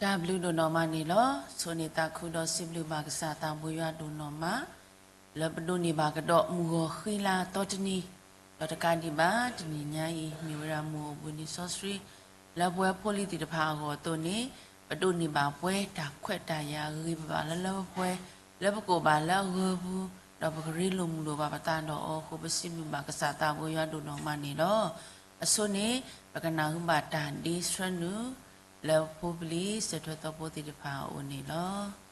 တၢ်ဘျုးဒိၣ်နီၢ်မးန့ၣ်လီၤ. ဆိၣ်ဂ့ၤသးခုဒီးစံးဘျုးဘၣ်ကစၢ်သးဘိယွၤဒိၣ်နီၢ်မး လၢပဒိးန့ၢ်ဘၣ်ကဒီးမုၢ်ဂီၤဃံလၤသီတနံၤ, ဒီးတကးဒံးဘၣ်တနံၤညါအံၤ မ့ၢ်ဝဲဒၣ်မုၢ်အိၣ်ဘှံးနံၤစီဆှံ လၢပဝဲဖိလံၤသ့ၣ်တဖၣ်အဂီၢ်အသိးန့ၣ် ပဒိးန့ၢ်ဘၣ်ပှဲၤတၢ်ခွဲးတၢ်ယာ်ဂ့ၤဘၣ်ဘၣ်လၢလၢပှဲၤပှဲၤ လၢပကအိၣ်ဘၣ်လၢအဂၢၤပူၤ ဒီးပကရ့လိာ်မုာ်လိာ်ဘၣ်ပသးဒီးအီၤအဃိ ပစံးဘျုးဘၣ်ကစၢ်သးဘိယွၤဒိၣ်နီၢ်မးန့ၣ်လီၤ. အဆိန့ၣ် ပကနၢ်ဟူဘၣ်တၢ်ဒ့ဆှၢနုာ် လၢဖိပလံၤစၢၤထွဲသီဖိသ့ၣ်တဖၣ်အအိၣ်န့ၣ်လီၤ.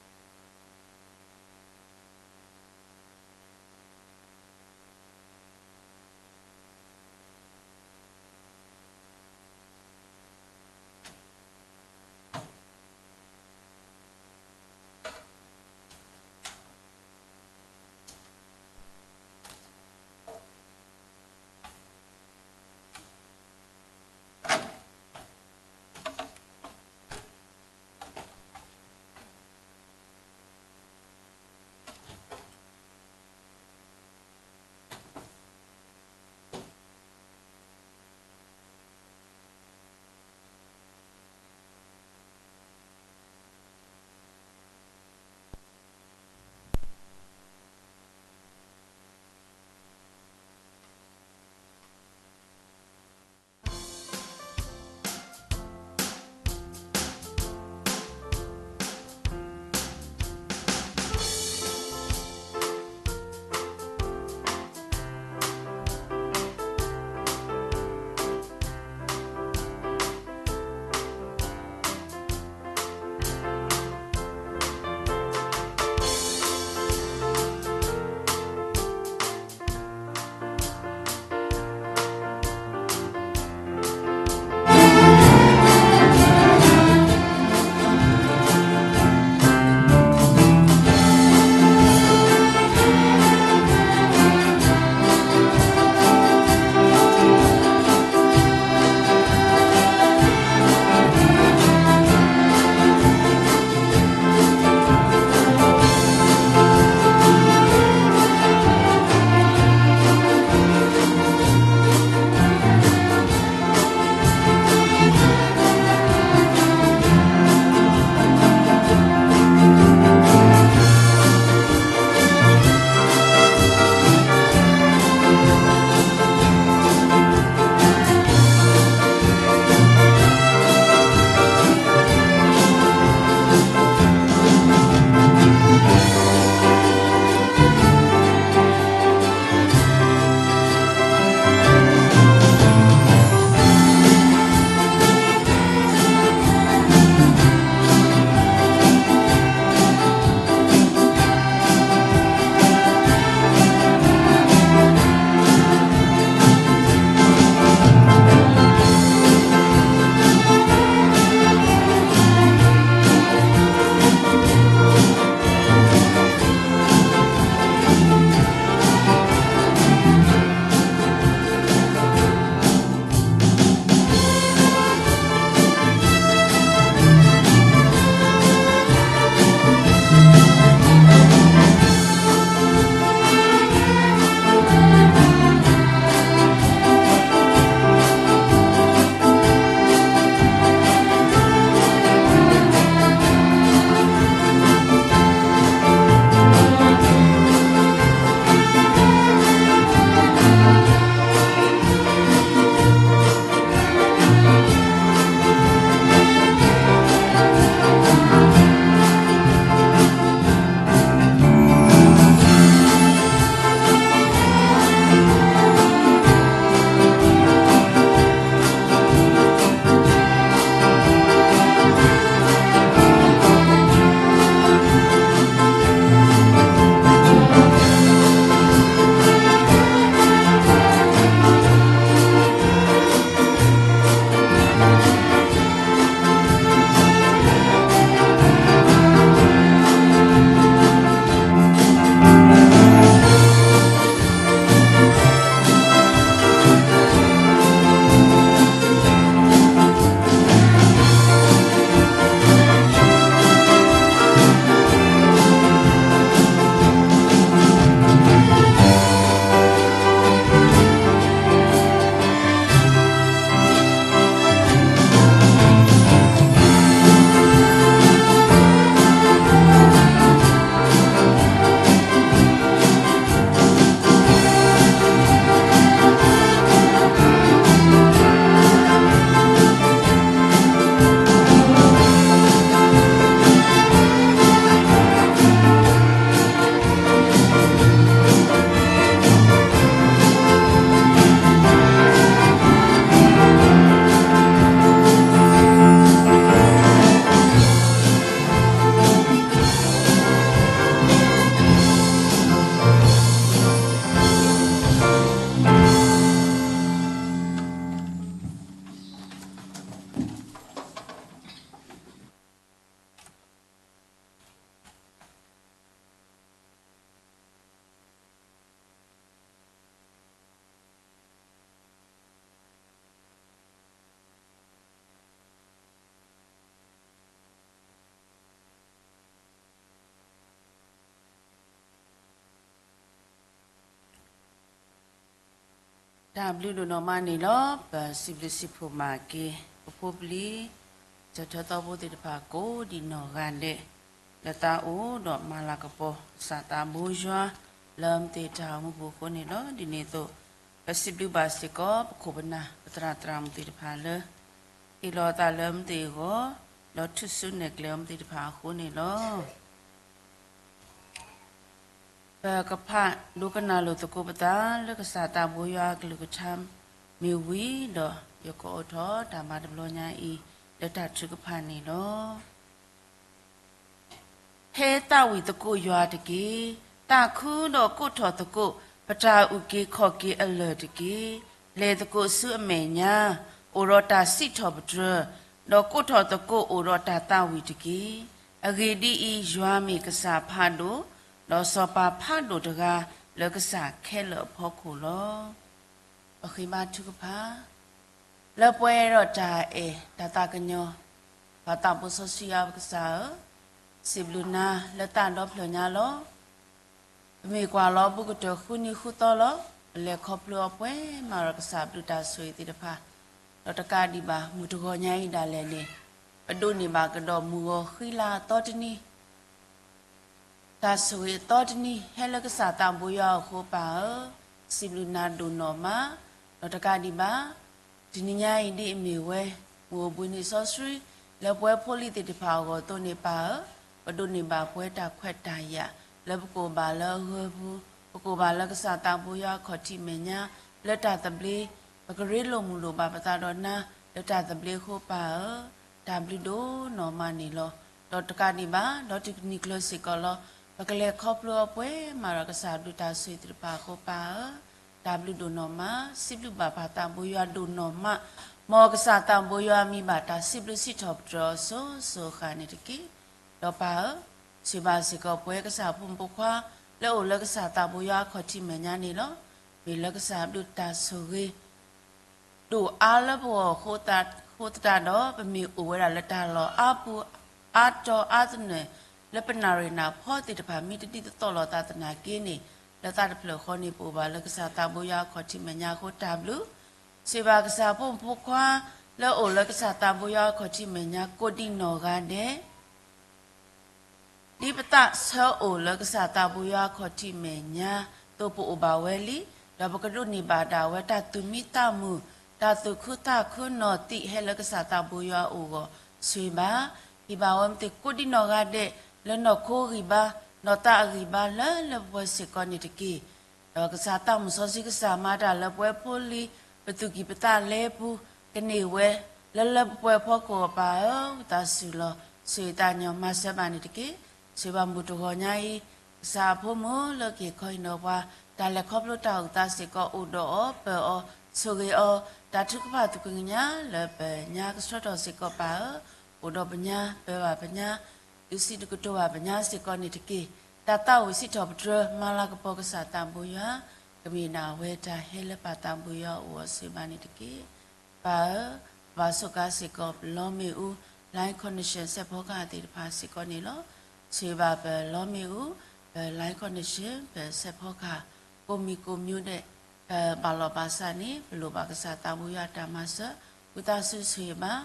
တၢ်ဘျုးဒိၣ်နီၢ်မးန့ၣ်လီၤ. ပစံးဘျုးစံးဖှိၣ်မၤက့ၤ ပဖိပလံၤ စၢၤထၢသီဖိသ့ၣ်တဖၣ်ကိးဒံးနီၢ်ဂၤဒဲး လၢတၢ်အိၣ်ဒီးမၤလၤကပီၤ ကစၢ်သးဘိယွၤ လၢမ့ၢ်တၢ်အိၣ်မူပူၤအဃိန့ၣ်လီၤ. ဒ်န့ၣ်အသိး ပစံးဘျုးဘၣ်စ့ၢ်ကီး ပခိၣ်ပနၢ် ပသရၣ်သရၣ်မုၣ်သ့ၣ်တဖၣ်လၢ ဟ့ၣ်လီၤအသးလၢမ့ၢ်တၢ်အဂီၢ် ဒီးထုးစုနဲၣ်ကျဲအီၤမ့ၢ်တၢ်တဖၣ်အဃိန့ၣ်လီၤ. ပကဖးဒိကနၣ်လိာ်သကိးပသး လၢကစၢ်သးဘိယွၤအကလုၢ်ကထါမ့ၢ်ဝံၤဒီး ယကအိးထီၣ်တၢ်မၤတဘျီညါအံၤ လၢတၢ်ထုကဖၣ်န့ၣ်လီၤ. ဟဲသးဝံၣ်သကိးယွၤတက့ၢ်. သးခုဒီးကိးထီၣ်သကိး ပတၢ်အုၣ်က့ၤခီၣ်က့ၤအလၢၢ်တက့ၢ်. လဲၤသကိးဆူအမဲာ်ညါ အိၣ်ဒီးတၢ်စံးထီၣ်ပတြၢၤ, ဒီးကိးထီၣ်သကိးအိၣ်ဒီးတၢ်သးဝံၣ်တက့ၢ်. အဂ့ၢ်ဒ်အံၤ, ယွၤမ့ၢ်ကစၢ်ဖးဒိၣ်, ဒီးစီၤပၤဖးဒိၣ်တဂၤ လၢကစၢ်ခဲလၢာ်အဖီခိၣ်လီၤ. ပဃ့ဘါထုကဖၣ် လၢပှဲၤဒီးတၢ်အဲၣ်တၢ်သးကညီၤ ပၢ်သးဘိစီဆှံယွၤပကစၢ်ဧၢ, စံးဘျုးနၤလၢသးဒီဖျၢၣ်ညါလီၤ. ပမ့ၢ်ကွၢ်လီၤဘူးကတၢၢ်ဃုနံၤဃုသီလီၤ. ပလဲၤခီဖျိအီၤပှဲၤမးဒီးကစၢ်ဘျုးတၢ်ဆိၣ်ဂ့ၤသ့ၣ်တဖၣ်, ဒီးတကးဒံးဘၣ် မုၢ်တဂီၤညါအံၤဒၣ်လဲာ်န့ၣ်, ပဒိးန့ၢ်ဘၣ်ကဒီးမုၢ်ဂီၤဃံလၤအသီတနံၤ တၢ်ဆိၣ်ဂ့ၤအသီတနံၤ ဟဲလၢကစၢ်သးဘိယွၤအဃိပၢ်ဧၢ, စံးဘျုးနၤဒိၣ်နီၢ်မး, ဒီးတကးဒံးဘၣ် တနံၤညါအံၤဒ်အမ့ၢ်ဝဲ မုၢ်အိၣ်ဘှံးနံၤစီဆှံ လၢပဝဲဖိလံၤသ့ၣ်တဖၣ်အဂီၢ်အသိးန့ၣ်ပၢ်ဧၢ, ပဒိးန့ၢ်ဘၣ်ပှဲၤတၢ်ခွဲးတၢ်ယာ် လၢပကအိၣ်ဘၣ်လၢအဂၢၤပူၤ, ပကအိၣ်ဘၣ်လၢကစၢ်သးဘိယွၤအခီၣ်ထံးမဲာ်ညါ လၢတၢ်သဘျ့, ပကရ့လိာ်မုာ်လိာ်ဘၣ်ပသးဒီးနၤ လၢတၢ်သဘျ့အဃိပၢ်ဧၢ, တၢ်ဘျုးဒိၣ်နီၢ်မးန့ၣ်လီၤ. ဒီးတကးဒံးဘၣ် ဒီးတနံၤကျၢၤစ့ၢ်ကီးလီၤ. ပကလဲၤခီဖျိအီၤပှဲၤမးဒီးကစၢ်ဘျုးတၢ်ဆိၣ်ဂ့ၤသ့ၣ်တဖၣ်အဃိပၢ်ဧၢ, တၢ်ဘျုးဒိၣ်နီၢ်မး, စံးဘျုးဘၣ်ပၢ်သးဘိယွၤဒိၣ်နီၢ်မး, မ်ကစၢ်သးဘိယွၤမံၤဘၣ်တၢ်စံးဘျုးစံးထီၣ်ပတြၢၤအီၤစိၤစိၤအဃၣ်န့ၣ်တက့ၢ်. ဒီးပၢ်ဧၢ, ဆိၣ်ဂ့ၤဘၣ်စ့ၢ်ကီးပဝဲကစၢ်ဖိမုၣ်ဖိခွါ လၢအိၣ်လၢကစၢ်သးဘိယွၤအခီၣ်ထံးမဲာ်ညါန့ၣ်လီၤ. မ့ၢ်လၢကစၢ်ဘျုးတၢ်ဆိၣ်ဂ့ၤ ဒိၣ်အါလၢပဂီၢ်အဃိသတးဒီး ပမ့ၢ်အိၣ်ဝဲဒၣ်လၢတၢ်လီၢ်အါပူၤ အါတီၤအါသနၢၣ် လၢပနၢ်ရံၣ်နၢ်ဖီသ့ၣ်တဖၣ် မ့ၢ်တဒ်သိးသိးလိာ်သးသနာ်က့န့ၣ်, လၢသးတဖျၢၣ်ဃီန့ၣ် ပအိၣ်ဘၣ်လၢကစၢ်သးဘိယွၤအခီၣ်ထံးမဲာ်ညါအဃိတၢ်ဘျုး, ဆိၣ်ဂ့ၤဘၣ်ကစၢ်ဖိမုၣ်ဖိခွါ လၢအိၣ်လၢကစၢ်သးဘိယွၤအခီၣ်ထံးမဲာ်ညါကိးဒံးနီၢ်ဂၤဒဲး ဒ်ပသးဆၢအိၣ်လၢကစၢ်သးဘိယွၤအခီၣ်ထံးမဲာ်ညါ သိးပအိၣ်ဘၣ်ဝဲလံ, ဒီးပကဒိးန့ၢ်ဘၣ်ဒၣ်ဝဲတၢ်သူၣ်မံသးမုာ်, တၢ်သူၣ်ခုသးခုနီၢ်သံးဟဲလၢကစၢ်သးဘိယွၤအအိၣ်အဂီၢ်, ဆိၣ်ဂ့ၤဘၣ်, ဟ့ၣ်ဘၣ်ဝဲမ့ၢ်သ့ၣ်ကိးဒံးနီၢ်ဂၤဒဲး လၢနီၢ်ခိအဂံၢ်ဘါ, နီၢ်သးအဂံၢ်ဘါလၢလၢပှဲၤပှဲၤစ့ၢ်ကီးန့ၣ်တက့ၢ်. ဒီးကစၢ်သးမုၢ်စီဆှံကစၢ်မၤတၢ်လၢပဝဲဖိလံၤ ပသူၣ်ကံၢ်ပသးလဲပူၤ ကန့ၢ်ဝဲ လၢလၢပှဲၤပှဲၤဖီခိၣ်အပၢ်ဧၢ, ဝံသးစူၤလီၤ ဆိၣ်ဂ့ၤသးညီမၤစၢၤဘၣ်န့ၣ်တက့ၢ်. ဆိၣ်ဂ့ၤဘၣ်မုၢ်တဂီၤညါအံၤ ကစၢ်အဖိမုၣ်လၢကဟ့ၣ်ခီဟ့ၣ်နီၤပှၤ တၢ်လဲၤခီဖျိတၢ်အိၣ်သးစ့ၢ်ကီး အိၣ်ဒီးအီၤပၢၢ်အီၤ ဆိၣ်ဂ့ၤအီၤ တၢ်ထုကဖၣ်သူၣ်ကညီၤလၢပညါကဆှီထီၣ်စ့ၢ်ကီးပၢ်ဧၢ, အိၣ်ဒီးပညါ ပၢဘၣ်ပညါ ဒုးစံးတကတိၤဘၣ်ပညါစ့ၢ်ကီးန့ၣ်တက့ၢ်. တၢ်သးဝံၣ်စံးထီၣ်ပတြၢၤ မၤလၤကပီၤကစၢ်သးဘိယွၤ ကမ့ၢ်ဒၣ်ဝဲတၢ်ဟဲလၢပၢ်သးဘိယွၤအအိၣ်အီၤ ဆိၣ်ဂ့ၤဘၣ်န့ၣ်တက့ၢ်. ပၢ်ဧၢ, ပဘၣ်ဆိၣ်ဂ့ၤစ့ၢ်ကီး ပလီမ့ၣ်အူ Line Connection စဲးဖီကဟၣ်သ့ၣ်တဖၣ်စ့ၢ်ကီးန့ၣ်လီၤ. ဆိၣ်ဂ့ၤဘၣ်ပလီမ့ၣ်အူ ပ Line Connection ပစဲးဖီကဟၣ် ကိးမံၤကိးမံၤဒဲး ပဘၣ်လီၢ်ဘၣ်စးန့ၣ် ပလိၣ်ဘၣ်ကစၢ်သးဘိယွၤတၢ်မၤစၢၤ ဝံသးစူၤဆိၣ်ဂ့ၤဘၣ်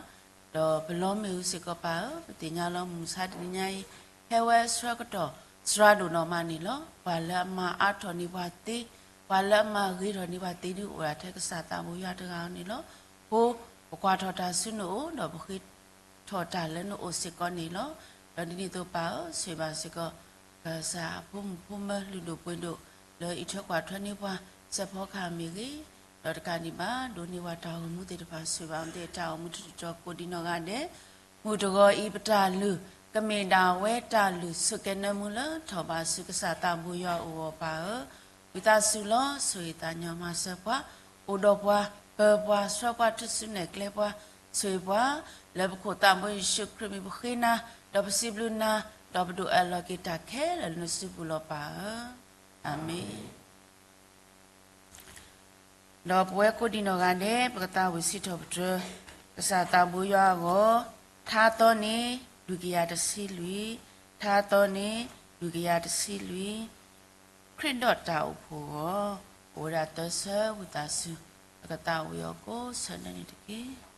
ဒီးပလီမ့ၣ်အူစ့ၢ်ကီးပၢ်ဧၢ, ပသ့ၣ်ညါလီၤမုၢ်မဆါတနံၤညါအံၤ ဟဲဝဲဆှၢကတီၢ်စှၤဒိၣ်နီၢ်မးန့ၣ်လီၤ. ပှၤလၢအမၤအါထီၣ်န့ၢ်ပှၤသ့, ပှၤလၢအမၤဂ့ၤထီၣ်န့ၢ်ပှၤသ့ဒုးအိၣ်ဒၣ်ထဲကစၢ်သးဘိယွၤတဂၤဧိၤန့ၣ်လီၤ. အဃိ ပကွၢ်ထီၣ်တၢ်ဆူနအိၣ် ဒီးပဃ့ထီၣ်တၢ်လၢနအိၣ်စ့ၢ်ကီးန့ၣ်လီၤ. ဒီးဒ်န့ၣ်အသိးပၢ်ဧၢ, ဆိၣ်ဂ့ၤဘၣ်စ့ၢ်ကီး ကစၢ်အဖိမုၣ်ဖိမၢလုၢ်ဒိၣ်ပှ့ၤဒိၣ် လၢအံးထွဲကွၢ်ထွဲန့ၢ်ပှၤ စဲးဖီကဟၣ်မ့ၢ်ဂ့ၤ, ဒီးတကးဒံးဘၣ် ဒိးန့ၢ်ပှၤတၢ်အိၣ်မူသ့ၣ်တဖၣ် ဆိၣ်ဂ့ၤဘၣ်အဝဲသ့ၣ်အတၢ်အိၣ်မူတတီၤတီၤကိးဒံးနီၢ်ဂၤဒဲး, မုၢ်တဂီၤအံၤပတၢ်လုၢ် ကမ့ၢ်ဒၣ်ဝဲတၢ်လုၢ်ဆိၣ်ကဲၤနၢမူလၢထီၣ်ဘးဆူကစၢ်သးဘိယွၤအအိၣ်အီၤပၢ်ဧၢ, ဝံသးစူၤလီၤ ဆိၣ်ဂ့ၤသးညီမၤစၢၤပှၤ, အိၣ်ဒီးပှၤ, ပၢပှၤ, ဆှၢပှၤ ထုးစုနဲၣ်ကျဲပှၤ, ဆိၣ်ဂ့ၤပှၤ, လၢပခိၣ်သးဘိယ့ၣ်ၡူးခရံာ်မံၤပဃ့နၤ, ဒီးပစံးဘျုးနၤ, ဒီးပဒိးအၢၣ်လီၤက့ၤတၢ်ခဲလၢာ်လၢနစုပူၤလီၤပၢ်ဧၢ, အၤမ့ၣ်. ဒီးပဝဲကိးဒံးနီၢ်ဂၤဒဲး ပကသးဝံၣ်စံးထီၣ်ပတြၢၤ ကစၢ်သးဘိယွၤအဂီၢ်, ထါသီန့ၣ် လွံၢ်ကယၤတဆံလွံၢ်, ထါသီန့ၣ် လွံၢ်ကယၤတဆံလွံၢ်, ခရံာ်ဒီးတၢ်အိၣ်ဖှိၣ်အဂီၢ်, အိၣ်ဝဲဒၣ်သၢဆၢဝံသးစူၤ ပကသးဝံၣ်အီၤကိးဆၢဒၢန့ၣ်တက့ၢ်.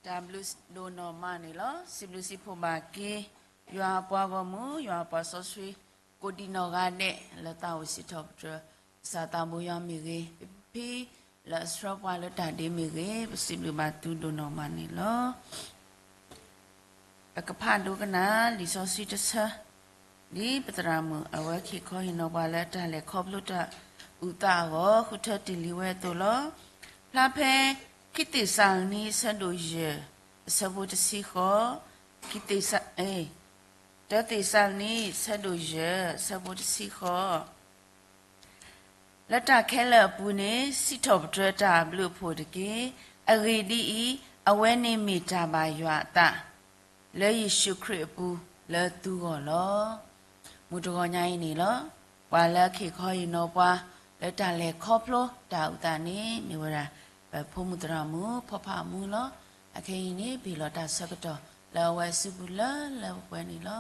တၢ်ဘျုးဒိၣ်နီၢ်မးန့ၣ်လီၤ. စံးဘျုးစံးဖှိၣ်ဘၣ်က့ၤ ယွၤအပှၤဂီၢ်မုၢ် ယွၤအပှၤစီဆှံ ကိးဒံနီၢ်ဂၤဒဲး လၢသးဝံၣ်စံးထီၣ်ပတြၢၤ ကစၢ်သးဘိယွၤမ့ၢ်ဂ့ၤ, ပဖံလၢအဆှၢပှၤလၢတၢ်ဒ့မ့ၢ်ဂ့ၤ, ပစံးဘျုးဘၣ်သုဒိၣ်နီၢ်မးန့ၣ်လီၤ. ပကဖးဒိကနၣ်လံာ်စီဆှံတဆၢ ဒ်ပသရၣ်မုၣ် အဝဲက့ၤခီဟ့ၣ်နီၤပှၤလၢတၢ်လဲၤခီဖျိတၢ်အုၣ်သးအဂီၢ် ဃုထၢတ့ၢ်လံဝဲအသိးလီၤ. ဖျါဖဲ ခံသ့းစၤလနံ အဆၢဒိၣ်ယဲၢ် အဆၢဖိတဆံဃီ, ခံသ့းစၤ, တၢသ့းစၤလနံ အဆၢဒိၣ်ယဲၢ် အဆၢဖိတဆံဃီ လၢတၢ်ခဲလၢာ်အပူၤန့ၣ် စံးထီၣ်ပတြၢၤတၢ်အဘျုးအဖှိၣ်တက့ၢ်. အဂ့ၢ်ဒ်အံၤ, အဝဲန့ၣ်မ့ၢ်တၢ်ဘၣ်ယွၤအသး လၢယ့ၣ်ၡူးခရံာ်အပူၤ လၢသုဂီၢ်လီၤ. မုၢ်တဂီၤညါအံၤန့ၣ်လီၤ. ပှၤလၢကဟ့ၣ်ခီဟ့ၣ်နီၤပှၤ လၢတၢ်လဲၤခီဖျိတၢ်အုၣ်သးန့ၣ် မ့ၢ်ဝဲဒၣ် ပဖိမုၣ်သရၣ်မုၣ် ဖီဖးမူလီၤ. အခဲအံၤန့ၣ် ပဟ့ၣ်လီၤတၢ်ဆၢကတီၢ် လၢအဝဲစုပူၤလၢလၢပှဲၤပှဲၤန့ၣ်လီ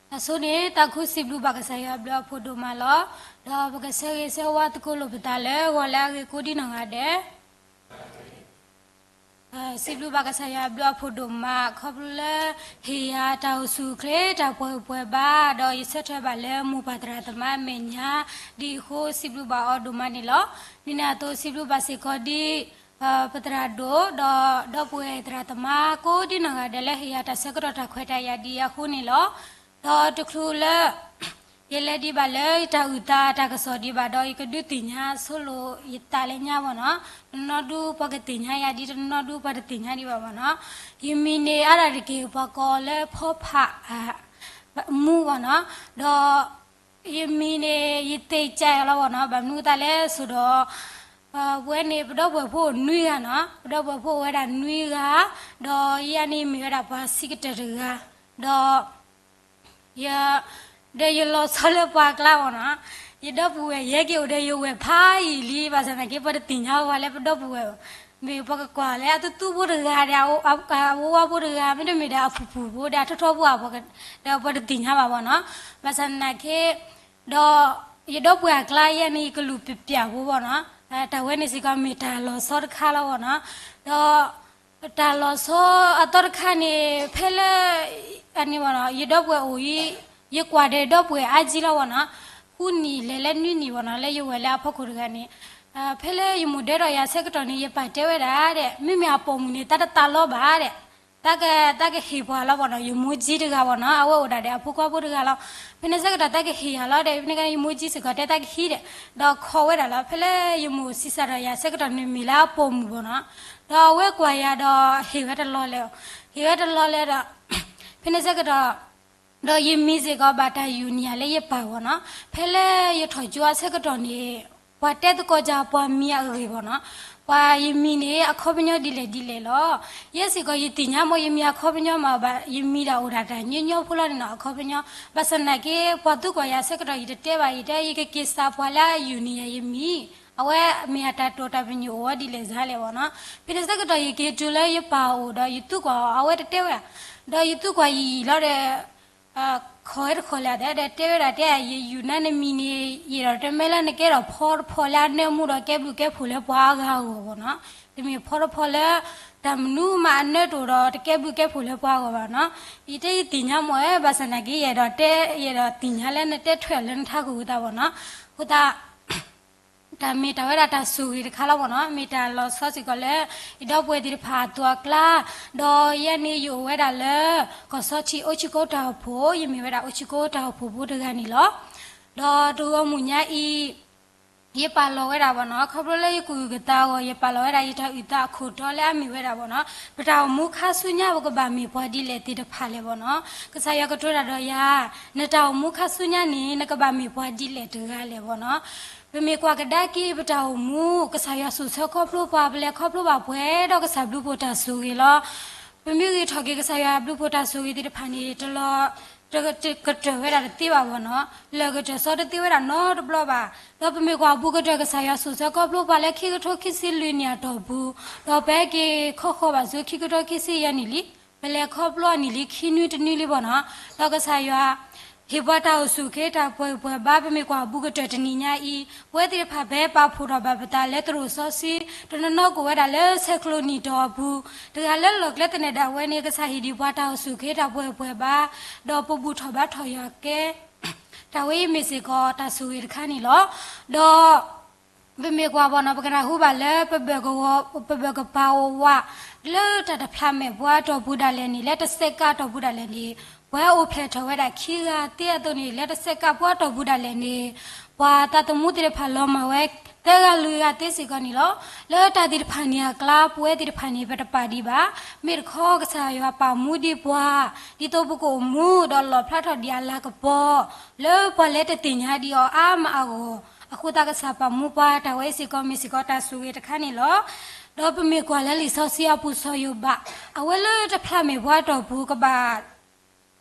ၤ. အဆိန့ၣ် တၢ်ခူစံးဘျုးဘၣ်ကစၢ်ယွၤအဘျုးအဖှိၣ်ဒိၣ်မးလီၤ. ဒီးပကဆၢဂ့ၤဆၢဝါသကိးလိာ်ပသးလၢဂီၤလၢအဂ့ၤကိးဒံနီၢ်ဂၤဒဲး စံးဘျုးဘၣ်ကစၢ်ယွၤအဘျုးအဖှိၣ်ဒိၣ်မး ခီဖျိလၢ ဟ့ၣ်ယၤတၢ်အိၣ်ဆူၣ်အိၣ်ချ့တၢ်ပှဲၤပှဲၤဘၣ် ဒီးယဆၢထၢၣ်ဘၣ်လၢမိၢ်ပၢ်သရၣ်သမါအမဲာ်ညါ ဒ်အဃိစံးဘျုးဘၣ်အီၤဒိၣ်မးန့ၣ်လီၤ. ဒ်န့ၣ်အသိးစံးဘျုးဘၣ်စ့ၢ်ကီးဒ် ပသရၣ်ဒိၣ် ဒီးဒီပုၢ်ဝဲၢ်သရၣ်သမါကိးဒံနီၢ်ဂၤဒဲးလၢဟ့ၣ်ယၤတၢ်ဆၢကတီၢ်တၢ်ခွဲးတၢ်ယာ်ဒ်အဃိန့ၣ်လီၤ. ဒီးတချုးလၢ ယလဲၤဒံးဘၣ်လၢယတၢ်အုၣ်သးတၢ်ကစီၣ်ဒံးဘၣ်ဒီး ယကဒုးသ့ၣ်ညါဆိလိာ်ယသးလၢညါဘၣ်နီၤ, တနီၤဒုးပှၤကသ့ၣ်ညါယၤဒ် တနီၤဒုးပှၤတသ့ၣ်ညါဒံးဘၣ်ဘၣ်နီၤ. ယမံၤန့ၣ်အါဒၣ်တက့ၢ် ပှၤကိးလၢဖီဖး မူဘၣ်နီၤ, ဒီး ယမံၤန့ၣ် ယသ့ၣ်ညါအီၤလီၤဘၣ်နီၤ, ဘၣ်မနုၤအသးလဲၣ်ဆိဒီး ပဝဲန့ၣ် ပဒီပုၢ်ဝဲၢ်ဖိအိၣ်နွံဂၤနီၤ, ပဒီပုၢ်ဝဲၢ်ဖိအိၣ်ဝဲဒၣ်နွံဂၤ, ဒီးယၤန့ၣ်မ့ၢ်ဝဲဒၣ်ပှၤဆံးကတၢၢ်တဂၤ, ဒီး ယ ဒီးယလီၤဆီလၢပှၤကျါဘၣ်နီၤ, ယဒီပုၢ်ဝဲၢ်ယဲက့ၤအိၣ်ဒီးယဝဲၢ်ဖးယံာ်လံ, ဘၣ်ဆၣ်သနာ်က့ ပှၤတသ့ၣ်ညါဝဲလၢပဒီပုၢ်ဝဲၢ်, မ့ၢ်ပှၤကကွၢ်လၢအသူသူဖိတဂၤဒီး အဝဲဝဲဖိတဂၤ မ့တမ့ၢ်ဒီးအဖုၣ်ဖုၣ်ဖိဒီးအထီထီဖိအပှၤ, ဒီးပှၤတသ့ၣ်ညါဘၣ်ဘၣ်နီၤ, ဘၣ်ဆၣ်သနာ်က့ ဒီး ယဒီပုၢ်ဝဲၢ်အကျါယဲန့ၣ် ယကလူးပျၢ်ပျၢ်ဖိဘၣ်နီၤ, တၢ်ဝဲန့ၣ်စ့ၢ်ကီးမ့ၢ်တၢ်လီၤဆီတခါလီၤဘၣ်နီၤ, ဒီး တၢ်လီၤဆီအသီတခါန့ၣ် ဖဲလၢ အန့ၣ်ဘၣ်နီၤ ယဒီပုၢ်ဝဲၢ်အိၣ်အံၤ ယကွၢ်ဒီးယဒီပုၢ်ဝဲၢ်အါကံလီၤဘၣ်နီၤ, ဃုနံၣ်လဲၤလၢနွံနံၣ်ဘၣ်နီၤ လၢယဝဲၢ်လၢအဖီခိၣ်တဂၤန့ၣ်, ဖဲလၢယမိၢ်ဒၢထီၣ်ယၤဆၢကတီၢ်န့ၣ် ယပၢ်တဲဝဲဒၣ်ဒီး မ့မ့ၢ်အပိာ်မုၣ်န့ၣ် တၢ်တသးလီဘၣ်ဒီး တၢ်က တၢ်ကဟ့ၣ်ပှၤလီၤဘၣ်နီၤ, ယမိၢ်ကၠံတဂၤဘၣ်နီၤ, အဝဲအိၣ်ဒၣ်ဒီးအဖိခွါဖိတဂၤလီၤ, ဖဲန့ၣ်ဆၢကတီၢ်တၢ်ကဟ့ၣ်ယၤလီၤဒီး ဖဲန့ၣ်ကယမိၢ်ကၠံစ့ၢ်ကီးတဲတၢ်ကဟံးဒီး, ဒီးခိးဝဲဒၣ်လီၤ, ဖဲလၢယမိၢ်ဆံးစၢ်ဒီးယၤဆၢကတီၢ်န့ၣ်မ့ၢ်လၢအပိာ်မုၣ်ဘၣ်နီၤ, ဒီးအဝဲကွၢ်ယၤဒီးဟ့ၣ်ဝဲတလီၤလဲၣ်, ဟ့ၣ်ဝဲတလီၤလဲၣ်ဒီး ဖဲန့ၣ်ဆၢကတီၢ် ဒီးယမံၤစ့ၢ်ကီးဘၣ်တၢ်ယူၢ်န့ၢ်ယၤလၢယပၢ်ဘၣ်နီၤ, ဖဲလၢယထီၣ်ကၠိအဆၢကတီၢ်န့ၣ် ပှၤတဲသကိးယၤပှၤမံၤအဂ့ၢ်ဘၣ်နီၤ, ပှၤယမံၤန့ၣ် အခီပညီဒ်လဲၣ်ဒ်လဲၣ်လီၤ, ယဲစ့ၢ်ကီးယသ့ၣ်ညါမ့ၢ်ယမံၤအခီပညီမ့ၢ်ဘၣ်, ယမံၤဒၣ်အိၣ်ဒၣ်တၢ်ညီညီဖိလီၤန့ၣ်နီၤ အခီပညီ, ဘၣ်ဆၣ်သနာ်က့ ပှၤသံကွၢ်ယၤဆၢကတီၢ် ယတတဲဘၣ် ယတဲ ယကက့ၤစးပှၤလၢအယူၢ်န့ၢ်ယၤယမံၤ, အဝဲမ့ၢ်အတၢ်တိာ်တၢ်ပညိၣ်အိၣ်ဝဲဒ်လဲၣ်စ့ၢ်လဲၣ်ဘၣ်နီၤ, ဖဲန့ၣ်ဆၢကတီၢ်ယက့ၤတုၤလၢယပၢ်အအိၣ်ဒီးယသံကွၢ်အီၤ အဝဲတတဲဝဲဒၣ်, ဒီးယသံကွၢ်ယံာ်ယံာ်လီၤဒီး ခိးဝဲတခိးလၢာ်သဲဒီးတဲဝဲဒၣ်တဲ ယယူၢ်နၤနမံၤန့ၣ် ယအဲၣ်ဒိးတမ့ၢ်လၢနကဲထီၣ်ဖီတဖီလၢအနၢမူဒီးကဲဘျုးကဲဖှိၣ်လၢပှၤအါဂၤအဂီၢ်ဘၣ်နီၤ, တမ့ၢ်ဖီတဖီလၢ တၢ်မနုၤမးအနၢတအိၣ်ဒီးတကဲဘျုးကဲဖှိၣ်လၢပှၤအဂီၢ်ဘၣ်နီၤ, ယတဲယသ့ၣ်ညါမ့ၢ်ဧါ, ဘၣ်ဆၣ်သနာ်က့ ယအဲၣ်ဒိးတဲ ယအဲၣ်ဒိးသ့ၣ်ညါလၢနတဲထွဲအီၤလၢနထးခိၣ်အသးဘၣ်နီၤ, အဃိသတး တၢ်မ့ၢ်တၢ်ဝဲဒၣ်တၢ်ဆိၣ်ဂ့ၤတခါလီၤဘၣ်နီၤ, မ့ၢ်တၢ်လီၤဆီစ့ၢ်ကီးလၢ ယဒီပုၢ်ဝဲၢ်သ့ၣ်တဖၣ်အသိးအကျါ, ဒီးယဲန့ၣ်ယအိၣ်ဝဲဒၣ်လၢ ကီၢ်စီထံးအိၣ်ဆံကိတၢ်အိၣ်ဖှိၣ်, ယမ့ၢ်ဝဲဒၣ်အိၣ်ဆံကိတၢ်အိၣ်ဖှိၣ်ဖိတဂၤန့ၣ်လီၤ. ဒီးတဂီၤမုၢ်ညါအံၤ ယပာ်လီၤဝဲဒၣ်ဘၣ်နီၤ, ခီဖျိလၢယကအိၣ်ကသးအဂီၢ် ယပာ်လီၤဝဲဒၣ်ယတၢ်အုၣ်သးအခိၣ်တီလၢအမ့ၢ်ဝဲဒၣ်ဘၣ်နီၤ, ပတၢ်အိၣ်မူခါဆူညါပကဘၣ်မ့ၢ်ပှၤဒ်လဲၣ်သ့ၣ်တဖၣ်လဲၣ်ဘၣ်နီၤ, ကစၢ်ယွၤကတိၤတၢ်ဒီးယၤ, နတၢ်အိၣ်မူခါဆူညါန့ၣ် နကဘၣ်မ့ၢ်ပှၤဒ်လဲၣ်တဂၤလဲၣ်ဘၣ်နီၤ, ပမ့ၢ်ကွၢ်ကဒါက့ၤပတၢ်အိၣ်မူ ကစၢ်ယွၤစိာ်ဆၢခီဖျိပှၤ ပလဲၤခီဖျိဘၣ်ပှဲၤဒီးကစၢ်ဘျုးဖှိၣ်တၢ်ဆိၣ်ဂ့ၤလီၤ. ပမ့ၢ်ဂံၢ်ထီၣ်က့ၤကစၢ်ယွၤဘျုးဖှိၣ်တၢ်ဆိၣ်ဂ့ၤသ့ၣ်တဖၣ်န့ၣ် တလီၤ ကတၢၢ်ဝဲဒၣ်တသ့ဘၣ်ဘၣ်နီၤ, လၢာ်ကတၢၢ်စီတသ့ဝဲဒၣ်နီတဘျီဘၣ်. ဒီးပမ့ၢ်ကွၢ်ဘူးကတၢၢ်ကစၢ်ယွၤစိာ်ဆၢခီဖျိပှၤလၢခံကထိခံဆံလွံၢ်နံၣ်အတီၢ်ပူၤ, ဒီးပဟဲက့ၤခီဃီၤဘၣ်ဆူခံကထိခံဆံယဲၢ်နံၣ်လံ, ပလဲၤခီဖျိအနံၣ်လံခံနွံတနွံလံဘၣ်နီၤ. ဒီးကစၢ်ယွၤ ဟ့ၣ်ပှၤတၢ်အိၣ်ဆူၣ်အိၣ်ချ့တၢ်ပှဲၤပှဲၤဘၣ် ပမ့ၢ်ကွၢ်ဘူးကတၢၢ်တနံၤညါအံၤ, ပဝဲသ့ၣ်တဖၣ်ပဟဲပာ်ဖှိၣ်ထီၣ်ဘၣ်ပသးလၢသရိာ်စီဆှံ, တနီၤနီၤကအိၣ်ဝဲဒၣ်လၢဆဲးကျိးနံၣ်တီၢ်အပူၤ, တဂၤလၢလီၢ်ကျဲသနၢၣ်ဒၣ်ဝဲန့ၣ် ကစၢ်ဟ့ၣ်ဒံးပှၤတၢ်အိၣ်ဆူၣ်အိၣ်ချ့တၢ်ပှဲၤပှဲၤဘၣ်, ဒီးပဘူၣ်ထီၣ်ဘါထီၣ်ယွၤကဲ တၢ်ဝဲအံၤမ့ၢ်စ့ၢ်ကီးတၢ်ဆိၣ်ဂ့ၤတခါန့ၣ်လီၤ. ဒီး ပမ့ၢ်ကွၢ်ဘၣ်နီၤ ပကနၢ်ဟူဘၣ်လၢ ပဘၢၣ်ကဝီၤ ပဘၢၣ်ကပၤအိၣ်ဝး လၢတၢ်တဖျးမဲာ်ပှၤတီၢ်ပူၤဒၣ်လဲာ်န့ၣ် လၢတစဲးကးတီၢ်ပူၤဒၣ်လဲာ်န့ၣ် ပှၤအိၣ်ဖျဲၣ်ထီၣ်ဝဲဒၣ်ခံဂၤသ့အသိးန့ၣ် လၢတစဲးကးပှၤတီၢ်ပူၤဒၣ်လဲာ်န့ၣ် ပှၤသးသမူသ့ၣ်တဖၣ်လီၤမၢ်ဝဲ သၢဂၤလွံၢ်ဂၤသ့စ့ၢ်ကီးန့ၣ်လီၤ. လၢတၢ်သ့ၣ်တဖၣ်န့ၣ်အကျါ ပဝဲသ့ၣ်တဖၣ်န့ၣ် ပတပာ်ဒံးဘၣ်. မ့ၢ်တခီ ကစၢ်ယွၤပာ်မူဒံးပှၤ ဒ်သိးပကအိၣ်မူဒီးလီၣ်ဖျါထီၣ်ဒံးအလၤကပီၤ လၢပှၤလၢတသ့ၣ်ညါဒံးအီၤအါမးအဂီၢ်, အဃိသတးကစၢ်ပာ်မူပှၤ တၢ်ဝဲစ့ၢ်ကီးမ့ၢ်စ့ၢ်ကီးတၢ်ဆိၣ်ဂ့ၤတခါန့ၣ်လီၤ. ဒီးပမ့ၢ်ကွၢ်လၢလံာ်စီဆှံအပူၤစီၤယိၤဘး အဝဲလၢတဖျးမဲာ်ပှၤတီၢ်ပူၤကဘၣ်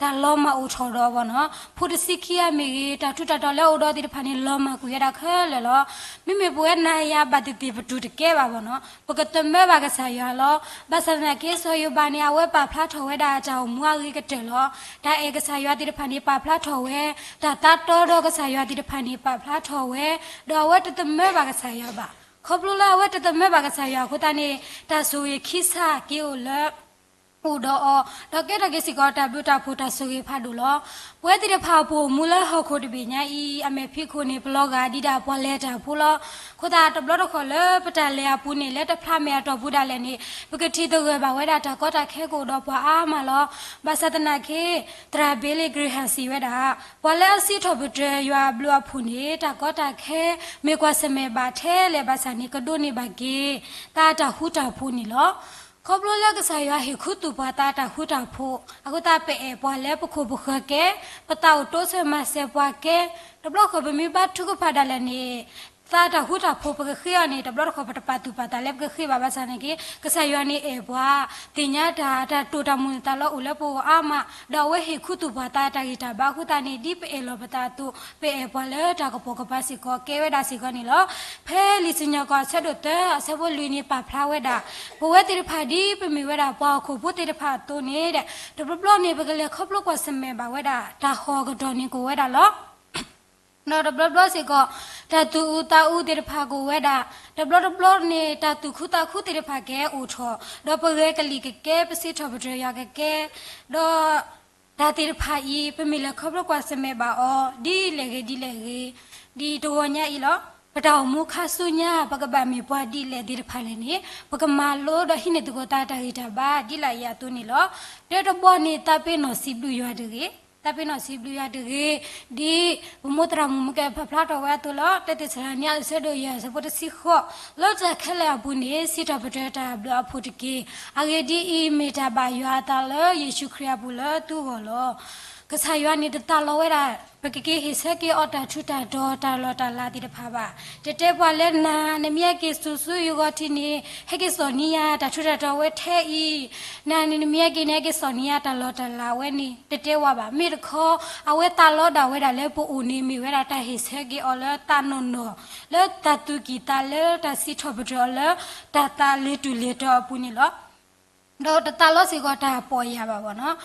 တၢ်လီၤမၢ်အိၣ်ထီၣ်ဒီးဘၣ်နီၤ, ဖိတဆံခံဂၤမ့ၢ်ဂ့ၤ, တၢ်ထူးတၢ်တီၤလၢအအိၣ်ဒီးသ့ၣ်တဖၣ်န့ၣ် လီၤမၢ်ကွံာ်ဝဲဒၣ်ခဲလၢာ်လီၤ. မ့မ့ၢ်ပဝဲနၤယၤဘၣ်သ့ၣ်သ့ၣ်ပတူၢ်တကဲဘၣ်ဘၣ်နီၤ, ပကသမၢဘၣ်ကစၢ်ယွၤလီၤ. ဘၣ်ဆၣ်သနာ်က့ စီၤယိၤဘးန့ၣ် အဝဲပာ်ဖျါထီၣ်ဝဲဒၣ်တၢ်အိၣ်မူအဂ့ၤကတၢၢ်လီၤ. တၢ်အဲၣ်ကစၢ်ယွၤသ့ၣ်တဖၣ်န့ၣ် ပာ်ဖျါထီၣ်ဝဲ, တၢ်သးတီဒီးကစၢ်ယွၤသ့ၣ်တဖၣ်န့ၣ် ပာ်ဖျါထီၣ်ဝဲ, ဒီးအဝဲတသမၢဘၣ်ကစၢ်ယွၤဘၣ်. ခီဖျိလၢအဝဲတသမၢဘၣ်ကစၢ်ယွၤအဃိသတးန့ၣ် တၢ်ဆိၣ်ဂ့ၤခံဆၢက့ၤအိၣ်လၢ အိၣ်ဒီးအီၤ, ဒီးကဲထီၣ်က့ၤစ့ၢ်ကီးတၢ်ဘျုးတၢ်ဖှိၣ်တၢ်ဆိၣ်ဂ့ၤဖးဒိၣ်လီၤ. ပဝဲသ့ၣ်တဖၣ်အပူၤအိၣ်မူလၢဟီၣ်ခိၣ်တဘ့ၣ်ညါအံၤ အမဲာ်ဖံးခိၣ်န့ၣ် ပလီၤဂာ်ဒံးဒၣ်ပှၤလဲၤတၢ်ဖိလီၤ. အဃိသတးတဘျီတခီၣ်လၢပတၢ်လဲၤအပူၤန့ၣ် လၢတဖျါမဲာ်အတီၢ်ပူၤဒၣ်လဲာ်န့ၣ် ပကထံၣ်သဂၢၢ်ဘၣ်ဝဲဒၣ်တၢ်ကီတၢ်ခဲကအိၣ်ဒီးပှၤအါမးလီၤ. ဘၣ်ဆၣ်သနာ်က့ သရၣ် Billy Graham စံးဝဲဒၣ်, ပှၤလၢအစံးထီၣ်ပတြၢၤယွၤအဘျုးအဖှိၣ်န့ၣ် တၢ်ကီတၢ်ခဲ မ့ၢ်ကွၢ်ဆၢၣ်မဲာ်ဘၣ်ထဲလဲၣ်ဘၣ်ဆၣ်န့ၣ် ကဒိးန့ၢ်ဘၣ်က့ၤ သးတၢ်ဃူတၢ်ဖိးန့ၣ်လီၤ. ခီဖျိလၢကစၢ်ယွၤဟ့ၣ်ခူသူၣ်ပှၤသးတၢ်ဃူတၢ်ဖိး အဃိသတးပအဲၣ်ပှၤလၢပခိၣ်ပဃၢၤကဲ, ပသးအိၣ်တိစၢၤမၤစၢၤပှၤကဲ, တဘျီဃီပမ့ၢ်ဘါထုကဖၣ်ဒၣ်လဲာ်န့ၣ် သးတၢ်ဃူတၢ်ဖိးပကဃ့အီၤန့ၣ် တဘျီတခီၣ်ပတပာ်သူၣ်ပာ်သးလၢပကဃ့ဘၣ် ဘၣ်ဆၣ်သနာ်က့ ကစၢ်ယွၤန့ၣ်အဲၣ်ပှၤ, သ့ၣ်ညါတၢ် တၢ်တိာ်တၢ်မုၢ်သးလီၤအိၣ်လၢပဂီၢ်အါမး, ဒီးအဝဲဟ့ၣ်ခူသူၣ်ပှၤသးတၢ်ဂံၢ်တၢ်ဘါအဃိသတးန့ၣ် ဒ်ပအဲၣ်လီၤပသးအသိး ပအဲၣ်ပှၤလၢတၢ်ကပီၤကပၤစ့ၢ်ကီးကဲဝဲဒၣ်စ့ၢ်ကီးန့ၣ်လီၤ. ဖဲလံာ်စံၣ်ညီၣ်ကွီၢ်အဆၢဒိၣ်သၢအဆၢဖိလွံၢ်န့ၣ်ပာ်ဖျါဝဲဒၣ်, ပဝဲသ့ၣ်တဖၣ်ဒ်ပမ့ၢ်ဝဲဒၣ်ပှၤဟီၣ်ခိၣ်ဖိသ့ၣ်တဖၣ်အသိးန့ၣ်ဒီး တဘျီဘျီန့ၣ် ပကလဲၤခီဖျိကွၢ်ဆၢၣ်မဲာ်ဘၣ်ဝဲဒၣ် တၢ်ဟီၣ်ကတီၢ်န့ၣ်ကအိၣ်ဝဲဒၣ်လီၤ. ဒီးတဘျီဘျီစ့ၢ်ကီး တၢ်သူၣ်အုးသးအုးသ့ၣ်တဖၣ်ကအိၣ်ဝဲဒၣ်, တဘျီတဘျီန့ၣ် တၢ်သူၣ်ခုသးခုသ့ၣ်တဖၣ်ကအိၣ်ထီၣ်, ဒီးပဂဲၤကလံၤကကဲ ပစံးထီၣ်ပတြၢၤယွၤကကဲ, ဒီးတၢ်သ့ၣ်တဖၣ်အံၤ ပမ့ၢ်လဲၤခီဖျိကွၢ်ဆၢၣ်မဲာ်ဘၣ်အီၤ ဒ်လဲၣ်ဂ့ၤဒ်လဲၣ်ဂ့ၤ, ဒ်တဂီၤညါအံၤလီၤ. ပတၢ်အိၣ်မူခါဆူညါ ပကဘၣ်မ့ၢ်ပှၤဒ်လဲၣ်သ့ၣ်တဖၣ်လဲၣ်န့ၣ် ပကမၤလိဒီးဟံးန့ၢ်သကိးသးတၢ်ဂံၢ်တၢ်ဘါဒ်လာ်အံၤအသိးန့ၣ်လီၤ. တၢတဘီန့ၣ် သးပ့ၤနီၣ်စံးဘျုးယွၤတဂ့ၤ, သးပ့ၤနီၣ်စံးဘျုးယွၤတဂ့ၤ, ဒ်ပမိၢ်သရၣ်မုၣ်မုၢ်ကဲပာ်ဖျါထီၣ်ဝဲအသိးလီၤ. တၢသ့းစၤလနံ အဆၢဒိၣ်ယဲၢ် အဆၢဖိတဆံဃိး, လၢတၢ်ခဲလၢာ်အပူၤန့ၣ် စံးထီၣ်ပတြၢၤတၢ်ဘျုးအဖှိၣ်တက့ၢ်. အဂ့ၢ်ဒ်အံၤ, မ့ၢ်တၢ်ဘၣ်ယွၤအသးလၢယ့ၣ်ၡူးခရံာ်အပူၤလၢသုဂီၢ်လီၤ. ကစၢ်ယွၤန့ၣ်တသးလီဝဲဒၣ် ပကက့ၤဟ့ၣ်ဆၢက့ၤအီၤတၢ်ထူးတၢ်တီၤတၢ်လီၢ်တၢ်လၤသ့ၣ်တဖၣ်ဘၣ်. တတဲပှၤလၢနၤ နမ့ၢ်ဟဲက့ၤစိာ်ဆူယဂီၢ်ထံးန့ၣ် ဟဲက့ၤစိာ်န့ၢ်ယၤ တၢ်ထူးတၢ်တီၤဝဲထဲအံၤ, နၤန့ၣ်နမ့ၢ်ဟဲက့ၤန့ၣ် ဟဲက့ၤစိာ်န့ၢ်ယၤတၢ်လီၢ်တၢ်လၤဝဲန့ၣ် တတဲဝဲဘၣ်. မ့ၢ်တခီ အဝဲသးလီဒၣ်ဝဲဒၣ်လၢပအိၣ်န့ၣ် မ့ၢ်ဝဲဒၣ်တၢ်ဟ့ၣ်ဆၢက့ၤအီၤလၢသးနီၢ်နီၢ် လၢတၢ်သူၣ်ကံၢ်သးလဲ လၢတၢ်စံးထီၣ်ပတြၢၤအီၤလၢ တၢ်သးလဲၤတုၤလဲၤတီၤအပူၤန့ၣ်လီၤ. ဒီးတသးလီစ့ၢ်ကီးတၢ်ပီၢ်ယၢ်ဘၣ်ဘၣ်နီၤ.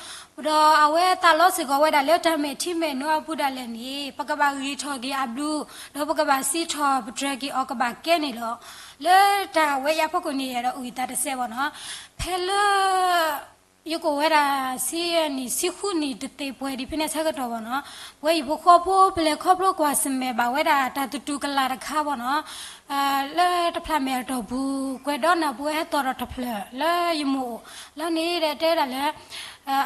ဒီးအဝဲသးလီစ့ၢ်ကီးဝဲဒၣ်လၢတၢ်မဲာ်ထံမဲာ်နိအပူၤဒၣ်လဲာ်န့ၣ် ပကဘၣ်ဂံၢ်ထီၣ်က့ၤအဘျုး, ဒီးပကဘၣ်စံးထီၣ်ပတြၢၤက့ၤအီၤကဘၣ်ကဲန့ၣ်လီၤ. လၢတၢ်ဝဲအံၤအဖီခိၣ်န့ၣ် ယအဲၣ်ဒိးအုၣ်သးတစဲးဘၣ်နီၤ. ဖဲလၢ ယကအိၣ်ဝဲဒၣ် ဆံယဲၢ်နံၣ် ဆံဃုနံၣ်တသ့ၣ်ပှဲၤဒံးဖဲန့ၣ်ဆၢကတီၢ်ဘၣ်နီၤ, ပဝဲဟံၣ်ဖိဃီဖိ ပလဲၤခီဖျိကွၢ်ဆၢၣ်မဲာ်ဘၣ်ဝဲဒၣ် တၢ်သတူၢ်ကလာ်တခါဘၣ်နီၤ, လၢတဖျၢၣ်မဲာ်အတီၢ်ပူၤ ကွဲးဒီးနၢ်ပူၤဟဲသီၣ်ဒီးတဖျၢၣ် လၢယမိၢ်အိၣ်လီၤန့ၣ်ဒီး တဲဝဲဒၣ်လၢ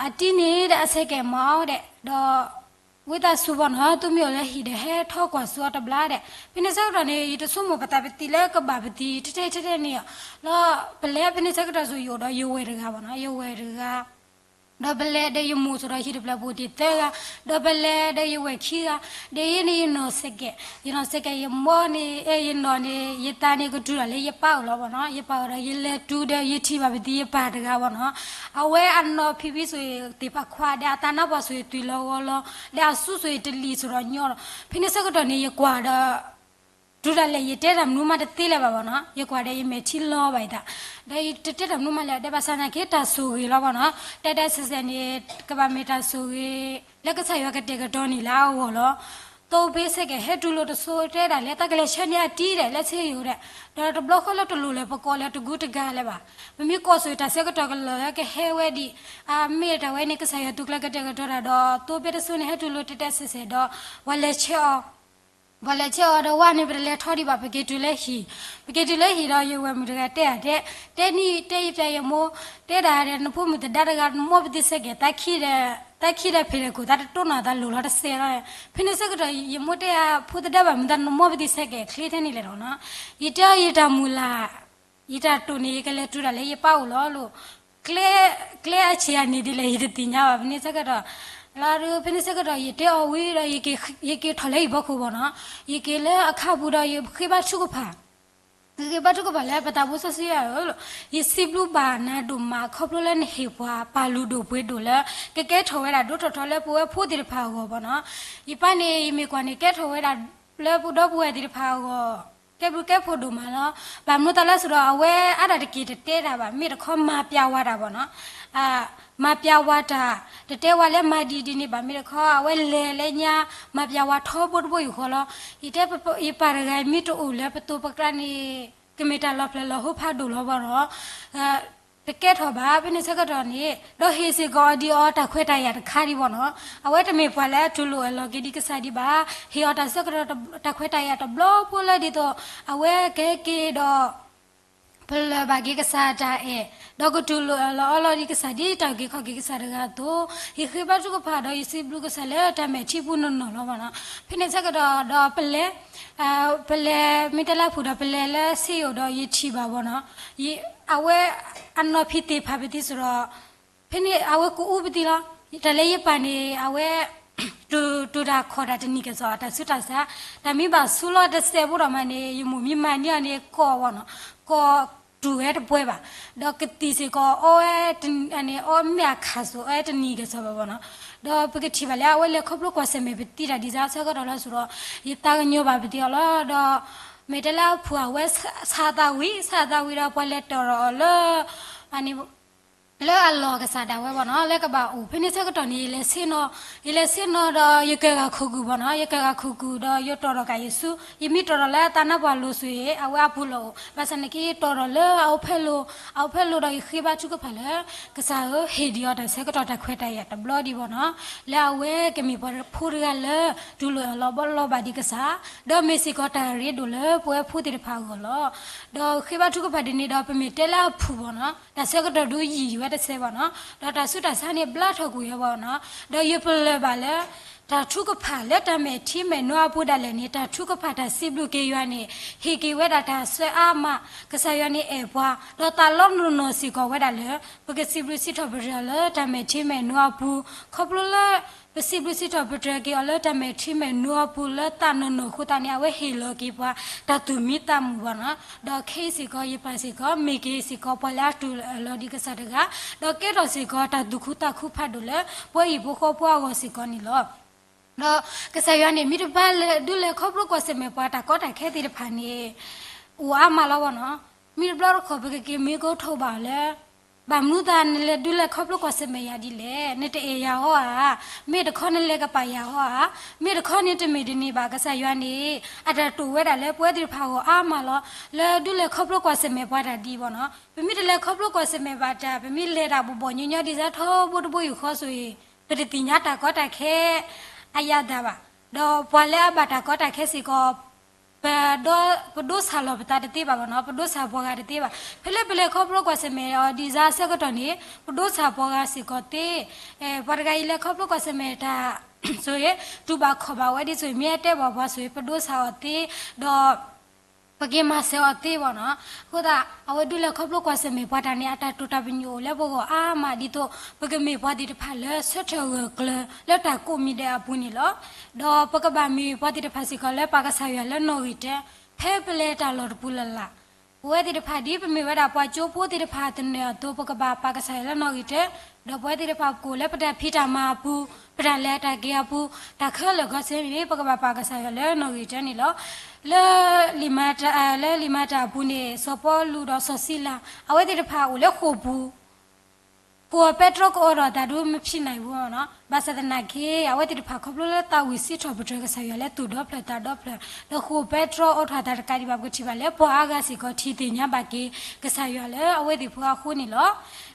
အတံၤန့ၣ်ဒီးအဆဲးကဲးမၤအီၤဒီး ဒီး ဝံသးစူၤဘၣ်နီၤ သုမ့ၢ်အိၣ်လၢဟံၣ်ဒီး ဟဲထီၣ်ကွၢ်ဆူအီၤတဘျီဒီး ဖဲန့ၣ်ဆၢကတီၢ်န့ၣ် ယတဆိကမိၣ်ပသးပသံလၢကဘၣ်ပသံ ထဲထဲထဲထဲန့ၣ်လီၤ. ပလဲၤဖဲန့ၣ်ဆၢကတီၢ်ဆိယအိၣ်ဒီးယဝဲၢ်တဂၤဘၣ်နီၤ, ယဝဲၢ်တဂၤ ဒီးပလဲၤဒီးယမိၢ်ဆိဒီးဟံၣ်တဖျၢၣ်ပအိၣ်တ့ၢ်သၢဂၤ, ဒီးပလဲၤဒီးယဝဲၢ်ခံဂၤ, ဒီးယဲန့ၣ်ယနီၢ်ဆဲးကဲး, ယနီၢ်ဆဲးကဲး ယမိၢ်န့ၣ် အဲ ယနီၢ်န့ၣ် ယသးန့ၣ်ကတုၤလီၤလၢယပၢ်အိၣ်လီၤဘၣ်နီၤ, ယပၢ်အိၣ်ဒီးယလဲၤတုၤဒီးယထံၣ်ဘၣ်ပသံယပၢ်တဂၤဘၣ်နီၤ, အဝဲအနီၢ်ဖံးဖံးဆိသ့ၣ်ဖးခွါ ဒီးအသးနါပှၢ်ဆိသွံၣ်လီၤဂီၤလီၤ, ဒီးအစုဆိတလံၤဆိဒီးညီလီၤ, ဖဲန့ၣ်ဆၢကတီၢ်န့ၣ် ယကွၢ်ဒီး တုၤဒၣ်လဲာ်ယတဲတၢ်မနုၤမးတသ့လၢၤဘၣ်ဘၣ်နီၤ, ယကွၢ်ဒီးယမဲာ်ထံလီၤဘၣ်ယသး, ဒီးယတတဲတၢ်မနုၤမးလၢၤ ဒီးဘၣ်ဆၣ်သနာ်က့တၢ်ဆိၣ်ဂ့ၤလီၤဘၣ်နီၤ, တဲတဲဆဲးဆဲးန့ၣ် ကဘၣ်မ့ၢ်တၢ်ဆိၣ်ဂ့ၤ လၢကစၢ်ယွၤကတဲာ်ကတီၤန့ၢ်လၢအဂီၢ်လီၤ. သိးဘ့ၣ်ဆဲးကဲး ဟဲတုၤလိာ်တစိၤတဲဒၣ်လၢတၢ်ကလဲၤဆှၢန့ၢ်အတံၤဒီး လၢဆ့ယိၤဒီး, ဒီးတဘျီဃီလၢတလိၣ်လၢပကိးလၢတဂူတဂၤလၢၤဘၣ်, ပမ့ၢ်ကိးဆိတၢ်ဆၢကတီၢ်ကလီၤလၢကဟဲဝဲဒံး, အမ့ၢ်တၢ်ဝဲန့ၣ် ကစၢ်ယွၤသုးကျဲၤကတဲာ်ကတီၤတၢ်ဒီး သိးဘ့ၣ်တစိၤန့ၣ် ဟဲတုၤလိာ်တဲတဲဆဲးဆဲးဒီး ပှၤလဲၤဆှၢအီၤ ပှၤလဲၤဆှၢအီၤဒီးဝဲန့ၣ် ပတလဲၤထီၣ်ဒံးဘၣ် ပက့ၤတုၤလၢဟံၣ်, ပက့ၤတုၤလၢဟံၣ်ဒီး ယဝဲၢ်မုၣ်တဂၤတဲဧါတဲ, တဲန့ၣ် တဲယပျဲယမိၢ်, တဲဒၣ်ဒီး နဖိမုၣ်သဒါတဂၤ နမိၢ်ပသံဆဲးကဲး သးခံဒီးဖံးဒီးခိၣ် သးတတိၢ်နီၣ်သးလိၤလီၤတစဲးလီၤ. ဖဲန့ၣ်ဆၢကတီၢ် ယမိၢ်တဲဧါ ဖိသဒါဘၣ်မနုၤ နမိၢ်ပသံဆဲးကဲးချ့ထဲန့ၣ်လဲၣ်လီၤနီၤ. ယတဲအီၤယတၢ်မုၢ်လၢ် ယတၢ်တိာ်န့ၣ် ယကလဲၤတုၤဒၣ်လၢယပၢ်အိၣ်လီၤလိၤ ကျဲအဆံးအန့ၣ်ဒ်လဲၣ် ယတသ့ၣ်ညါဘၣ် ဖဲန့ၣ်ဆၢကတီၢ်, လီၤဒုး ဖဲန့ၣ်ဆၢကတီၢ် ယတဲအီၤဝံၤဒီး ယက့ၤထီၣ်လၢဟံၣ်ဖီခိၣ်ဘၣ်နီၤ, ယက့ၤလၢအခါပူၤဒီး ယဃ့ဘါထုကဖၣ် ဂ့ၤဂ့ၤဘါထုကဖၣ်လၢပသးဖိစီဆှံယွၤဧၢ, ယစံးဘျုးဘၣ်နၤဒိၣ်မး ခီဖျိလၢနဟ့ၣ်ပှၤပာ်လုၢ်ဒိၣ်ပှ့ၤဒိၣ်လၢ ကကဲထီၣ်ဝဲဒၣ်ဒိၣ်ထီၣ်ထီလၢပဝဲဖိသ့ၣ်တဖၣ်အဂီၢ်ဘၣ်နီၤ. ယပၢ်န့ၣ် ယမ့ၢ်ကွၢ်န့ၣ် ကဲထီၣ်ဝဲဒၣ်လၢပဒီပုၢ်ဝဲၢ်သ့ၣ်တဖၣ်အဂီၢ် ကဲဘျုးကဲဖှိၣ်ဒိၣ်မးလီၤ. ဘၣ်မနုၤသးလဲၣ်စ့ၢ်ဒီး အဝဲအါဒၣ်တက့ၢ်တတဲတၢ်ဘၣ် မ့ၢ်တခီမၤပျးဝၤတၢ်ဘၣ်နီၤ. မၤပျးဝၤတၢ် တတဲဝၤလၢမၤဒ်ဒ်န့ၣ်ဘၣ် မ့ၢ်တခီ အဝဲလဲၤလၢညါ မၤပျးဝၤထီဘိတဘိယူၢ်ဃီလီၤ. ယတဲ ယပၢ်တဂၤ မ့ၢ်တအိၣ်လၢပသိးပကျါန့ၣ် ကမ့ၢ်တၢ်လီၤဖျဲၣ်လီၤဟိဖးဒိၣ်လီၤဘၣ်နီၤ. တကဲထီၣ်ဘၣ် ဖဲန့ၣ်ဆၢကတီၢ်န့ၣ် ဒီးဟ့ၣ်စ့ၢ်ကီးအီၤဒ်အီၤတၢ်ခွဲးတၢ်ယာ်တခါဒံးဘၣ်နီၤ. အဝဲတမ့ၢ်ပှၤလၢအတူၢ်လိာ်အၢၣ်လီၤက့ၤဒ်ကစၢ်ဒံးဘၣ်. ဟ့ၣ်အီၤတၢ်ဆၢကတီၢ်တၢ်ခွဲးတၢ်ယာ်တဘျီဖိလၢဒ်သိး အဝဲကဟဲက့ၤဒီး ပလၢၢ်ဘၣ်က့ၤကစၢ်တၢ်အဲၣ် ဒီးကတူၢ်လိာ်အၢၣ်လီၤအီလီၤဒ်ကစၢ်ဒ်တၢ်အုၣ်က့ၤခီၣ်က့ၤကစၢ်တဂၤအသိး ယဃ့ဘါထုကဖၣ်ဒီးယစံးဘျုးကစၢ်လၢတၢ်မဲာ်ထံပူၤနီၢ်နီၢ်လီၤဘၣ်နီၤ. ဖဲန့ၣ်ဆၢကတီၢ်ဒီးပလဲၤ ပလဲၤမ့ၢ်တဲလၢအဖုၣ်ဒီးပလဲၤလၢစ့ယိၣ်ဒီးယထံၣ်ဘၣ်ဘၣ်နီၤ. အဝဲအနီၢ်ဖံးသ့ၣ်ဖးပသံစ့ၢ်ဒီး ဖဲန့ၣ်အဝဲကအူပသံလီၤ. တၢ်လၢယပၢ်န့ၣ် အဝဲ တူၢ်တၢ်ခီၣ်တၢ်တနံၤကစီၣ် တၢ်ဆူးတၢ်ဆါ တၢ်မ့ၢ်ဘၣ်ဆူးလီၤတစဲးဖိဒီးမးန့ၣ် ယမိၢ်မ့ၢ်မၤန့ၢ်အီၤန့ၣ် ကိးဘၣ်နီၤ ကိးတူၢ်ဝဲတပှဲၤဘၣ်. ဒီးကသံၣ်စ့ၢ်ကီးအီဝဲ အီမ့ၢ်အခါစိၤ အီဝဲတနံၤကစီၣ်ဘၣ်ဘၣ်နီၤ. ဒီးပကထံၣ်ဘၣ်လၢအဝဲလဲၤခီဖျိကွၢ်ဆၢၣ်မဲာ်ပသံတၢ်ဒ်ဆၢကတီၢ်လီၤစ့ၢ်ဒီး ယသးကညီၤဘၣ်ပသံအီၤလီၤ. ဒီးမ့ၢ်တဲလၢအဖုၣ်အဝဲဆးသးဝံၤ ဆးသးဝံၤဒီးပှၤလဲၤတီၢ်ထီၣ်အီၤလၢ လၢအလီၢ်ကစၢ်ဒၣ်ဝဲဘၣ်နီၤ လၢကဘၣ်အိၣ် ဖဲန့ၣ်ဆၢကတီၢ်န့ၣ် ယလဲၤဆ့ၣ်နီၤ ယလဲၤဆ့ၣ်နီၤဒီးယကဂၤခိၣ်ကုၢ်ဘၣ်နီၤ ယကဂၤခိၣ်ကုၢ်ဒီးယတီၢ်ထီၣ်ကးယစု ယမ့ၢ်တီၢ်ထီၣ်လၢအသးနါပှၢ်လိၤဆိၣ်အံၤ အဝဲအပူၤလီၤအိၣ် ဘၣ်ဆၣ်န့ၣ်က့ယတီၢ်ထီၣ်လၢအအိၣ်ဖဲလိၤ အအိၣ်ဖဲလိၤဒီးယဃ့ဘါထုကဖၣ်လၢ ကစၢ်ဧၢ ဟ့ၣ်ဒံးအီၤတၢ်ဆၢကတီၢ်တၢ်ခွဲးတၢ်ယာ်တဘျီဒံးဘၣ်နီၤ လၢအဝဲကမ့ၢ်ပှၤဖိတဂၤလၢ တူၢ်လိာ်အၢၣ်လီၤဘီလီၤဘၣ်ဒံးကစၢ် ဒီးမ့ၢ်စ့ၢ်ကီးတၢ်ရ့ဒိၣ်လၢပဝဲဖိသ့ၣ်တဖၣ်အဂီၢ်လီၤ. ဒီးဃ့ဘါထုကဖၣ်ဒ်န့ၣ်ဒီး ပမ့ၢ်တဲလၢအဖုၣ်ဘၣ်နီၤ တၢ်ဆၢကတီၢ်ဒုးယံာ်ဝဲတစဲးဘၣ်နီၤ ဒီးတၢ်ဆူးတၢ်ဆါန့ၣ်ဘျါထီၣ်ကွံာ်ဝဲဘၣ်နီၤ ဒီးယပလၢၢ်ဘၣ်လၢ တၢ်ထုကဖၣ်လၢတၢ်မဲာ်ထံမဲာ်နိအပူၤဒၣ်လဲာ်န့ၣ် တၢ်ထုကဖၣ်တၢ်စံးဘျုးက့ၤယွၤန့ၣ် ဟ့ၣ်က့ၤဝဲဒၣ်တၢ်ဆၢအါမး ကစၢ်ယွၤန့ၣ်အဲၣ်ပှၤ ဒီးသးလီနီၢ်နီၢ်စ့ၢ်ကီးဝဲဒၣ်လၢ ပကစံးဘျုးစံးထီၣ်ပတြၢၤအီၤလၢတၢ်မဲာ်ထံမဲာ်နိအပူၤ ခီဖျိလၢ ပစံးဘျုးစံးထီၣ်ပတြၢၤက့ၤအီၤလၢတၢ်မဲာ်ထံမဲာ်နိအပူၤလၢသးနီၢ်နီၢ်အဃိသတးန့ၣ် အဝဲဟ့ၣ်လီၤက့ၤပှၤ တၢ်သူၣ်မံသးမုာ်ဘၣ်နီၤ ဒီးခဲအံၤစ့ၢ်ကီး ယပၢ်စ့ၢ်ကီး မ့ၢ်က့ၤစ့ၢ်ကီးပှၤလၢအတူၢ်အၢၣ်လီၤဒံးကစၢ်တဂၤ ဒီးကဲထီၣ်စ့ၢ်ကီးတၢ်သူၣ်ခုသးခုဖးဒိၣ်လၢ ပဝဲဟံၣ်ဖိဃီဖိအဂီၢ်စ့ၢ်ကီးန့ၣ်လီၤ. ဒီးကစၢ်ယွၤန့ၣ် မ့ၢ်တဘၣ်လဲၤဒုးလဲၤခီဖျိကွၢ်ဆၢၣ်မဲာ်ပှၤတၢ်ကီတၢ်ခဲသ့ၣ်တဖၣ်န့ၣ် အိၣ်အါမးလီၤဘၣ်နီၤ. မ့ၢ်တဘျီတခီၣ် ပကက့ၤမ့ၢ်ကထိးဘၣ်အီၤလၢ ဘၣ်မနုၤသးနလဲၤဒုးလဲၤခီဖျိကွၢ်ဆၢၣ်မဲာ်ယၤဒ်လဲၣ်, နတအဲၣ်ယၤအီၤဧါ, မ့ၢ်တခီနလဲၤကပာ်ယၤအီၤဧါ, မ့ၢ်တခီန့ၣ်တမ့ၢ်တန့ၢ်ဘၣ်. ကစၢ်ယွၤန့ၣ် အတၢ်တိာ်ဝဲဒၣ်လၢပဝဲသ့ၣ်တဖၣ်အဂီၢ်အါမးလီၤ. လၢဒုးလဲၤခီဖျိကွၢ်ဆၢၣ်မဲာ်ပှၤတၢ်ဒ်အံၤဘၣ်နီၤ, ပမ့ၢ်တလဲၤခီဖျိကွၢ်ဆၢၣ်မဲာ်ဘၣ်တၢ်, ပမ့ၢ်လဲၤတၢ်ဘီၣ်ဘီၣ်ညီညီဒ်စးထီဘိတဘိယူၢ်ဃီဆိၣ်ဂ့ၤ, ပတသ့ၣ်ညါတၢ်ကီတၢ်ခဲအယၤဒၣ်ဘၣ်. ဒီးပှၤလၢအဘၣ်တၢ်ကီတၢ်ခဲစ့ၢ်ကီး ပဒိ, ပဒိဆၣ်လီၤပသးတသ့ဘၣ်ဘၣ်နီၤ, ပဒိဆၣ်ပှၤဂၤတသ့ဘၣ်. ဖဲလၢပလဲၤခီဖျိကွၢ်ဆၢၣ်မဲာ်အီၤဒ်စးအဆၢကတီၢ်န့ၣ် ပဒိဆၣ်ပှၤဂၤစ့ၢ်ကီးသ့, ပှၤတဂၤအံၤလဲၤခီဖျိကွၢ်ဆၢၣ်မဲာ်တၢ်ဆိၣ်ဂ့ၤ, တူၢ်ဘၣ်ခီၣ်ဘၣ်ဝဲဒ်ဆိၣ်ဂ့ၤ, မ့ၢ်အတဲဘၣ်ပှၤဆိၣ်ဂ့ၤ ပဒိဆၣ်အီၤသ့, ဒီး ပက့ၤမၤစၢၤအီၤသ့ဘၣ်နီၤ. အဃိသတး အဝဲဒုးလဲၤခီဖျိကွၢ်ဆၢၣ်မဲာ်ပှၤတၢ်န့ၣ် အတၢ်တိာ်တၢ်ပညိၣ်အိၣ်လၢပဂီၢ်အါမး ဒ်သိး ပကမ့ၢ်ပှၤသ့ၣ်တဖၣ်လၢဆၢထၢၣ်ဂၢၢ်ကျၢၤလၢတၢ်ကိးမံၤဒဲးအပူၤန့ၣ်လီၤ. ဒီးပကဘၣ်မ့ၢ်ပှၤသ့ၣ်တဖၣ်စ့ၢ်ကီးလၢပာ်ကစၢ်ယွၤလၢနီၣ်ဂံၢ်တၢ, ဖဲပလဲၤတၢ်လီၢ်တပူၤလၢ်လၢ် ပဝဲသ့ၣ်တဖၣ်ဒ်ပမ့ၢ်ဝဲဒၣ်ပှၤကၠိဖိသ့ၣ်တဖၣ်သနၢၣ်အသိး ပကဘၣ်ပာ်ကစၢ်ယွၤလၢနီၣ်ဂံၢ်တၢ, ဒီးပဝဲသ့ၣ်တဖၣ်ပကအိၣ်လၢပတၢ်ဖံးတၢ်မၤအပူၤ, ပတၢ်လဲၤတၢ်က့ၤအပူၤ, တၢ်ခဲလၢာ်ခဲဆ့န့ၣ် ပကဘၣ်ပာ်ကစၢ်ယွၤလၢနီၣ်ဂံၢ်တၢန့ၣ်လီၤ. လၢလံာ်မၤတၢ်, လၢလံာ်မၤတၢ်အပူၤန့ၣ် စီၤပီလူးဒီးစီၤစံလၤ အဝဲသ့ၣ်တဖၣ်အိၣ်လၢဃိာ်ပူၤ ဃိာ်အပဲတြီကအိးထီၣ်အသးဒုးမဖံးနၢ်အံၤဘၣ်နီၤ, ဘၣ်ဆၣ်သနာ်က့ အဝဲသ့ၣ်တဖၣ်ခီဖျိလၢသးဝံၣ်စံးထီၣ်ပတြၢၤကစၢ်ယွၤလၢသူၣ်ဒီဖျၢၣ်သးဒီဖျၢၣ်, ဒီးဃိာ်ပဲတြီအိးထီၣ်အသးတကးဒံးဘၣ် ပကထံၣ်ဘၣ်လၢပှၤအါဂၤစ့ၢ်ကီးထံၣ်သ့ၣ်ညါဘၣ်က့ၤ ကစၢ်ယွၤလၢအဝဲသ့ၣ်ဖိအဃိန့ၣ်လီၤ.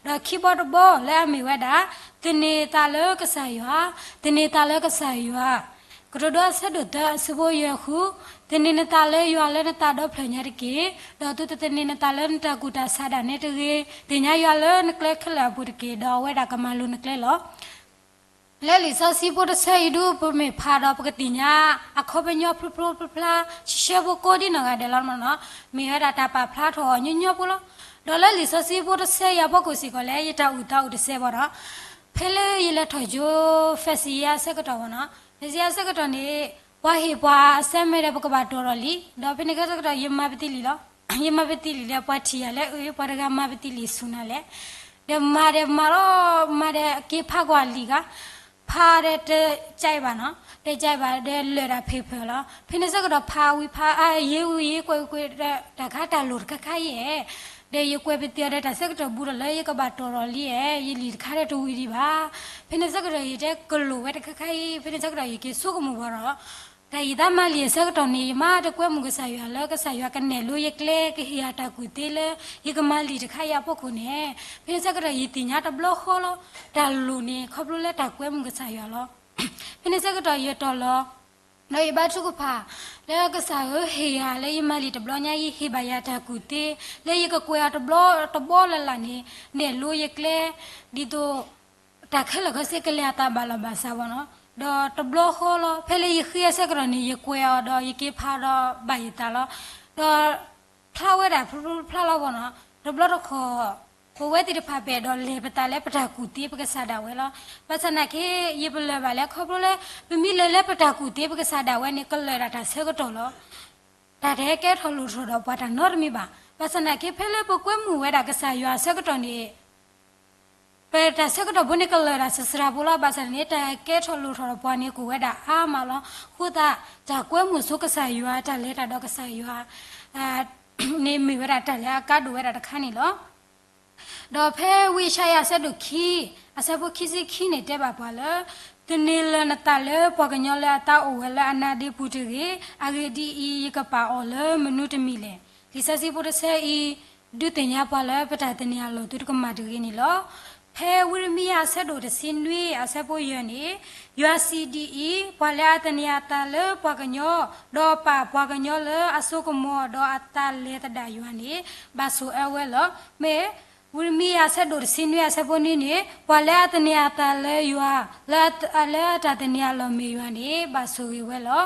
ဒီးခံဘီတဘီလၢအမ့ၢ်ဝဲဒၣ် သန့ၤသးလၢကစၢ်ယွၤ, သန့ၤသးလၢကစၢ်ယွၤ ကတိၤဒိအဆၢဒိၣ်သၢအဆၢဖိယဲၢ်ဃု, သန့ၤနသးလၢယွၤလၢနသးဒီဖျၢၣ်ညါတက့ၢ်, ဒီးသုတသန့ၤနသးလၢနတၢ်ကူၣ်တၢ်ဆးဒၣ်နဲတဂ့ၤ, သ့ၣ်ညါယွၤလၢနကျဲခဲလၢာ်အပူၤတက့ၢ်, ဒီးအဝဲဒၣ်ကမၤလိၤနကျဲလီၤ. လၢလံာ်စီဆှံဖိတဆၢအံၤဒု ပမ့ၢ်ဖးဒီးပကသ့ၣ်ညါ အခီပညီဖျိဖျိဖျါဖျါ ဆှဲဆှဲဖိကိးဒ်နီၢ်ဂၤဒဲးလီၤမနီၤ, မ့ၢ်ဝဲဒၣ်တၢ်ပာ်ဖျါထီၣ်အီၤညီညီဖိလီၤ. ဒီးလၢလံာ်စီဆှံဖိတဆၢအံၤအဖီခိၣ်စ့ၢ်ကီးလၢ ယတၢ်အုၣ်သးအိၣ်တစဲးဘၣ်နီၤ, ဖဲလၢယလဲၤထီၣ်ကၠိ ဖဲစံယါအဆၢကတီၢ်ဘၣ်နီၤ, ဖဲစံယါအဆၢကတီၢ်န့ၣ် ပှၤဟ့ၣ်ပှၤအဆၢမဲာ်ဒီး ပကဘၣ်တီၢ်ထီၣ်လံ, ဒီးဖဲန့ၣ်ဆၢကတီၢ် ယမၤပသံလံလီၤ. ယမၤပတံၤလံာ်ဒီး ပှၤထံၣ်ယၤလၢအၢ ပှၤတဂၤမၤပတံၤလံာ်ဆူၣ်နၤလဲၣ်. ဒီးမၤဒီးမၤလီၤ, မၤဒီးက့ၤဖးကွၢ်လံာ်ဂၤ, ဖးဒီးတကဲဘၣ်နီၤ, တကဲဘၣ်ဒီးလၢာ်ဒၣ်ဖံးဖုးလီၤ. ဖဲန့ၣ်ဆၢကတီၢ်ဖးဝံၤဖး အါ ယ့ဝံၤယ့ကွဲးကွဲးဒီးတၢ်ခါတၢ်လိၣ်တခါခါအံၤဧါ, ဒီးယကွဲးပသံးအီၤဒီးတၢ်ဆၢကတီၢ်ဘူးဒီးလၢယကဘၣ်တီၢ်ထီၣ်လံဧါ, ယလံာ်တခါဒီးတဝံၤဒံးဘၣ်. ဖဲန့ၣ်ဆၢကတီၢ်ယတဲကလိၣ်ဝဲတခါခါအံၤ, ဖဲန့ၣ်ဆၢကတီၢ်ယက့ၤဆိကမိၣ်ဘၣ်ဒီး တၢ်ယသးမၤလံာ်အဆၢကတီၢ်န့ၣ် ယမၤတကွဲမုာ်ကစၢ်ယွၤလၢ ကစၢ်ယွၤကနဲၣ်လိယကျဲ ကဟ့ၣ်ယၤတၢ်ကူၣ်သ့လၢ ယကမၤလံာ်တခါအံၤအဖီခိၣ်န့ၣ်, ဖဲန့ၣ်ဆၢကတီၢ်ယသ့ၣ်ညါတဘျီဃီလီၤ. တၢ်လိၣ်န့ၣ် ခီဖျိလၢတၢ်ကွဲမုာ်ကစၢ်ယွၤလီၤ. ဖဲန့ၣ်ဆၢကတီၢ်ယတီၢ်လီၤ ဒီးယဘါထုကဖၣ် လၢကစၢ်ဧၢ ဟ့ၣ်ယၤလၢယမၤလံာ်တဘျီညါအံၤ ဟ့ၣ်ဘၣ်ယၤတၢ်ကူၣ်သ့ လၢယကကွဲးအီၤတဘျီတဘျီလၢ်လၢ်န့ၣ် နဲၣ်လိယကျဲ ဒ်သိး တၢ်ခဲလၢာ်ခဲဆ့ကလဲၤအသးဘၣ်လီၤဘၣ်စးဘၣ်နီၤ. ဒီးတဘျီဃီလီၤ ဖဲလၢယဃ့အဆၢကတီၢ်န့ၣ် ယကွဲးအီၤဒီးယက့ၤဖးဒီးဘၣ်ယသးလီၤ. ဒီးဖျါဝဲဒၣ်ဖျိဖျါလီၤဘၣ်နီၤ. တဘျီတခီၣ် ပဝဲသ့ၣ်တဖၣ်ပအဲၣ်ဒိးလဲၤပသးလၢပတၢ်ကူၣ်သ့ပကစၢ်ဒၣ်ဝဲလီၤ. ဘၣ်ဆၣ်သနာ်က့ ယပလၢၢ်ဘၣ်လၢခီဖျိလၢ ပမ့ၢ်လဲၤလၢပတၢ်ကူၣ်သ့ပကစၢ်ဒၣ်ဝဲန့ၣ် ကလၢာ်ဒၣ်တၢ်ဆၢကတီၢ်လီၤ. တၢ်တဟဲကဲထီၣ်လိၣ်ထီၣ်ဒီးပှၤတၢ်နီတမံၤဘၣ်. ဘၣ်ဆၣ်သနာ်က့ ဖဲလၢပကွဲမုာ်ဝဲဒၣ်ကစၢ်ယွၤအဆၢကတီၢ်န့ၣ် ပတၢ်ဆၢကတီၢ်ဖိန့ၣ်ကလၢာ်ဒၣ်စှၤစှၤဖိလီၤ. ဘၣ်ဆၣ်န့ၣ် တၢ်ကဲထီၣ်လိၣ်ထီၣ်ဒီးပှၤန့ၣ် ကအိၣ်ဝဲဒၣ်အါမးလီၤ. အဃိသတး တၢ်ကွဲမုာ်ဆိကစၢ်ယွၤ တၢ်လဲၤတၢ်ဒီးကစၢ်ယွၤ န့ၣ်မ့ၢ်ဝဲဒၣ်တၢ်လၢအကါဒိၣ်ဝဲဒၣ်တခါန့ၣ်လီၤ. ဒီးဖဲဝံယၡါယၤအဆၢဒိၣ်ခံ အဆၢဖိခံဆံခံန့ၣ်တဲဘၣ်ပှၤလၢ တန့ၢ်လၢၤနသးလၢပှၤကညီလၢအသးအိၣ်ဝဲလၢအနါဒ့ပူၤတဂ့ၤ. အဂ့ၢ်ဒ်အံၤ, ယကပာ်အီၤလၢမနုၤတမံၤလဲၣ်. လံာ်စီဆှံဖိတဆၢအံၤ ဒုးသ့ၣ်ညါပှၤလၢပတၢ်သန့ၤအလီၢ်သုတကမၣ်တဂ့ၤန့ၣ်လီၤ. ဖဲဝံရမံယၤအဆၢဒိၣ်တဆံနွံ အဆၢဖိယဲၢ်န့ၣ်, ယွၤစံးဒ်အံၤ, ပှၤလၢအသန့ၤအသးလၢပှၤကညီ, ဒီးပာ်ပှၤကညီလၢအစိကမီၤ, ဒီးအသးလဲၤသဒၣ်ယွၤန့ၣ် ဘၣ်ဆိၣ်အၢဝဲလီၤ. မ့ၢ်ဝံရမံယၤအဆၢဒိၣ်တဆံနွံ အဆၢဖိနွံန့ၣ်, ပှၤလၢအသန့ၤအသးလၢယွၤ, လၢ, လၢတၢ်သန့ၤအလီၢ်မ့ၢ်ယွၤန့ၣ် ဘၣ်ဆိၣ်ဂ့ၤဝဲလီၤ.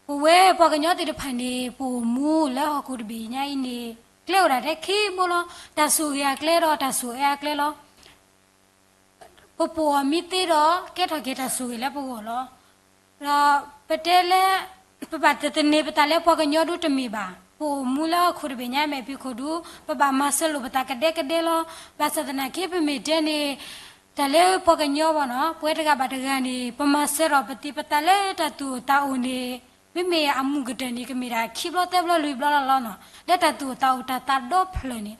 ပဝဲပှၤကညီသ့ၣ်တဖၣ်န့ၣ် ပအိၣ်မူလၢဟီၣ်ခိၣ်တဘ့ၣ်ညါအံၤန့ၣ် ကျဲအိၣ်ဒၣ်ထဲခံဘိလီၤ. တၢ်ဆိၣ်ဂ့ၤအကျဲဒီးတၢ်ဆိၣ်အၢအကျဲလီၤ. ပပိာ်အီၤမ့ၢ်သ့ဒီး ကဲထီၣ်က့ၤတၢ်ဆိၣ်ဂ့ၤလၢပဂီၢ်လီၤ. ဒီးပတဲလၢ ပဘၣ်တသန့ၤပသးလၢပှၤကညီဒိတမ့ၢ်ဘၣ်. ပအိၣ်မူလၢဟီၣ်ခိၣ်တဘ့ၣ်ညါ မဲာ်ဖံးခိၣ်ဒူ ပဘၣ်မၤစၢၤလိာ်ပသးကဒဲကဒဲလီၤ. ဘၣ်ဆၣ်သနာ်က့ ပမ့ၢ်တဲန့ၣ် တၢ်လၢပှၤကညီဘၣ်နီၤ ပဝဲတဂၤဘၣ်တဂၤန့ၣ် ပမၤစၢၤထီၣ်ပသံးပသးလၢတၢ်သူၣ်အိၣ်သးအိၣ်န့ၣ် မ့မ့ၢ်အမုာ်ကတၢၢ်န့ၣ် ကမ့ၢ်ဒၣ်ခံဘျီသၢဘျီလွံၢ်ဘျီလီၤလီၤနီၤ. လၢတၢ်သူၣ်အိၣ်သးအိၣ်တၢ်သးဒီဖျၢၣ်န့ၣ်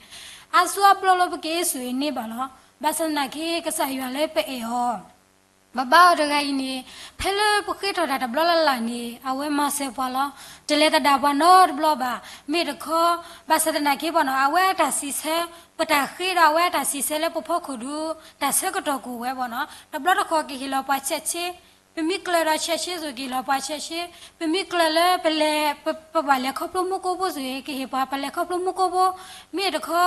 အါစုအါဘျီလၢပက့ၤအ့ၣ်စူၣ်အ့ၣ်န့ၢ်ဘၣ်လီၤ. ဘၣ်ဆၣ်သနာ်က့ ကစၢ်ယွၤလၢပအဲၣ်အီၤ ပဘါအီၤတဂၤအံၤန့ၣ် ဖဲလၢပဃ့ထီၣ်တၢ်တဘျီလၢ်လၢ်န့ၣ် အဝဲမၤစၢၤပှၤလီၤ. တလဲၤသဒၣ်ပှၤနီတဘျီဘၣ်. မ့ၢ်တခီ ဘၣ်ဆၣ်သနာ်က့ဘၣ်နီၤ အဝဲအတၢ်စံးဆၢ ပတၢ်ဃ့ဒီးအဝဲအတၢ်စံးဆၢလၢပဖီခိၣ်ဒူ တၢ်ဆၢကတီၢ်ကအိၣ်ဝဲဘၣ်နီၤ. တဘျီတခီၣ်ကဟ့ၣ်လီၤပှၤဆဲးဆ့ ပမ့ၢ်ကျၢၤဒီးဆဲးဆ့စိၤ ကဟ့ၣ်လီၤပှၤဆဲးဆ့, ပမ့ၢ်ကျၢၤလၢပလဲၤ ပ ပဘၣ်လဲၤခီဖျိမူကိၣ်ဖိစိၤ ကဟ့ၣ်ပှၤပလဲၤခီဖျိမူကိၣ်ဖိ, မ့ၢ်တခီ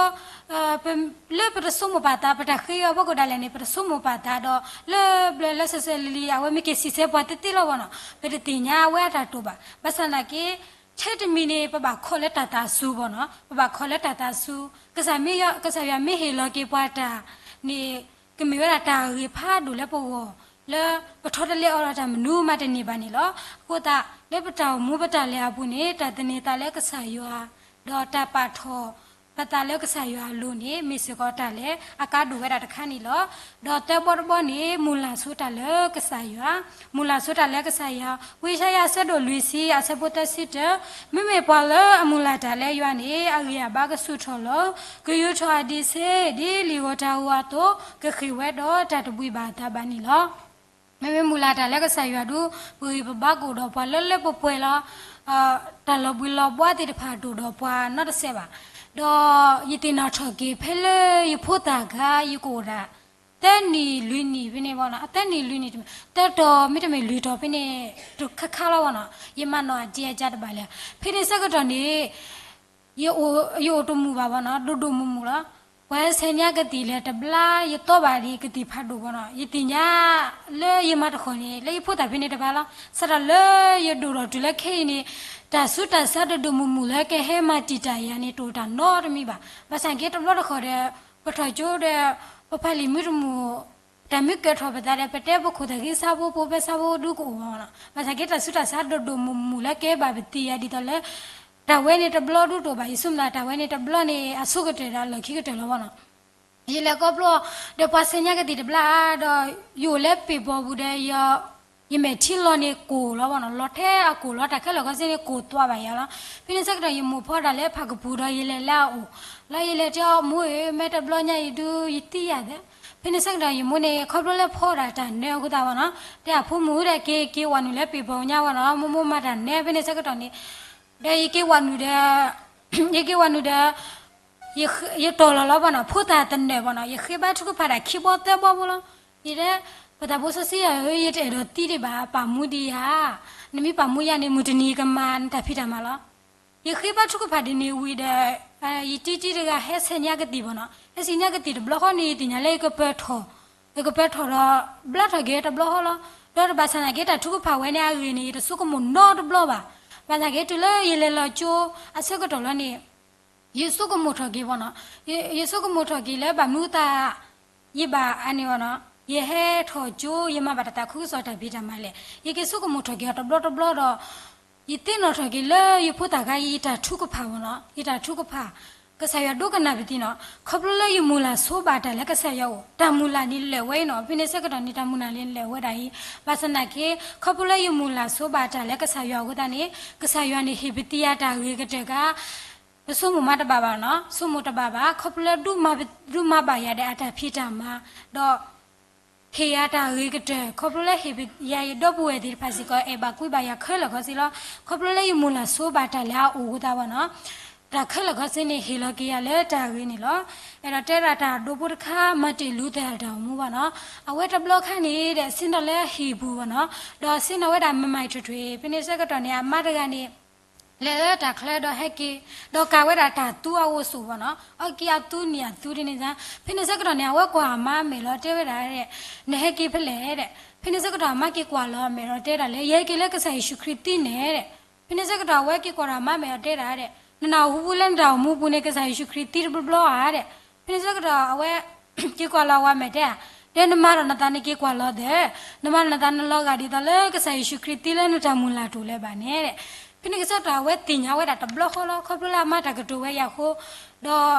လၢပတဆိကမိၣ်ပာ်သး ပတၢ်ဃ့အီၤအဖီခိၣ်ဒၣ်လဲာ်န့ၣ် ပတဆိကမိၣ်ပာ်သးဒီး လၢဘျၢလၢစဲးစဲးလံၤလံၤ အဝဲမ့ၢ်က့ၤစံးဆၢပှၤသ့သ့လီၤဘၣ်နီၤ. ပတသ့ၣ်ညါအဝဲအတၢ်တိာ်ဘၣ်. ဘၣ်ဆၣ်သနာ်က့ ထဲတမံၤန့ၣ် ပဘၣ်ခိးလၢတၢ်သးစူၤဘၣ်နီၤ, ပဘၣ်ခိးလၢတၢ်သးစူၤ, ကစၢ်မ့ၢ်ယွၤ ကစၢ်ယွၤမ့ၢ်ဟ့ၣ်လီၤက့ၤပှၤတၢ်န့ၣ် ကမ့ၢ်ဝဲဒၣ်တၢ်ဂ့ၤဖးဒိၣ်လၢပဂီၢ် လၢပထီတလဲအီၤဒီးတၢ်မနုၤမးတန့ၢ်ဘၣ်န့ၣ်လီၤ. အဃိသတး လၢပတၢ်အိၣ်မူပတၢ်လဲၤအပူၤန့ၣ် တၢ်သန့ၤသးလၢကစၢ်ယွၤ ဒီးတၢ်ပာ်ထီၣ်ပသးလၢကစၢ်ယွၤအလိၤန့ၣ် မ့ၢ်စ့ၢ်ကီးတၢ်လၢအကါဒိၣ်ဝဲဒၣ်တခါန့ၣ်လီၤ. ဒီးသၢဘီတဘီန့ၣ် မုၢ်လၢ်ဆိတၢ်လၢကစၢ်ယွၤ, မုၢ်လၢ်ဆိတၢ်လၢကစၢ်ယွၤ, ဝံယၡါယၤအဆၢဒိၣ်လွံၢ်ဆံ အဆၢဖိသၢဆံတၢ, မ့မ့ၢ်ပှၤလၢအမုၢ်လၢ်တၢ်လၢယွၤန့ၣ် အဂံၢ်အဘါကဆူၣ်ထီၣ်လီၤ. ကယူၤထီၣ်အဒံးဆှံ ဒ်လံာ်ဂီၤတၢ်ဂီၤအသိး ကဃ့ၢ်ဝဲဒီးတၢ်တဘှံးဘၣ်အသးဘၣ်န့ၣ်လီၤ. မ့မ့ၢ်မုၢ်လၢ်တၢ်လၢကစၢ်ယွၤဒုး ပဂံၢ်ပဘါကအိၣ်ဒီးပှၤလၢလၢပှဲၤပှဲၤလီၤ. တၢ်လီၤဘှံးလီၤဘှါသ့ၣ်တဖၣ်တအိၣ်ဒီးပှၤနီတစဲးဘၣ်. ဒီးယသ့ၣ်နီၣ်ထီၣ်က့ၤ ဖဲလၢယဖိသၣ်အခါ ယကအိၣ်ဒၣ် သၢနံၣ်လွံၢ်နံၣ်ဖဲန့ၣ်ဘၣ်နီၤ, သၢနံၣ်လွံၢ်နံၣ်, သၢတီၤမ့တမ့ၢ်လွံၢ်တီၤဖဲန့ၣ် တခါခါလီၤဘၣ်နီၤ, ယမၤနီၣ်အတံၤအကါတဘၣ်လၢၤ. ဖဲန့ၣ်ဆၢကတီၢ်န့ၣ် ယအိၣ်တမုာ်ဘၣ်ဘၣ်နီၤ, ဒိၣ်ဒိၣ်မုၢ်မုၢ်လီၤ. ပှၤဆဲးညါကသံၣ်လဲၤတဘျါ ယတီဘၣ်ဒံးကသံၣ်ဖးဒိၣ်ဘၣ်နီၤ. ယသ့ၣ်ညါလၢယမၤတခီန့ၣ် လၢယဖိသၣ်ဖဲန့ၣ်တဖၣ်လီၤ. စးထီၣ်လၢယဒိၣ်ထီၣ်တုၤလၢခဲအံၤန့ၣ် တၢ်ဆူးတၢ်ဆါဒိၣ်ဒိၣ်မုၢ်မုၢ်လၢကဟဲမၤတံာ်တာ်ယၤန့ၣ် တအိၣ်တၢ်နီတမံၤဘၣ်. ဘၣ်ဆၣ်က့တဘျီတခီၣ်ဒီး ပထီၣ်ကၠိဒီး ပဖးလံာ်မုၢ်တမုၢ် တၢ်မ့ၢ်ကဲထီၣ်ပသးဒီး ပတဲပခိၣ်သးဂံၢ်ဆၢဖိ ဖိဖဲဆၢဖိဒုကအိၣ်ဘၣ်နီၤ. ဘၣ်ဆၣ်က့တၢ်ဆူးတၢ်ဆါဒိၣ်ဒိၣ်မုၢ်မုၢ်လၢကဲဘၣ်ပသံးယၤဒ်သိးလၢ တၢ်ဝဲန့ၣ်တဘျီဒိၣ်တိာ်ဘၣ်, ယဆိကမိၣ်သးတၢ်ဝဲန့ၣ်တဘျီန့ၣ် အဆိကတၢၢ်ဒီးလီၢ်ခံကတၢၢ်လီၤဘၣ်နီၤ. ယလဲၤခီဖျိဒီးပှၤဆဲးညါကသံၣ်တဘျီဒီး ယအိၣ်လၢပ့ၤဘီပူၤဒီး ယမဲာ်ထံလီၤန့ၣ်ကိၢ်လီၤဘၣ်နီၤ, လီၤထဲအကိၢ်လီၤ, တၢ်ခဲလၢာ်ခဲဆ့န့ၣ်ကိၢ်သွါဘၣ်ယၤလီၤ. ဖဲန့ၣ်ဆၢကတီၢ် ယမိၢ်ဖီဒၣ်လၢဖးကပူၤဒီး ယလဲၤလၢအအိၣ်လီၤ. ယလဲၤတဲအီၤ မိၢ်ဧၢ, မ့ၢ်တဘျီညါအံၤဒုး ယသံယၤသ့. ဖဲန့ၣ်ဆၢကတီၢ် ယမိၢ်န့ၣ် ခီဖျိလၢဖီဒၣ်တၢ်နၢအဃိသတးဘၣ်နီၤ, တဲအဖိမုၣ်ဒီး က့ၤက့ၤဝဲနုာ်လၢပ့ၤဘီညါဘၣ်နီၤ, မိၢ်မိၢ်မၤတၢ်နၢ. ဖဲန့ၣ်ဆၢကတီၢ်န့ၣ် ဒီးယက့ၤဝဲနုာ်ဒီး ယက့ၤဝဲနုာ်ဒီး ယတီၢ်လီၤလီၤဘၣ်နီၤ, ဖိသၣ်တနၢၤဘၣ်နီၤ, ယဃ့ဘါထုကဖၣ်ဒၣ်ခံဘီသၢဘီဖိလီၤ. ယတဲ ပသးဖိစီဆှံယၤဧၢ, ယတအဲၣ်ဒိးသံဒံးဘၣ်, ပာ်မူဒံးယၤ, နမ့ၢ်ပာ်မူယၤန့ၣ် မုၢ်တနံၤကမၤနတၢ်ဖံးတၢ်မၤလီၤ. ယဃ့ဘါထုကဖၣ်ဒ်န့ၣ်ဝံၤဒီး ယတံတံတဂၤဟဲဆဲးညါကသံၣ်ဘၣ်နီၤ, ဟဲဆဲးညါကသံၣ်တဘျီဃီန့ၣ် ယသ့ၣ်ညါလၢယကပၢၤထီၣ်, ယကပၢၤထီၣ်ဒီး ဘျါထီၣ်က့ၤတဘျီဃီလီၤ. ဒီးတဘၣ်ဆၣ်သနာ်က့ တၢ်ထုကဖၣ်ဝဲန့ၣ်အဂ့ၢ်န့ၣ် ယတဆိကမိၣ်နီတဘျီဘၣ်. ဘၣ်ဆၣ်က့တုၤလၢယလဲၤလီၤကၠိအဆၢကတီၢ်လီၤန့ၣ် ယဆိကမိၣ်ထီၣ်က့ၤဘၣ်နီၤ, ယဆိကမိၣ်ထီၣ်က့ၤလၢဘၣ်မနုၤသး ယဘၣ်အန့ၣ်ဘၣ်နီၤ, ယဟဲထီၣ်ကၠိ ယမၤဘၣ်တၢ်သးခုကစီၣ်တၢ်ဖံးတၢ်မၤလဲၣ်. ယက့ၤဆိကမိၣ်ထီၣ်က့ၤအီၤတဘျီတဘျီဒီး ယသ့ၣ်နီၣ်ထီၣ်က့ၤလၢယဖိသၣ်ခါအံၤ ယတၢ်ထုကဖၣ်ဘၣ်နီၤ, ယတၢ်ထုကဖၣ် ကစၢ်ယွၤဒိကနၣ်ပသံနီၤ, ခီဖျိလၢယမုၢ်လၢ်ဆိဘၣ်တၢ်လၢကစၢ်ယွၤအအိၣ်, တၢ်မုၢ်လၢ်န့ၣ်လၢာ်ဝဲအံၤနီၤ, ဖဲန့ၣ်ဆၢကတီၢ်န့ၣ် တၢ်မုၢ်လၢ်န့ၣ်လၢာ်ဝဲဒၣ်အံၤ, ဘၣ်ဆၣ်သနာ်က့ ခီဖျိလၢယမုၢ်လၢ်ဆိဘၣ်တၢ်လၢကစၢ်ယွၤအဃိသတးန့ၣ် ကစၢ်ယွၤန့ၣ်ဟ့ၣ်ပသံယၤတၢ်ဂ့ၤကတၢၢ်ကါ ပဆိကမိၣ်မးတဘၣ်ဘၣ်နီၤ, ဆိကမိၣ်တဘၣ်ဘၣ်, ခီဖျိလၢ ဒုးမၤဘၣ်ယၤဒီးအတၢ်ဖံးတၢ်မၤ, ဒီး ဟ့ၣ်ယၤတၢ်ဂ့ၤကတၢၢ်, ခီဖျိလၢဟ့ၣ်ယၤယဒီပုၢ်ဝဲၢ်သ့ၣ်တဖၣ်စ့ၢ်ကီး အဲၣ်ဘၣ်ကွံဘၣ်ယၤခဲလၢာ်ခဲဆ့လီၤ. ခီဖျိလၢယမုၢ်လၢ်ဆိဘၣ်တၢ်လၢအအိၣ်အဃိသတးဘၣ်နီၤ, တၢ်ခဲလၢာ်ခဲဆ့န့ၣ် ဟ့ၣ်လီၤက့ၤယၤလၢတၢ်ဂ့ၤန့ၣ်လီၤ. အဲၣ်ဒိးတဲဒၣ်တၢ်ဒိဖိတခါ မၤတ့ၢ်လူသၢၣ်တၢ်အိၣ်မူဘၣ်နီၤ, အဝဲတဘျီခါန့ၣ်ဒီး ဆ့ၣ်နီၤလၢဟံၣ်ပူၤဘၣ်နီၤ, ဒီးဆ့ၣ်နီၤဝဲဒၣ်မုာ်မုာ်ထွဲးထွဲး, ဖဲန့ၣ်ဆၢကတီၢ်န့ၣ် အမါတဂၤန့ၣ် လဲၤလၢတၢ်ချၢဒီးဟဲက့ၤ, ဒီးကၤဝဲဒၣ်တၢ်သူအဝိစိၣ်ဘၣ်နီၤ, အီက့ၤအသူန့ၣ်အသူဒ်န့ၣ်, ဖဲန့ၣ်ဆၢကတီၢ်န့ၣ် အဝဲကွၢ်အမါအမဲာ်လီၤ တဲဝဲဒၣ်, နဟဲက့ၤဖဲလဲၣ်ဒီး, ဖဲန့ၣ်ဆၢကတီၢ်အမါက့ၤကွၢ်လီၤအမဲာ်ဒီးတဲဒၣ်လၢ ယဟဲက့ၤလၢကစၢ်ယ့ၣ်ၡူးခရံာ်သံန့ၣ်ဒီး, ဖဲန့ၣ်ဆၢကတီၢ်အဝဲက့ၤကွၢ်ဒီးအမါအမဲာ်ဒီးတဲဒၣ်ဒီး, နနၢ်ဟူဖူလၢနတၢ်အိၣ်မူပူၤန့ၣ် ကစၢ်ယ့ၣ်ၡူးခရံာ်သံတဘျီဘျီဧါဒီး, ဖဲန့ၣ်ဆၢကတီၢ်အဝဲ က့ၤကွၢ်လီၤအဝၤမဲာ်တဲဧါ, ဒီးနမၤဒီးနသးနက့ၤကွၢ်လီၤသ့, နမၤဒီးနသးနလီၤဂာ်ဒ်သိးလၢကစၢ်ယ့ၣ်ၡူးခရံာ်သံလၢနတၢ်မုၢ်လၢ်တအိၣ်လၢၤဘၣ်န့ၣ်ဒီး, ဖဲန့ၣ်ကစၢ်ကတီၢ်အဝဲသ့ၣ်ညါဝဲဒၣ်တဘျီဃီလီၤ, ခီဖျိလၢအမါတၢ်ကတိၤဝဲယၤအဃိ,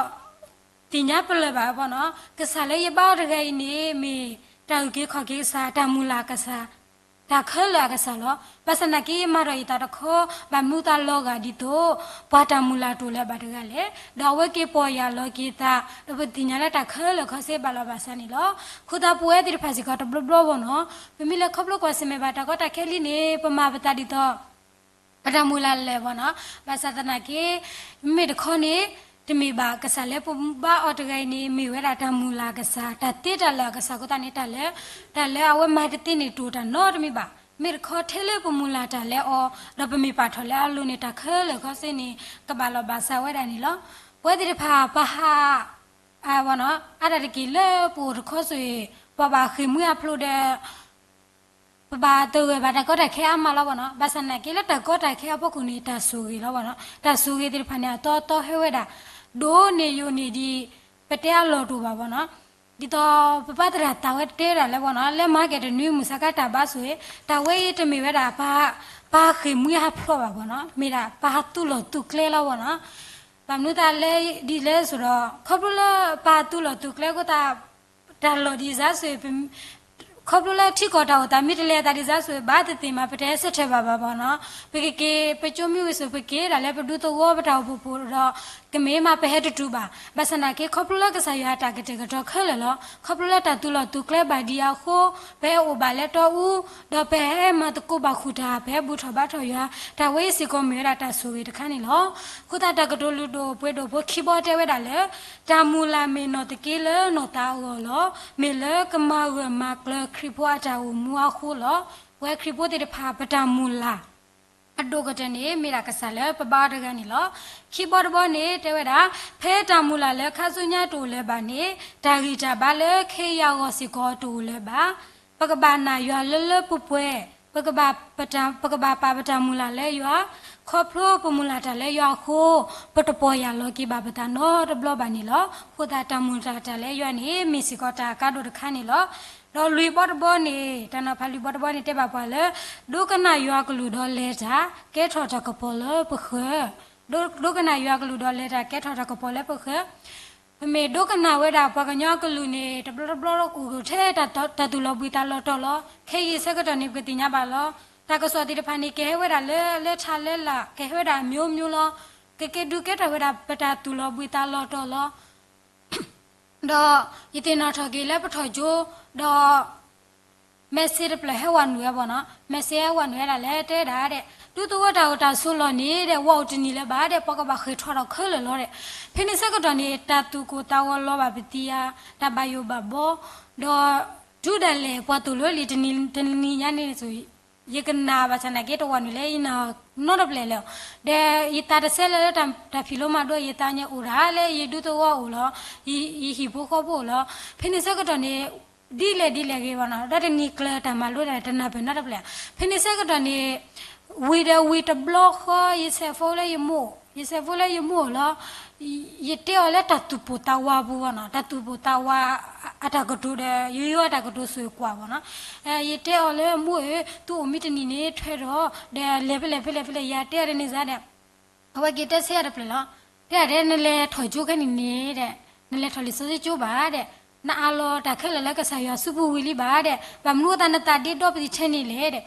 ဒီး သ့ၣ်ညါပလၢၢ်ဘၣ်ဘၣ်နီၤ, ကစၢ်လၢယဘါအီၤတဂၤအံၤန့ၣ် မ့ၢ်တၢ်အုၣ်က့ၤခီၣ်က့ၤကစၢ်, တၢ်မုၢ်လၢ်ကစၢ်, တၢ်ခဲလၢာ်အကစၢ်လီၤ. ဘၣ်ဆၣ်သနာ်က့ ယမၤဒီးယသးတခီ, ဘၣ်မနုၤသးလီၤဂာ်ဒ်သိး ပှၤတၢ်မုၢ်လၢ်တအိၣ်လၢၤဘၣ်တဂၤလဲၣ်. ဒီးအဝဲက့ၤပီၢ်ယၢ်လီၤက့ၤသး, ဒီးပသ့ၣ်ညါလၢတၢ်ခဲလၢာ်ခဲဆ့ဘၣ်လီၤဘၣ်စးန့ၣ်လီၤ. အဃိသတးပဝဲသ့ၣ်တဖၣ်စ့ၢ်ကီးတဘျီဘျီဘၣ်နီၤ, ပမ့ၢ်လဲၤခီဖျိကွၢ်ဆၢၣ်မဲာ်ဘၣ်တၢ်ကီတၢ်ခဲလံန့ၣ် ပမၤပသးဒ်သိး ပတၢ်မုၢ်လၢ်လၢာ်ဘၣ်နီၤ. ဘၣ်ဆၣ်သနာ်က့ မ့မ့ၢ်တခီန့ၣ် တမ့ၢ်ဘၣ်, ကစၢ်လၢပဘါအီၤတဂၤအံၤန့ၣ် မ့ၢ်ဝဲဒၣ်တၢ်မုၢ်လၢ်ကစၢ်, တၢ်သ့တၢ်လၢာ်အကစၢ်အဃိသတးန့ၣ် တၢ်လၢ, တၢ်လၢအဝဲမၤတသ့န့ၣ် တအိၣ်တၢ်နီတမံၤဘၣ်. မ့ၢ်တခီထဲလၢပမုၢ်လၢ်တၢ်လၢအီၤ, ဒီးပမ့ၢ်ပာ်ထီၣ်လၢအလိၤန့ၣ် တၢ်ခဲလၢာ်ခဲဆ့န့ၣ် ကဘၣ်လီၤဘၣ်စးဝဲဒၣ်န့ၣ်လီၤ. ပဝဲသ့ၣ်တဖၣ် ပဟး အဝဲနီၤ, အါတက့ၢ်လၢပအိၣ်တခီဆိၣ်ဂ့ၤ, ပှၤဘၣ်ဃ့ၢ်မှံဟးဖျိးဒီး ပဘၣ်သဂၢၢ်ဘၣ်တၢ်ကီတၢ်ခဲအါမးလီၤဘၣ်နီၤ. ဘၣ်ဆၣ်သနာ်က့လၢတၢ်ကီတၢ်ခဲအဖီခိၣ်န့ၣ် တၢ်ဆိၣ်ဂ့ၤလီၤဘၣ်နီၤ. တၢ်ဆိၣ်ဂ့ၤသ့ၣ်တဖၣ်န့ၣ် အသီသီဟဲဝဲဒၣ်, ဒိၣ်န့ၢ်ယိာ်န့ၢ်ဒံး ပတဲအလီၢ်တအိၣ်ဘၣ်ဘၣ်နီၤ. ဒ်သိးပပၢ်သရၣ်သးဝဲတဲဝဲဒၣ်လၢဘၣ်နီၤ, လၢမၤကဲတနွံ မုၢ်ဆါခါတၢ်ဘါဆိၣ်ဂ့ၤ, တၢ်ဝဲအံၤတမ့ၢ်ဝဲဒၣ် ပှၤဟးဃ့ၢ်မှံဟးဖျိးဘၣ်ဘၣ်နီၤ, မ့ၢ်ဒၣ်ပှၤဟးသူၣ်လီၢ်သူၣ်ကျဲလီၤဘၣ်နီၤ. ဘၣ်မနုၤသးလဲၣ်ဒ်လဲၣ်ဆိဒီး ခီဖျိလၢပှၤဟးသူၣ်လီၢ်သူၣ်ကျဲအဃိသတး တၢ်လီၢ်ဒ်စါဆိၣ်ဂ့ၤ, ခီဖျိလၢထံကီၢ်တၢ်အိၣ်သးမ့ၢ်တလဲၤအသးဒ်စါဆိၣ်ဂ့ၤ ဘၣ်သ့ၣ်သ့ၣ်မး ပတဟဲဆၢထၢၣ်ဘၣ်ဘၣ်ဘၣ်နီၤ. ပကက့ၤ ပကၠိမ့ၢ်ဝံၤဆိၣ် ပက့ၤဒၣ်လၢပဒူသဝီပတၢ်အိၣ်ဖှိၣ်ဖိဒီး ကမ့ၢ်မးပဟဲတတုၤဘၣ်. ဘၣ်ဆၣ်သနာ်က့ ခီဖျိလၢကစၢ်ယွၤအတၢ်ကတဲာ်ကတီၤခဲလၢာ်လီၤ. ခီဖျိလၢတၢ်သူၣ်လီၢ်သူၣ်ကျဲဘၣ်ဒံးအဃိ ပဟဲအိၣ်ဘၣ်လၢတီအူ, ဒီးပဟဲမၤသကိးဘၣ်ဃုာ်တၢ်, ပဟဲဘူၣ်ထီၣ်ဘါထီၣ်ယွၤ, တၢ်ဝဲအံၤစ့ၢ်ကီးမ့ၢ်ဝဲဒၣ်တၢ်ဆိၣ်ဂ့ၤတခါန့ၣ်လီၤ. အဃိသတး တၢ်ကတိၤလုၢ်ဒိၣ်ပှ့ၤဒိၣ်ဖိခံဘီတဲဝဲဒၣ်လၢ တၢ်မုၢ်လၢ်မ့ၢ်နီၢ်သက့လၢနီၢ်သးအဂီၢ်လီၤ. မ့ၢ်လၢကမၤဂၢၢ်မၤကျၢၤခရံာ်ဖိအတၢ်အိၣ်မူအဃိလီၤ. ပဝဲခရံာ်ဖိသ့ၣ်တဖၣ် ပတၢ်မုၢ်လၢ် အဒိၣ်ကတၢၢ်န့ၣ် မ့ၢ်ဒၣ်ကစၢ်လၢပဘါအီၤတဂၤန့ၣ်လီၤ. ခံဘီတဘီန့ၣ် တဲဝဲဒၣ် ဖဲတၢ်မုၢ်လၢ်လၢခါဆူညါတအိၣ်လၢၤဘၣ်န့ၣ် တၢ်ဂံၢ်တၢ်ဘါလၢခဲအံၤအဂီၢ်စ့ၢ်ကီးတအိၣ်လၢၤဘၣ်. ပကဘၣ်နာ်ယွၤလၢလၢပှဲၤပှဲၤ, ပကဘၣ်ပာ်ပတၢ်မုၢ်လၢ်လၢယွၤ, ခီဖျိပမုၢ်လၢ်တၢ်လၢယွၤအဃိ ပတပီၢ်ယၢ်လီၤက့ၤဘၣ်ပသးနီတဘျီဘၣ်န့ၣ်လီၤ. အဃိသတးတၢ်မုၢ်လၢ်တၢ်လၢယွၤန့ၣ် မ့ၢ်စ့ၢ်ကီးတၢ်အကါဒိၣ်တခါန့ၣ်လီၤ. ဒီးလွံၢ်ဘီတဘီန့ၣ် တၢ်နီၤဖးလွံၢ်ဘီတဘီန့ၣ် တဲဘၣ်ပှၤလၢ ဒိကနၣ်ယွၤအကလုၢ်ဒီးလဲၤတၢ်, ကဲထီၣ်တၢ်ကပီၤလၢပဃၢၤ, ဒိကနၣ်ယွၤကလုၢ်ဒီးလဲၤတၢ်ကဲထီၣ်တၢ်ကပီၤလၢပဃၢၤ, ပမ့ၢ်ဒိကနၣ်ဝဲဒၣ်ပှၤကညီကလုာ်န့ၣ် တဘျီတဘျီအိၣ်ထဲတၢ်သူၣ်လီၤဘှံးသးလီၤတီၤလီၤ. ခဲအံၤဆၢကတီၢ်န့ၣ် ပကသ့ၣ်ညါဘၣ်လီၤ. တၢ်ကစီၣ်သ့ၣ်တဖၣ်န့ၣ် ကဟဲဝဲဒၣ်လၢလၢထးလၢလာ် ကဟဲဝဲဒၣ်အမျိုးမျိုးလီၤ. ကကဲဒုးကဲထီၣ်ဝဲဒၣ်ပတၢ်သူၣ်လီၤဘှံးသးလီၤတီၤလီၤ. ဒီးယသ့ၣ်နီၣ်ထီၣ်က့ၤလၢပထီၣ်ကၠိ, ဒီး message တဖျၢၣ်ဟဲဝဲနုာ်ဝဲဘၣ်နီၤ, message ဟဲဝဲနုာ်ဝဲဒၣ်လဲၣ် တဲဝဲဒၣ်ဒဲး, ဒူသဝီတၢ်အိၣ်တၢ်ဆိးလီၢ်န့ၣ်ဒဲး ဝဲအိၣ်တန့ၢ်လၢၤဘၣ်ဒဲး, ပှၤကဘၣ်ဃ့ၢ်ထီၣ်ထီၣ်ခဲလၢာ်လီၤဒဲး. ဖဲန့ၣ်ဆၢကတီၢ်န့ၣ် တၢ်သူၣ်ကိၢ်သးဂီၤလီၤဘၣ်ပသံဧါ, တၢ်ဘၣ်ယိၣ်ဘၣ်ဘီ, ဒီးတုၤဒၣ်လဲာ်ပှၤသိၣ်လိလံာ်တနံၤ တနံၤညါန့ၣ် ယကနၣ်ဘၣ်ဆၣ်နာ်က့ တဝဲနုာ်လၢယနၢ်နီတပျဲၢ်လၢၤ, ဒီးယသးတဆဲးလၢ တၢ်ဖံးလိမၤဒိး ယသးညါအိၣ်ဒၣ်လၢယဒူသဝီအိၣ်လီၤ, ယဟံၣ်ဖိဃီဖိအိၣ်လီၤ. ဖဲန့ၣ်ဆၢကတီၢ်န့ၣ် ဒ်လဲၣ်ဒ်လဲၣ်ဂ့ၤဘၣ်နီၤ, ဒီးတနံၤကျၢၤတၢ်မၤလိတၢ်တနၢ်ပၢၢ်နီတပျဲၢ်. ဖဲန့ၣ်ဆၢကတီၢ်န့ၣ် ဝံၤဒီးဝံၤတဘျီဃီ ယဆဲးဖိလၢယမိၢ်, ယဆဲးဖိလၢယမိၢ်အိၣ်လီၤ. ယတဲအီၤလၢတၢ်သူၣ်ပိၢ်သးဝးပူၤဘၣ်နီၤ, တၢ်သူၣ်ပိၢ်သးဝးအတၢ်ကတိၤဒီး ယိယိအတၢ်ကတိၤဆိၣ်ဂ့ၤကွၢ်ဘၣ်နီၤ. ယတဲအီၤလၢမိၢ်ဧၢ, သုအိၣ်မံတနံၤန့ၣ်ထွဲဒီး ဒီးလဲၤဖဲလဲၣ်ဖဲလဲၣ်ဖဲလဲၣ် ယတဲအီၤဒ်န့ၣ်စ့ၢ်ဒဲး, အဝဲက့ၤတဲဆၢယၤတဖျၢၣ်လီၤ. တဲဒၣ်ဒဲး နလဲၤထီၣ်ကၠိခဲနံၣ်န့ၣ်ဒဲး, နလဲၤထီၣ်လံာ်စီဆှံကၠိဘၣ်ဒဲး, နအးလီၤတၢ်ခဲလၢာ်လၢကစၢ်ယွၤစုပူၤဝံၤလံဘၣ်ဒဲး, ဘၣ်မနုၤအသးနသးဒ့ဒီပသံးထဲန့ၣ်လဲၣ်ဒဲး.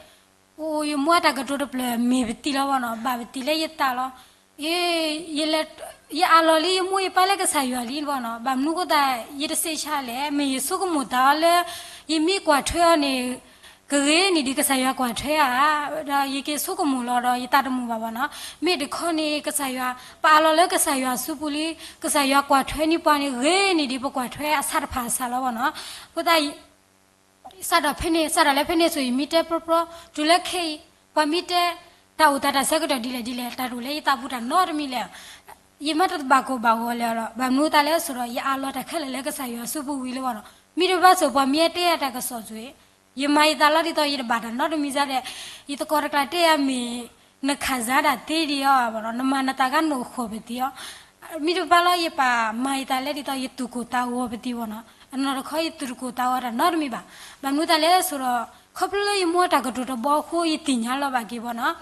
အိၣ် ယမိၢ်အတၢ်ကတိၤတဖျၢၣ်မ့ၢ်ပသံးလီၤဘၣ်နီၤ, ဘၣ်ပသံးလၢယသးလီၤ. ယ ယအးလီၤလံယမိၢ်ယပၢ်လၢကစၢ်ယွၤလံဘၣ်နီၤ, ဘၣ်မနုၤဃိသတး ယတစံးဆါလဲၣ်, မ့ၢ်ယဆိကမိၣ်သးအီၤလၢ ယမ့ၢ်ကွၢ်ထွဲအီၤန့ၣ် ကဂ့ၤန့ၢ်ဒံးကစၢ်ယွၤကွၢ်ထွဲဧါ, ဒီးယက့ၤဆိကမိၣ်လီၤဒီး ယသးတမုာ်ဘၣ်ဘၣ်နီၤ. မ့ၢ်တခီန့ၣ် ကစၢ်ယွၤ ပအးလီၤလၢကစၢ်ယွၤစုပူၤလံ, ကစၢ်ယွၤကွၢ်ထွဲန့ၢ်ပှၤန့ၣ် ဂ့ၤန့ၢ်ဒံးပကွၢ်ထွဲအဆၣ်တဖၣ်အဆၣ်လီၤဘၣ်နီၤ. အဃိသတး စးထီၣ်ဖဲန့ၣ် စးထီၣ်လၢဖဲန့ၣ်ဆိ ယမ့ၢ်တဲပြီပြီ တုၤလၢခဲအံၤ ပှၤမ့ၢ်တဲ တၢ်အိၣ်သးတၢ်ဆၢကတီၢ်ဒ်လဲၣ်ဒ်လဲၣ် တၢ်တအိၣ်လၢယသးပူၤတၢ်နီတမံၤလဲၣ်. ယမ့ၢ်တဘၣ်ကိၢ်ဘၣ်ဂီၤလဲၣ်ဒီး ဘၣ်မနုၤသးလဲၣ်ဆိဒီး ယအးလီၤတၢ်ခဲလၢာ်လၢကစၢ်ယွၤစုပူၤဝံၤလၢဘၣ်နီၤ. မ့ၢ်တဘၣ်ဆိ ပှၤမ့ၢ်တဲယၤတၢ်ကစီၣ်ဆိ ယမၤယသးလီၤဒ်သိး ယတဘၣ်တၢ်နီတမံၤစ့ၢ်ဒဲး, ယသကိးတကျါတဲယၤမ့ၢ် နခးစါဒၣ်သ့ဒံးအီၤဘၣ်နီၤ, နမၤနသးဂၤနိာ်ဃီၤပသံးအီၤ မ့ၢ်တဘၣ်လီၤ ယပာ်မၤယသးလဲၣ်ဒ်သိး ယသူၣ်ကိၢ်သးဂီၤပသံးဘၣ်နီၤ. အနီၢ်တခီ ယသူၣ်တကိၢ်သးဂီၤတၢ်နီတမံၤဘၣ်. ဘၣ်မနုၤသးလဲၣ်ဆိဒီး ခီဖျိလၢယမိၢ်အတၢ်ကတိၤတဘီအဃိ ယသ့ၣ်ညါလီၤဘၣ်က့ၤဘၣ်နီၤ.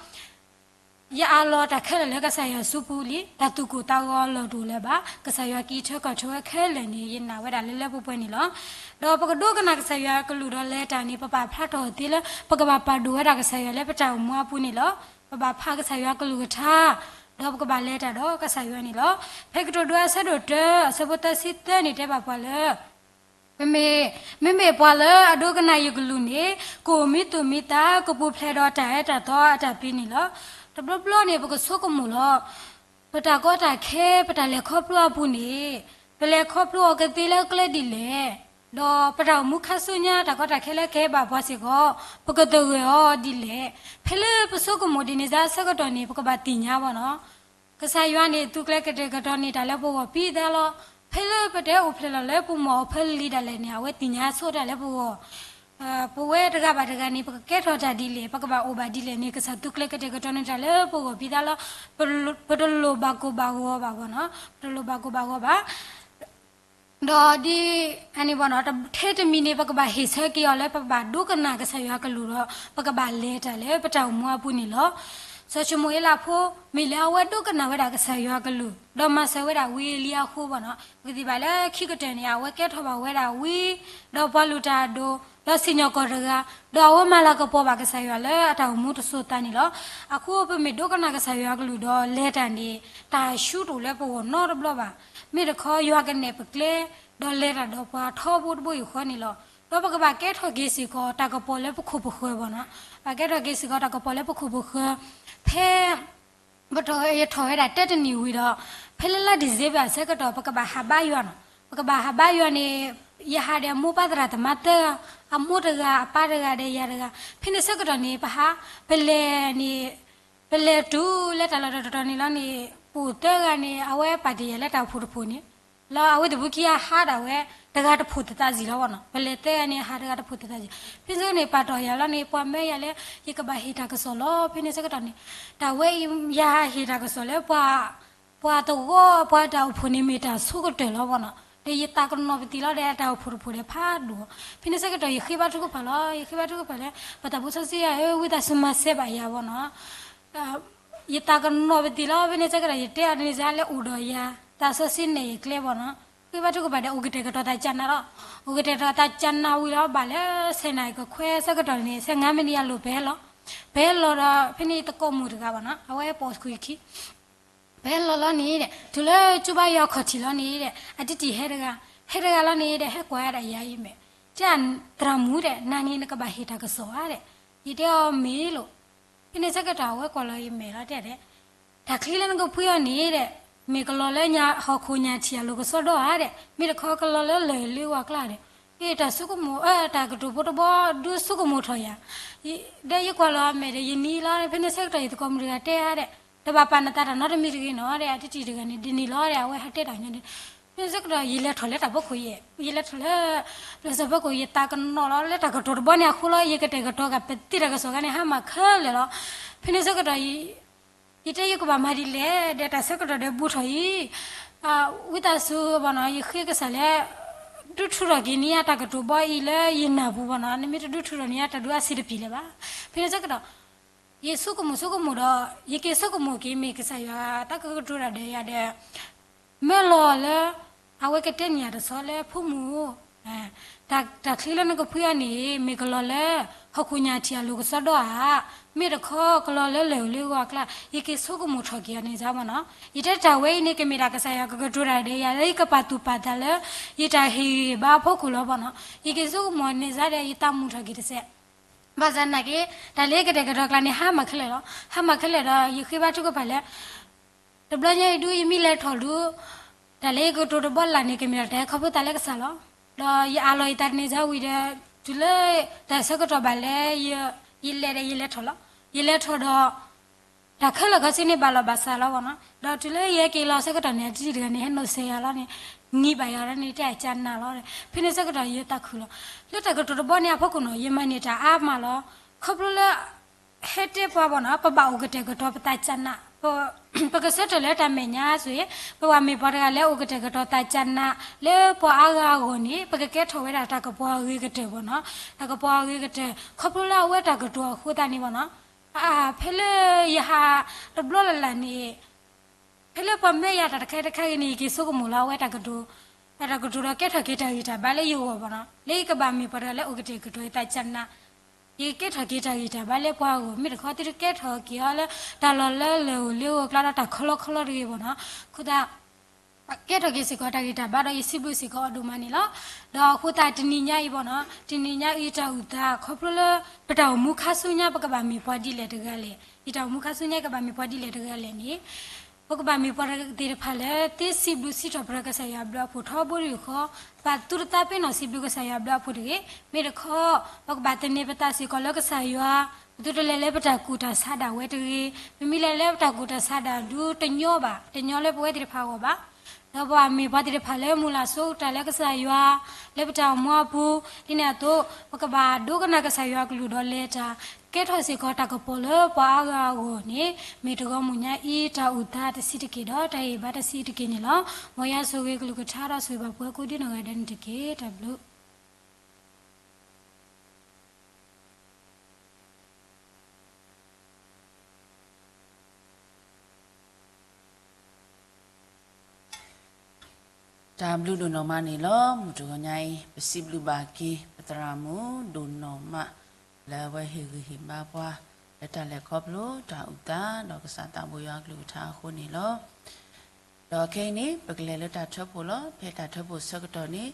ယအးလီၤတၢ်ခဲလၢာ်လၢကစၢ်ယွၤစုပူၤလံ, တၢ်သူၣ်ကိၢ်သးဂီၤလီၤတအိၣ်လၢၤဘၣ်. ကစၢ်ယွၤက့ၤထၢကီၢ်ထၢဝဲခဲလၢာ်န့ၣ် ယနာ်ဝဲဒၣ်လၢလၢပှဲၤပှဲၤန့ၣ်လီၤ. ဒီးပကဒိကနၣ်ကစၢ်ယွၤကလုၢ်ဒီးလဲၤတၢ်န့ၣ် ပပာ်ဖျါထီၣ်သ့လၢ ပကဘၣ်ပာ်ဒိၣ်ဝဲဒၣ်ကစၢ်ယွၤလၢပတၢ်အိၣ်မူအပူၤန့ၣ်လီၤ. ပဘၣ်ဖးကစၢ်ယွၤကလုၢ်ကထါ ဒီးပကဘၣ်လဲၤတၢ်ဒီးကစၢ်ယွၤန့ၣ်လီၤ. ဖဲကတိၤဒိအဆၢဒိၣ်တၢ အဆၢဖိသၢဆံသၢန့ၣ် တဲဘၣ်ပှၤလၢ ပမ့ၢ် မ့မ့ၢ်ပှၤလၢအဒိကနၣ်ယကလုၢ်န့ၣ် ကအိၣ်မံသူၣ်မံသး ကပူၤဖျဲးဒီးတၢ်အၢတၢ်သီအတၢ်ပ့ၤန့ၣ်လီၤ. တဘျီဘျီန့ၣ် ပကဆိကမိၣ်လီၤ. ပတၢ်ကီတၢ်ခဲ ပတၢ်လဲၤခီဖျိအပူၤန့ၣ် ပလဲၤခီဖျိအီၤကသ့လၢကျဲဒ်လဲၣ်, ဒီးပတၢ်အိၣ်မူခါဆူညါ တၢ်ကီတၢ်ခဲလၢကဟဲဘၣ်ပှၤစ့ၢ်ကီး ပကသဂၢၢ်အီၤဒ်လဲၣ်. ဖဲလၢပဆိကမိၣ်ဒ်န့ၣ်စ့ၢ်အဆၢကတီၢ်န့ၣ် ပကဘၣ်သ့ၣ်ညါဘၣ်နီၤ ကစၢ်ယွၤန့ၣ် သူကျဲကတဲာ်ကတီၤန့ၢ်တၢ်လၢပဂီၢ်ပံသးလီၤ. ဖဲလၢပတအိၣ်ဖျဲၣ်လီၤလၢပမိၢ်အဖီလာ်ဒၣ်လဲာ်န့ၣ် အဝဲသ့ၣ်ညါဆိတၢ်လၢပဂီၢ်, ပဝဲတဂၤဘၣ်တဂၤန့ၣ် ပကကဲထီၣ်တၢ်ဒ်လဲၣ် ပကဘၣ်အိၣ်ဘၣ်ဒ်လဲၣ်န့ၣ် ကစၢ်သူကျဲကတဲာ်ကတီၤန့ၢ်တၢ်လၢပဂီၢ်ပံသးလီၤ. ပတလိၣ်ဘၣ်ကိၢ်ဘၣ်ဂီၤဘၣ်ဘၣ်နီၤ, ပတလိၣ်ဘၣ်ကိၢ်ဘၣ်ဂီၤဘၣ် ဒီးဒ်အန့ၣ်ဘၣ်နီၤ, ထဲတမံၤန့ၣ် ပကဘၣ်ဟ့ၣ်ဆၢက့ၤအီၤလၢပဘၣ်ဒိကနၣ်ကစၢ်ယွၤကလုၢ်ဒီး ပကဘၣ်လဲၤတၢ်လၢပတၢ်အိၣ်မူအပူၤန့ၣ်လီၤ. စီၤၡမူၤအ့လးဖိ မ့ၢ်လၢအဝဲဒိကနၣ်ဝဲဒၣ်ကစၢ်ယွၤကလုၢ် ဒီးမၤစၢၤဝဲဒၣ်ဝံအ့လံအဃိဘၣ်နီၤ, ပကသ့ၣ်ဘၣ်လၢခံကတၢၢ်န့ၣ် အဝဲကဲထီၣ်ဘၣ်ဝဲဒၣ်ဝံ ဒီးပှၤလုၢ်တၢ်အဒိၣ် ဒီးစံၣ်ညီၣ်ကွီၢ်တဂၤ, ဒီးအဝဲမၤလၤကပီၤဘၣ်ကစၢ်ယွၤလၢအတၢ်အိၣ်မူတစိၤသးန့ၣ်လီၤ. အဃိပမ့ၢ်ဒိကနၣ်ကစၢ်ယွၤကလုၢ်ဒီးလဲၤတၢ်န့ၣ် တၢ်ဆူတအိၣ်လၢပဂီၢ်နီတဘျီဘၣ်. မ့ၢ်တခီယွၤကနဲၣ်ပကျဲ ဒီးလဲၤတၢ်ဒီးပှၤထီဘိတဘိယူၢ်ဃီန့ၣ်လီၤ. ဒီးပကဘၣ်ကဲထီၣ်က့ၤစ့ၢ်ကီး တၢ်ကပီၤလၢပခိၣ်ပဃၢၤဘၣ်နီၤ, ဘၣ်ကဲထီၣ်က့ၤစ့ၢ်ကီးတၢ်ကပီၤလၢပခိၣ်ပဃၢၤ, ဖဲ ပထီၣ် ယထီၣ်ဝဲဒၣ်တၢတနံၣ်ဝံၤဒီး ဖဲလၢလါ December အဆၢကတီၢ် ပကဘၣ်ဟးဘါယွၤနီၤ, ပကဘၣ်ဟးဘါယွၤန့ၣ် ယဟးဒီးအမိၢ်ပၢ်သရၣ်သမါသၢဂၤ, အမိၢ်တဂၤ အပၢ်တဂၤဒီးယၤတဂၤ, ဖဲန့ၣ်ဆၢကတီၢ်န့ၣ် ပဟး ပလဲၤန့ၣ် ပလဲၤတုၤလၢတၢ်လီၢ်တတီၤန့ၣ်လီၤန့ၣ် ပအိၣ်သၢဂၤန့ၣ် အဝဲပာ်တ့ၢ်ယၤလၢတၢ်အိၣ်ဖှိၣ်တဖှိၣ်န့ၣ် လီၤ အဝဲသ့ၣ်ဖိခံဂၤဟးဒၣ်ဝဲ တဂၤတဖှိၣ်တသးစံၣ်လီၤဘၣ်နီၤ, ပလဲၤသၢဂၤန့ၣ် ဟးတဂၤတဖှိၣ်တသးစံၣ်, ဖဲန့ၣ်ပာ်တီၢ်ယၤလီၤန့ၣ် ပှၤမၢယၤလၢ ယကဘၣ်ဟ့ၣ်တၢ်ကစီၣ်လီၤ. ဖဲန့ၣ်ဆၢကတီၢ်န့ၣ် တၢ်ဝဲအံၤ ယဟးဟ့ၣ်တၢ်ကစီၣ်လၢပှၤ ပှၤသဝီ ပှၤတၢ်အိၣ်ဖှိၣ်န့ၣ်မ့ၢ်တၢ်ဆိကတၢၢ်လီၤဘၣ်နီၤ, ဒီးယသးကနီၤပသံးလီၤဒီး တၢ်အိၣ်ဖှိၣ်တဖှိၣ်ဒီးဖးဒိၣ်, ဖဲန့ၣ်ဆၢကတီၢ် ယဃ့ဘါထုကဖၣ်လီၤ, ယဃ့ဘါထုကဖၣ်လၢ ပတၢ်ပၢဆှၢစံယၤဧၢ ဝံသးစူၤမၤစၢၤဘၣ်ယၤဘၣ်နီၤ, ယသးကနီၤပသံးလီၤ. ဖဲန့ၣ်ဆၢကတီၢ် ယတဲအီၤတန့ၢ်စ့ၢ်လၢအိၣ်ဒီးယၤ, သးစီဆှံနဲၣ်ယကျဲဘၣ်နီၤ. ဃ့ဘါထုကဖၣ်ဒီး အိၣ်ကတဲာ်ကတီၤသးကနးလီၤ. အိၣ်ကတဲာ်ကတီၤသးကနးဝံၤလီၤ ဘၣ်လၢဆယ်နာရီခွဲဆၢကတီၢ်န့ၣ် ဆယ့်ငါးမိနစ်အလိၤ ပဟဲလီၤ. ပဟဲလီၤဒီး ဖဲန့ၣ်ယသကိးမုၣ်တဂၤဘၣ်နီၤ အဝဲပိာ်ခွါခံ ပဟဲလီၤလီၤန့ၣ်ဒီး တုၤလၢကၠူဘါယွၤခီၣ်ထံးလီၤန့ၣ်ဒီး အတံၤတံၤဟဲတဂၤ, ဟဲတဂၤလီၤန့ၣ်ဒီး ဟဲကွၢ်ဝဲဒၣ်ယၤယမဲာ်, တဲ သရၣ်မုၣ်ဒီး နၤန့ၣ်နကဘၣ်ဟ့ၣ်တၢ်ကစီၣ်ဧါဒီး, ယတဲအီၤမ့ၢ်လီၤ. ဖဲန့ၣ်ဆၢကတီၢ်အဝဲကွၢ်လီၤယမဲာ်လီၤ တဲဒဲး, တၢ်ချံလၢနကဖှံအီၤန့ၣ်ဒီး မ့ၢ်ကလီၤလၢညါဟီၣ်ခိၣ်ညၣ်ထံးအလိၤကစီဒီဧါဒီး, မ့ၢ်တခီကလီၤလၢလၢၢ်လ့ဝါကျါဒီး, အ့ တၢ်ဆိကမိၣ် အၢ တၢ်ကတိၤဖိတဘီဒုးဆိကမိၣ်ထီၣ်ယၤ ဒီးယကွၢ်လီၤအမဲာ်ဒီး ယနံၤလီၤ. ဖဲန့ၣ်ဆၢကတီၢ် ယသကိးမုၣ်တဂၤတဲဧါဒီး, တဘၣ်ပာ်နသးတၢ်နီတမံၤတဂ့ၤနီၤဒီး အတံၤတံၤတဂၤန့ၣ် ဒ်န့ၣ်လီၤဒီး အဝဲဟးတဲတၢ်ညါဒီး, ဖဲန့ၣ်ဆၢကတီၢ် ယလဲၤထီၣ်လၢတၢ်ဖီခိၣ်ယဲ, ယလဲၤထီၣ်လၢ ပျဲၢ်စီၣ်ဖီခိၣ် ယသးကနီၤလီၤလၢတၢ်ကတိၤတဘီန့ၣ်အဃိလီၤ. ယကတဲာ်ကတီၤက့ၤပသံးတၢ်ကစီၣ်ခါန့ၣ် ဟါမၢ်ခဲလၢာ်လီၤ. ဖဲန့ၣ်ဆၢကတီၢ် ယတဲယကဘၣ်မၤဒ်လဲၣ်ဒီး တၢ်ဆၢကတီၢ်ဒီးဘူးထီၣ်အံၤ, ဝံသးစူၤဘၣ်နီၤ ယဃ့ကစၢ်လၢ ဒုးထူထီၣ်က့ၤန့ၢ်ယၤတၢ်ကတိၤဘီအံၤလၢယနၢ်ပူၤဘၣ်နီၤ, နမ့ၢ်တဒုးထူထီၣ်န့ၢ်ယၤတၢ်ဒုးအဆံးတပျံၤလၢၤဘၣ်. ဖဲန့ၣ်ဆၢကတီၢ် ယဆိကမိၣ်ဆိကမိၣ်ဒီး ယက့ၤဆိကမိၣ်က့ၤ မ့ၢ်ကစၢ်ယွၤတၢ်ကကတိၤတၢ်ဒီးယၤဒီး မၢလီၤလၢ အဝဲကတဲန့ၢ်ယၤတဆီလၢ ဖိမုၣ်ဧၢ, တၢ်ချံလၢနကဖှံအီၤန့ၣ် မ့ၢ်ကလီၤလၢ ဟီၣ်ခိၣ်ညၣ်ထံးအလိၤကစီဒီဧါ, မ့ၢ်တခီကလီၤလၢလၢၢ်လ့ဝါကျါ, ယက့ၤဆိကမိၣ်ထီၣ်က့ၤအီၤန့ၣ်စ့ၢ်ဘၣ်နီၤ. ယတဲတၢ်ဝဲအံၤန့ၣ် ကမ့ၢ်ဒၣ်ကစၢ်ယွၤကကတိၤတၢ်ဒီးယၤလၢ ယကပာ်သူၣ်ပာ်သးလၢ ယတၢ်ဟ့ၣ်ဂံၢ်ဘါအဖီခိၣ်လီၤဘၣ်နီၤ. ယက့ၤဆိကမိၣ်န့ၣ်စ့ၢ်ဒီး ယသးမုာ်ထီၣ်က့ၤတစဲး ဘၣ်ဆၣ်နာ်က့ တၢ်လၢယကတဲာ်ကတီၤကျါန့ၣ် ဟါမၢ်ခဲလၢာ်လီၤ. ဟါမၢ်ခဲလၢာ်ဒီး ယဃ့ဘါထုကဖၣ်လၢ တဘျီညါအံၤဒုး ယမ့ၢ်လဲၤထီၣ်ဒုး တၢ်လၢယကတိၤတဘီလာ်န့ၣ် ကမ့ၢ်ဒၣ်တၢ်ဟဲခီဖျိသးလၢကစၢ်လီၤ. ဒီးယအးလီၤယသးတန့ၢ်စ့ၢ်ဝံၤဒီး တုၤလၢတၢ်ဆၢကတီၢ်ဘၣ်လၢ ယလဲၤဒီးယလဲၤထီၣ်လီၤ. ယလဲၤထီၣ်ဒီး တၢ်ခဲလၢာ်ခဲဆ့န့ၣ် ဘၣ်လီၤဘၣ်စးလီၤဘၣ်နီၤ. ဒီးတုၤလၢယဟဲက့ၤလီၤဆၢကတီၢ်န့ၣ် အတံၤတဂၤန့ၣ် ဟဲနီၣ်စဲးယၤလီၤန့ၣ် နံၤဘၣ်ယၤလီၤန့ၣ် တဲအကနၣ်လီၤ. ဖဲန့ၣ်ဆၢကတီၢ် ယသးခုလီၤ. လၢတၢ်ကတိၤတဘီန့ၣ်အဖီခိၣ်နီၤ ယမၤန့ၢ်တၢ်အါမးလီၤ. ခီဖျိလၢ ဟဲတဲပှၤဘၣ်နီၤ ပဘၣ်အိၣ်ကတဲာ်ကတီၤပသးကနၣ်, ပကဆၢထၢၣ်လၢတၢ်မဲာ်ညါဆိၣ်ဂ့ၤ, ပဘၣ်မ့ၢ်ပှၤတဂၤလၢအိၣ်ကတဲာ်ကတီၤသးကနၣ် လၢပှၤအါဂၤအဂီၢ်န့ၣ် ပကကဲထီၣ်ဝဲဒၣ်တၢ်ကပီၤအဂ့ၤကတၢၢ်ဘၣ်နီၤ, တၢ်ကပီၤအဂ့ၤကတၢၢ် ခီဖျိလၢအဝဲတၢ်ကတိၤအဃိသတးန့ၣ်ဘၣ်နီၤ. ဖဲလၢယဟးတဘျီလၢ်လၢ်န့ၣ် ဖဲလၢပှၤမၢယၤတၢ်တခါတခါဂ့ၤန့ၣ် ယက့ၤဆိကမိၣ်လီၤ အဝဲတၢ်ကတိၤ, တၢ်ကတိၤဒီးကဲထီၣ်က့ၤတၢ်ဂံၢ်တၢ်ဘါလၢယဂီၢ်ဘၣ်နီၤ, လၢယကဘၣ်မ့ၢ်ပှၤတဂၤလၢအိၣ်ကတဲာ်ကတီၤယသးကနၣ်, ယကကဲထီၣ်က့ၤတၢ်ဂံၢ်တၢ်ဘါလၢပှၤအဂီၢ် မ့ၢ်တခီ သုတကဲထီၣ်က့ၤအီၤလၢ တၢ်လီၢ်လၢလၢၢ်ဧိၤလ့ဧိၤအကျါဒီးတၢ်ခီလီခီလီတဂ့ၤဘၣ်နီၤ, အဃိသတး ကဲထီၣ်က့ၤစ့ၢ်ကီးတၢ်ဂံၢ်တၢ်ဘါဒီး ယစံးဘျုးစ့ၢ်ကီးအီၤဒိၣ်မးန့ၣ်လီၤ. ဒီးအဃိသတးတနံၤညါအံၤဘၣ်နီၤ တနံၤညါအံၤတၢ်အိၣ်သး ခီဖျိလၢ ပတၢ်အိၣ်မူခါဆူညါ ပကဘၣ်မ့ၢ်ပှၤဒ်လဲၣ်တဂၤလဲၣ်, ယတၢ်အိၣ်မူခါဆူညါ ကဘၣ်မ့ၢ်ပှၤဒ်လဲၣ်တဂၤလဲၣ်န့ၣ် ပကဘၣ်မ့ၢ်ပှၤသ့ၣ်တဖၣ်လၢ သ့စံးဘျုးစံးထီၣ်ပတြၢၤကစၢ်ယွၤအဘျုးအဖှိၣ်ထီဘိတဂ့ၤဃီ, ပာ်သူၣ်ပာ်သးပ့ၤနီၣ်စံးဘျုးကစၢ်ယွၤအဘျုးအဖှိၣ်တဂ့ၤ, မ့ၢ်တခီ ပကဘၣ်သန့ၤပသးစ့ၢ်ကီးလၢကစၢ်ယွၤ, ပသုတလဲၤလၢပတၢ်ကူၣ်တၢ်ဆးဒၣ်ဝဲတဂ့ၤ, ပမ့ၢ်လဲၤလၢပတၢ်ကူၣ်တၢ်ဆးဒၣ်ဒုးတညီဘၣ်, တညီလၢပဝဲသ့ၣ်တဖၣ်အဂီၢ်ဘၣ်. ဒီးပဘၣ်မ့ၢ်ပှၤသ့ၣ်တဖၣ်လၢမုၢ်လၢ်ဆိကတၢၢ်လၢကစၢ်ယွၤ, လၢပတၢ်အိၣ်မူအပူၤ, ဒ်န့ၣ်အသိး ပကဘၣ်ဒိကနၣ်ကစၢ်ယွၤအကလုၢ်ဒီးလဲၤတၢ်, ကဲထီၣ်စ့ၢ်ကီးတၢ်ကပီၤလၢပှၤအါဂၤအဂီၢ်န့ၣ် မ့ၢ်တဂီၤမုၢ်ညါအံၤ တၢ်အိၣ်သးတဆံးတက့ၢ်ဒီး တၢ်ဟ့ၣ်ဘါတဆံးတက့ၢ်န့ၣ်လီၤ. မ်ယွၤဆိၣ်ဂ့ၤကလုၢ်ကထါဒီးဆိၣ်ဂ့ၤဘၣ်ပှၤကိးဒ်နီၢ်ဂၤဒဲးန့ၣ်တက့ၢ်. တၢ်ဘျုး တၢ်ဘျုးဒိၣ်နီၢ်မးန့ၣ်လီၤ. မုၢ်တဂီၤညါအံၤ ပစံးဘျုးဘၣ်က့ၤ ပသရၣ်မုၣ်ဒိၣ်နီၢ်မး လၢအဝဲဟ့ၣ်ဂံၢ်ဟ့ၣ်ဘါပှၤ လၢတၢ်လဲၤခီဖျိတၢ်အိၣ်သး ဒီးကစၢ်သးဘိယွၤကလုၢ်ကထါအဃိန့ၣ်လီၤ. ဒီးခဲအံၤန့ၣ် ပကလဲၤလၢတၢ်ထၢဖှိၣ်လီၤ. ဖဲတၢ်ထၢဖှိၣ်ဆၢကတီၢ်န့ၣ်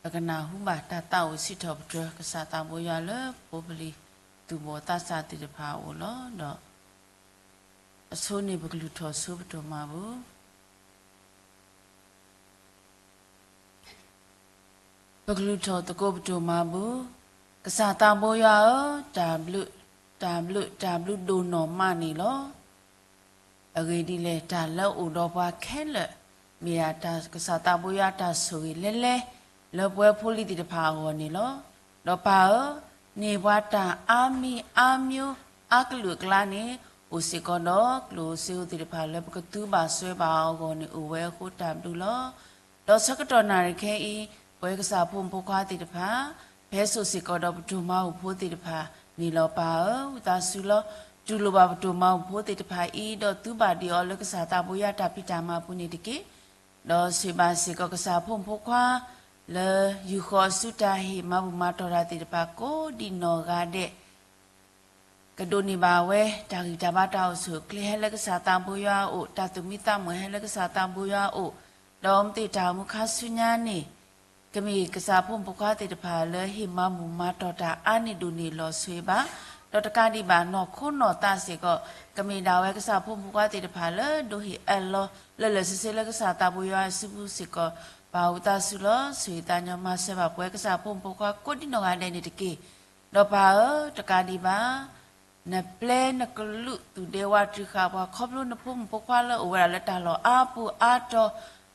ပကနၢ်ဟူဘၣ်တၢ်သးအိၣ်စံးထီၣ်ပတြၢၤ ကစၢ်သးဘိယွၤလၢဖိပလံၤသူၣ်ဘီၣ်သးစၢ်သ့ၣ်တဖၣ်အအိၣ်လီၤ. ဒီး အဆိန့ၣ် ပကလုၢ်ထီၣ်ဆိပတိၢ်မၤပူၤ ပကလုၢ်ထီၣ်သကိးပတိၢ်မၤပူၤ, ကစၢ်သးဘိယွၤဧၢ, တၢ်ဘျုး, တၢ်ဘျုး, တၢ်ဘျုးဒိၣ်နီၢ်မးန့ၣ်လီၤ. အဂ့ၢ်ဒ်လဲၣ်, တၢ်လၢအအိၣ်ဒီးပှၤခဲလၢာ်, မ့ၢ်ဒၣ်တၢ်ကစၢ်သးဘိယွၤတၢ်ဆိၣ်ဂ့ၤလဲၤလဲၤ လၢပဝဲဖိလံၤသ့ၣ်တဖၣ်အဂီၢ်န့ၣ်လီၤ. ဒီးပၢ်ဧၢ, န့ၢ်ပှၤတၢ်အါမံၤအါမျိုးအါကလုာ်အကျါန့ၣ် အိၣ်စ့ၢ်ကီးဒီးကျိၣ်စ့ဧိၤသ့ၣ်တဖၣ်လၢပကသူဘၣ်စွဲဘၣ်အဂီၢ်န့ၣ် အိၣ်ဝဲအဃိတၢ်ဘျုးလီၤ. ဒီးဆၢကတီၢ်နၣ်ရံၣ်ခဲအံၤ ပဝဲကစၢ်ဖိမုၣ်ဖိခွါသ့ၣ်တဖၣ် ဖဲစိာ်စ့ၢ်ကီးဒီးပတိၢ်မၤပူၤဖိသ့ၣ်တဖၣ်န့ၣ်လီၤ. ပၢ်ဧၢ, ဝံသးစူၤလီၤ. တူၢ်လိာ်ဘၣ်ပတိၢ်မၤဘူၣ်ဖိသ့ၣ်တဖၣ်အံၤ ဒီးသူဘၣ်ဒံးအီၤလၢကစၢ်သးဘိယွၤတၢ်ဖံးတၢ်မၤအပူၤန့ၣ်တက့ၢ်. ဒီးဆိၣ်ဂ့ၤဘၣ်စ့ၢ်ကီးကစၢ်ဖိမုၣ်ဖိခွါ လၢယူၢ်ဃီၤအစုတၢ်ဟ့ၣ်မၤဘူၣ်မၤတီၢ်တၢ်သ့ၣ်တဖၣ်ကိးဒံးနီၢ်ဂၤဒဲး ကဒိးန့ၢ်ဘၣ်ဝဲ တၢ်ဂံၢ်တၢ်ဘါတၢ်အိၣ်ဆူၣ်အိၣ်ချ့ဟဲလၢကစၢ်သးဘိယွၤအအိၣ်, တၢ်သူၣ်မံသးမုာ်ဟဲလၢကစၢ်သးဘိယွၤအအိၣ်, ဒီးမ့ၢ်သ့ၣ်တၢ်အိၣ်မူခါဆူညါန့ၣ် ကမ့ၢ်ကစၢ်ဖိမုၣ်ဖိခွါသ့ၣ်တဖၣ်လၢဟ့ၣ်မၤဘူၣ်မၤတီၢ်တၢ်အါန့ၢ်ဒိၣ်န့ၢ်လီၤဆိၣ်ဂ့ၤဘၣ်, ဒီးတကးဒံးဘၣ်နီၢ်ခိနီၢ်သးစ့ၢ်ကီး ကမ့ၢ်ဒၣ်ဝဲကစၢ်ဖိမုၣ်ဖိခွါသ့ၣ်တဖၣ်လၢဒိးဟ့ၣ်အၢၣ်လီၤ လၢလၢာ်ဆ့ဆ့လၢကစၢ်သးဘိယွၤအစုပူၤစ့ၢ်ကီး ပၢ်ဧၢသးစူၤလီၤ ဆိၣ်ဂ့ၤသးညီမၤစၢၤဘၣ်ပဝဲကစၢ်ဖိမုၣ်ဖိခွါကိးဒံးနီၢ်ဂၤဒဲးန့ၣ်တက့ၢ်. ဒီးပၢ်ဧၢ တကးဒံးဘၣ် နပျဲနကလုာ်သူၣ်ဒ့ဝးတြံဃာ်ပှၤ ခီဖျိနဖိမုၣ်ဖိခွါလၢအိၣ်ဝဲဒၣ်လၢတၢ်လီၢ်အါပူၤအါတီၤ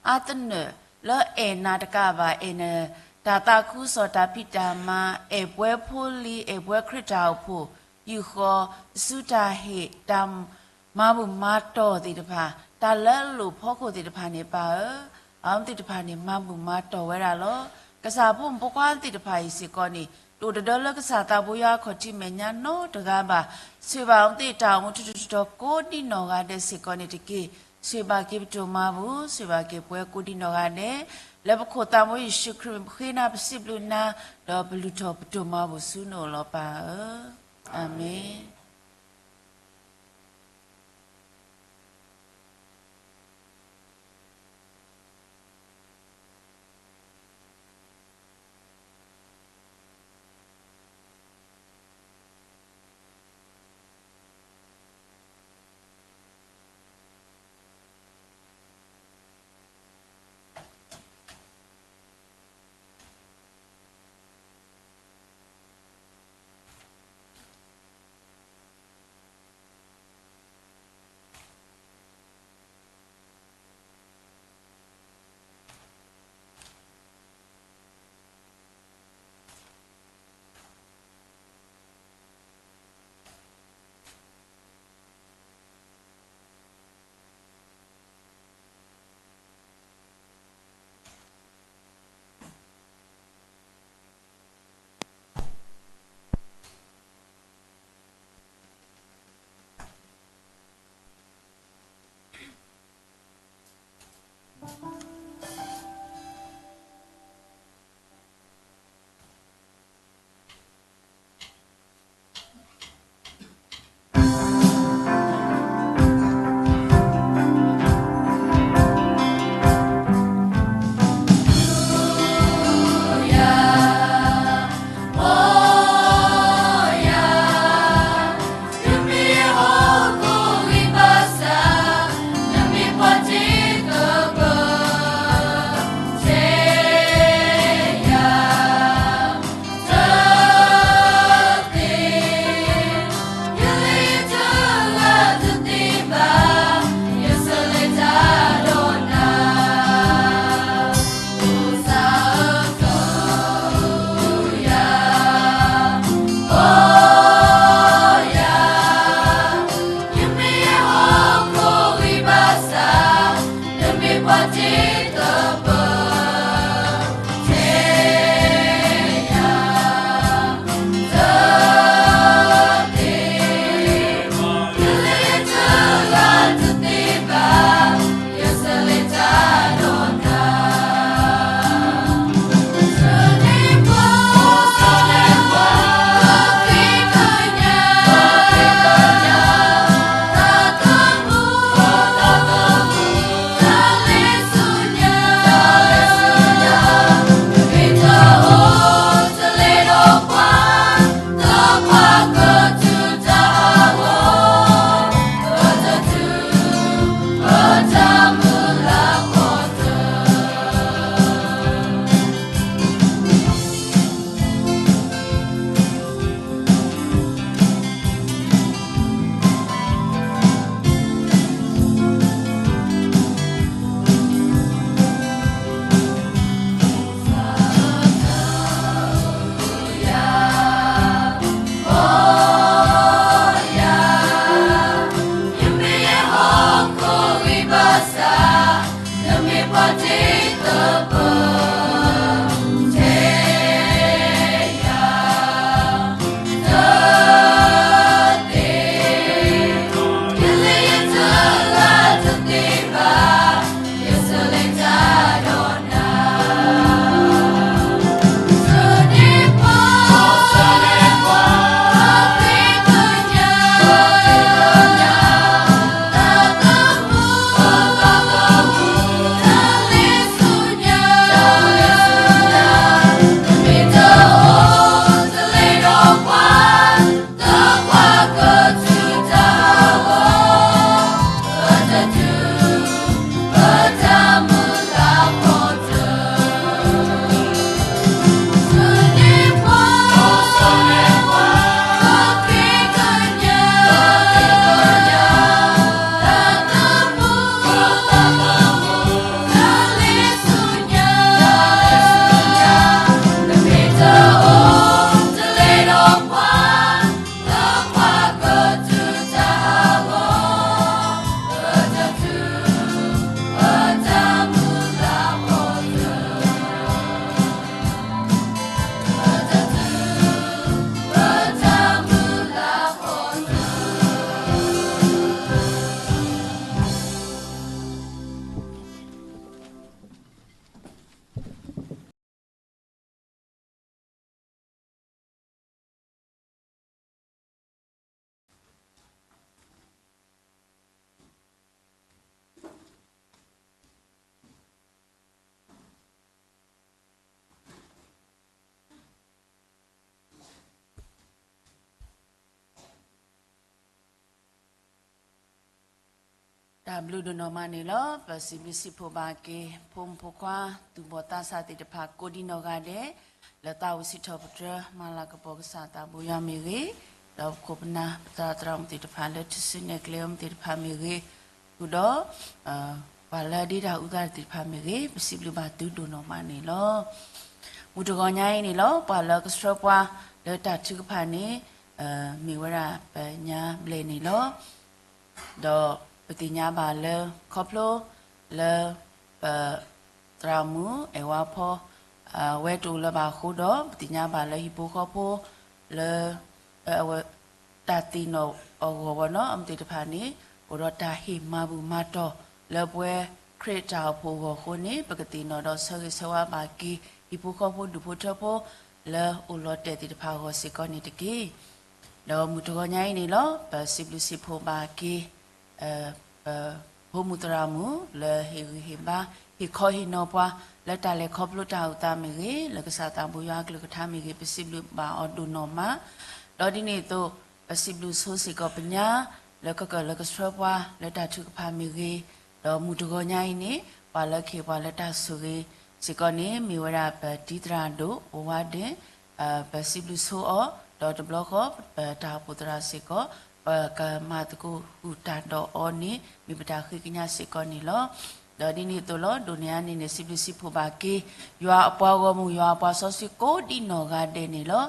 အါသနၢၣ် လၢအဲၣ်နၤတကးဘၣ် အဲၣ်နတၢ်သးခုကစီၣ်တၢ်ဖံးတၢ်မၤ အဲၣ်ပှဲၤဖိလံၤ အဲၣ်ပှဲၤခရံာ်တၢ်အိၣ်ဖှိၣ် ယူၢ်ဃီၤအစုတၢ်ဟ့ၣ်တၢ် မၤဘူၣ်မၤတီၢ်သ့ၣ်တဖၣ် တၢ်လၢအလိၣ်ဖီခိၣ်သ့ၣ်တဖၣ်န့ၣ် ပၢ်ဧၢ, အဝဲသ့ၣ်တဖၣ်န့ၣ် မၤဘူၣ်မၤတီၢ်ဝဲဒၣ်လီၤ. ကစၢ်ဖိမုၣ်ဖိခွါသ့ၣ်တဖၣ်အံၤစ့ၢ်ကီးန့ၣ် တအိၣ်တဒၢလၢကစၢ်သးဘိယွၤအခီၣ်ထံးမဲာ်ညါနီတဂၤဘၣ်. ဆိၣ်ဂ့ၤဘၣ်အဝဲသ့ၣ်တၢ်အိၣ်မူထူထူတီတီကိးဒံးနီၢ်ဂၤဒဲးစ့ၢ်ကီးန့ၣ်တက့ၢ်. ဆိၣ်ဂ့ၤဘၣ်က့ၤပတိၢ်မၤဘူၣ်, ဆိၣ်ဂ့ၤဘၣ်က့ၤပဝဲကိးဒံးနီၢ်ဂၤဒဲး, လၢပခိၣ်သးဘိယ့ၣ်ၡူးခရံာ်ဃ့နၤပစံးဘျုးနၤ, ဒီးပလုၢ်ထီၣ်ပတိၢ်မၤဘူၣ်ဆူနအိၣ်လီၤပၢ်ဧၢ. အၤမ့ၣ်. တၢ်ဘျုးဒိၣ်နီၢ်မးန့ၣ်လီၤ. ပစံးဘျုးစံးဖှိၣ်ဘၣ်က့ၤ ဖိမုၣ်ဖိခွါ သူၣ်ဘီၣ်သးစၢ်သ့ၣ်တဖၣ် ကိးဒံနီၢ်ဂၤဒဲး လၢသးဝံၣ်စံးထီၣ်ပတြၢၤ မၤလၤကပီၤကစၢ်သးဘိယွၤမ့ၢ်ဂ့ၤ, ဒီးပခိၣ်ပနၢ် ပသရၣ်သရၣ်မုၣ်သ့ၣ်တဖၣ် လၢထူၣ်စုနဲၣ်ကျဲအီၤမ့ၢ်သ့ၣ်တဖၣ်မ့ၢ်ဂ့ၤ, ဃုာ်ဒီး ပှၤလၢဒ့တၢ်အူသးသ့ၣ်တဖၣ်မ့ၢ်ဂ့ၤ, ပစံးဘျုးဘၣ်သုဒိၣ်နီၢ်မးန့ၣ်လီၤ. မုၢ်တဂီၤညါအံၤန့ၣ်လီၤ. ပှၤလၢကဆှၢပှၤလၢတၢ်ထုကဖၣ်န့ၣ် မ့ၢ်ဝဲဒၣ်ပညါဘျဲၣ်န့ၣ်လီၤ. ဒီးပသ့ၣ်ညါဘၣ်လၢ ခီဖျိလၢ ပ သရၣ်မုၣ်အဲၣ်ဝါဖီ အဝဲတအိၣ်လၢၤဘၣ်အဃိဒီး ပသ့ၣ်ညါဘၣ်လၢဟံၣ်ဖိဃီဖိ လၢ အဝဲ တၢ်သ့ၣ်နီၣ်အဂီၢ်ဝဲနီၤ အမ့ၢ်သ့ၣ်တဖၣ်န့ၣ် အိၣ်ဒီးတၢ်ဟ့ၣ်မၤဘူၣ်မၤတီၢ် လၢပဝဲခရံာ်တၢ်အိၣ်ဖှိၣ်အဂီၢ်အဃိန့ၣ် ပကသ့ၣ်နီၣ်ဒီးဆၢဂ့ၤဆၢဝါဘၣ်က့ၤ ဟံၣ်ဖိဃီဖိဒူၣ်ဖိထၢဖိ လၢအိၣ်လီၤတဲာ်သ့ၣ်တဖၣ်အဂီၢ်စ့ၢ်ကီးန့ၣ်တက့ၢ်. ဒီးမုၢ်တဂီၤညါအံၤန့ၣ်လီၤ ပစံးဘျုးစံးဖှိၣ်ဘၣ်က့ၤ ပဖိမုၣ်သရၣ်မုၣ် လၢဟ့ၣ်ဂံၢ်ဟ့ၣ်ဘါ ဟ့ၣ်ခီဟ့ၣ်နီၤပှၤ လၢတၢ်လဲၤခီဖျိတၢ်အိၣ်သးမ့ၢ်ဂ့ၤ, လၢကစၢ်သးဘိယွၤအကလုၢ်ကထါမ့ၢ်ဂ့ၤ, ပစံးဘျုးဘၣ်အီၤဒိၣ်နီၢ်မး, ဒီးဒ်န့ၣ်အသိး ပစံးဘျုးဆိစ့ၢ်ကီးပညါ လၢကကၢၢ်လၢကဆှၢပှၤ လၢတၢ်ထုကဖၣ်မ့ၢ်ဂ့ၤ, ဒီးမုၢ်တဂီၤညါအံၤန့ၣ် ပှၤလၢကဟ့ၣ်ပှၤလၢတၢ်ဆိၣ်ဂ့ၤစ့ၢ်ကီးန့ၣ် မ့ၢ်ဝဲဒၣ်ပတံၤသရၣ်ဒိၣ် ဝဝါဒ့ၣ် ပစံးဘျုးဆိအီၤ, ဒီးတဘျီဃီ ပတၢ်အိၣ်ဖှိၣ်သရၣ်စ့ၢ်ကီး ပကမၤသကိးဃုာ်တၢ်ဒီးအီၤန့ၣ် မ့ၢ်ပတၢ်ဃ့ကညးစ့ၢ်ကီးန့ၣ်လီၤ. ဒီးဒ်န့ၣ်အသိးလီၤ ဒိၣ်န့ၢ်အါန့ၢ်န့ၣ် စံးဘျုးစံးဖှိၣ်ဘၣ်က့ၤ ယွၤအပှၤဂီၢ်မုၢ် ယွၤအပှၤစီဆှံကိးဒ်နီၢ်ဂၤဒဲးန့ၣ်လီၤ.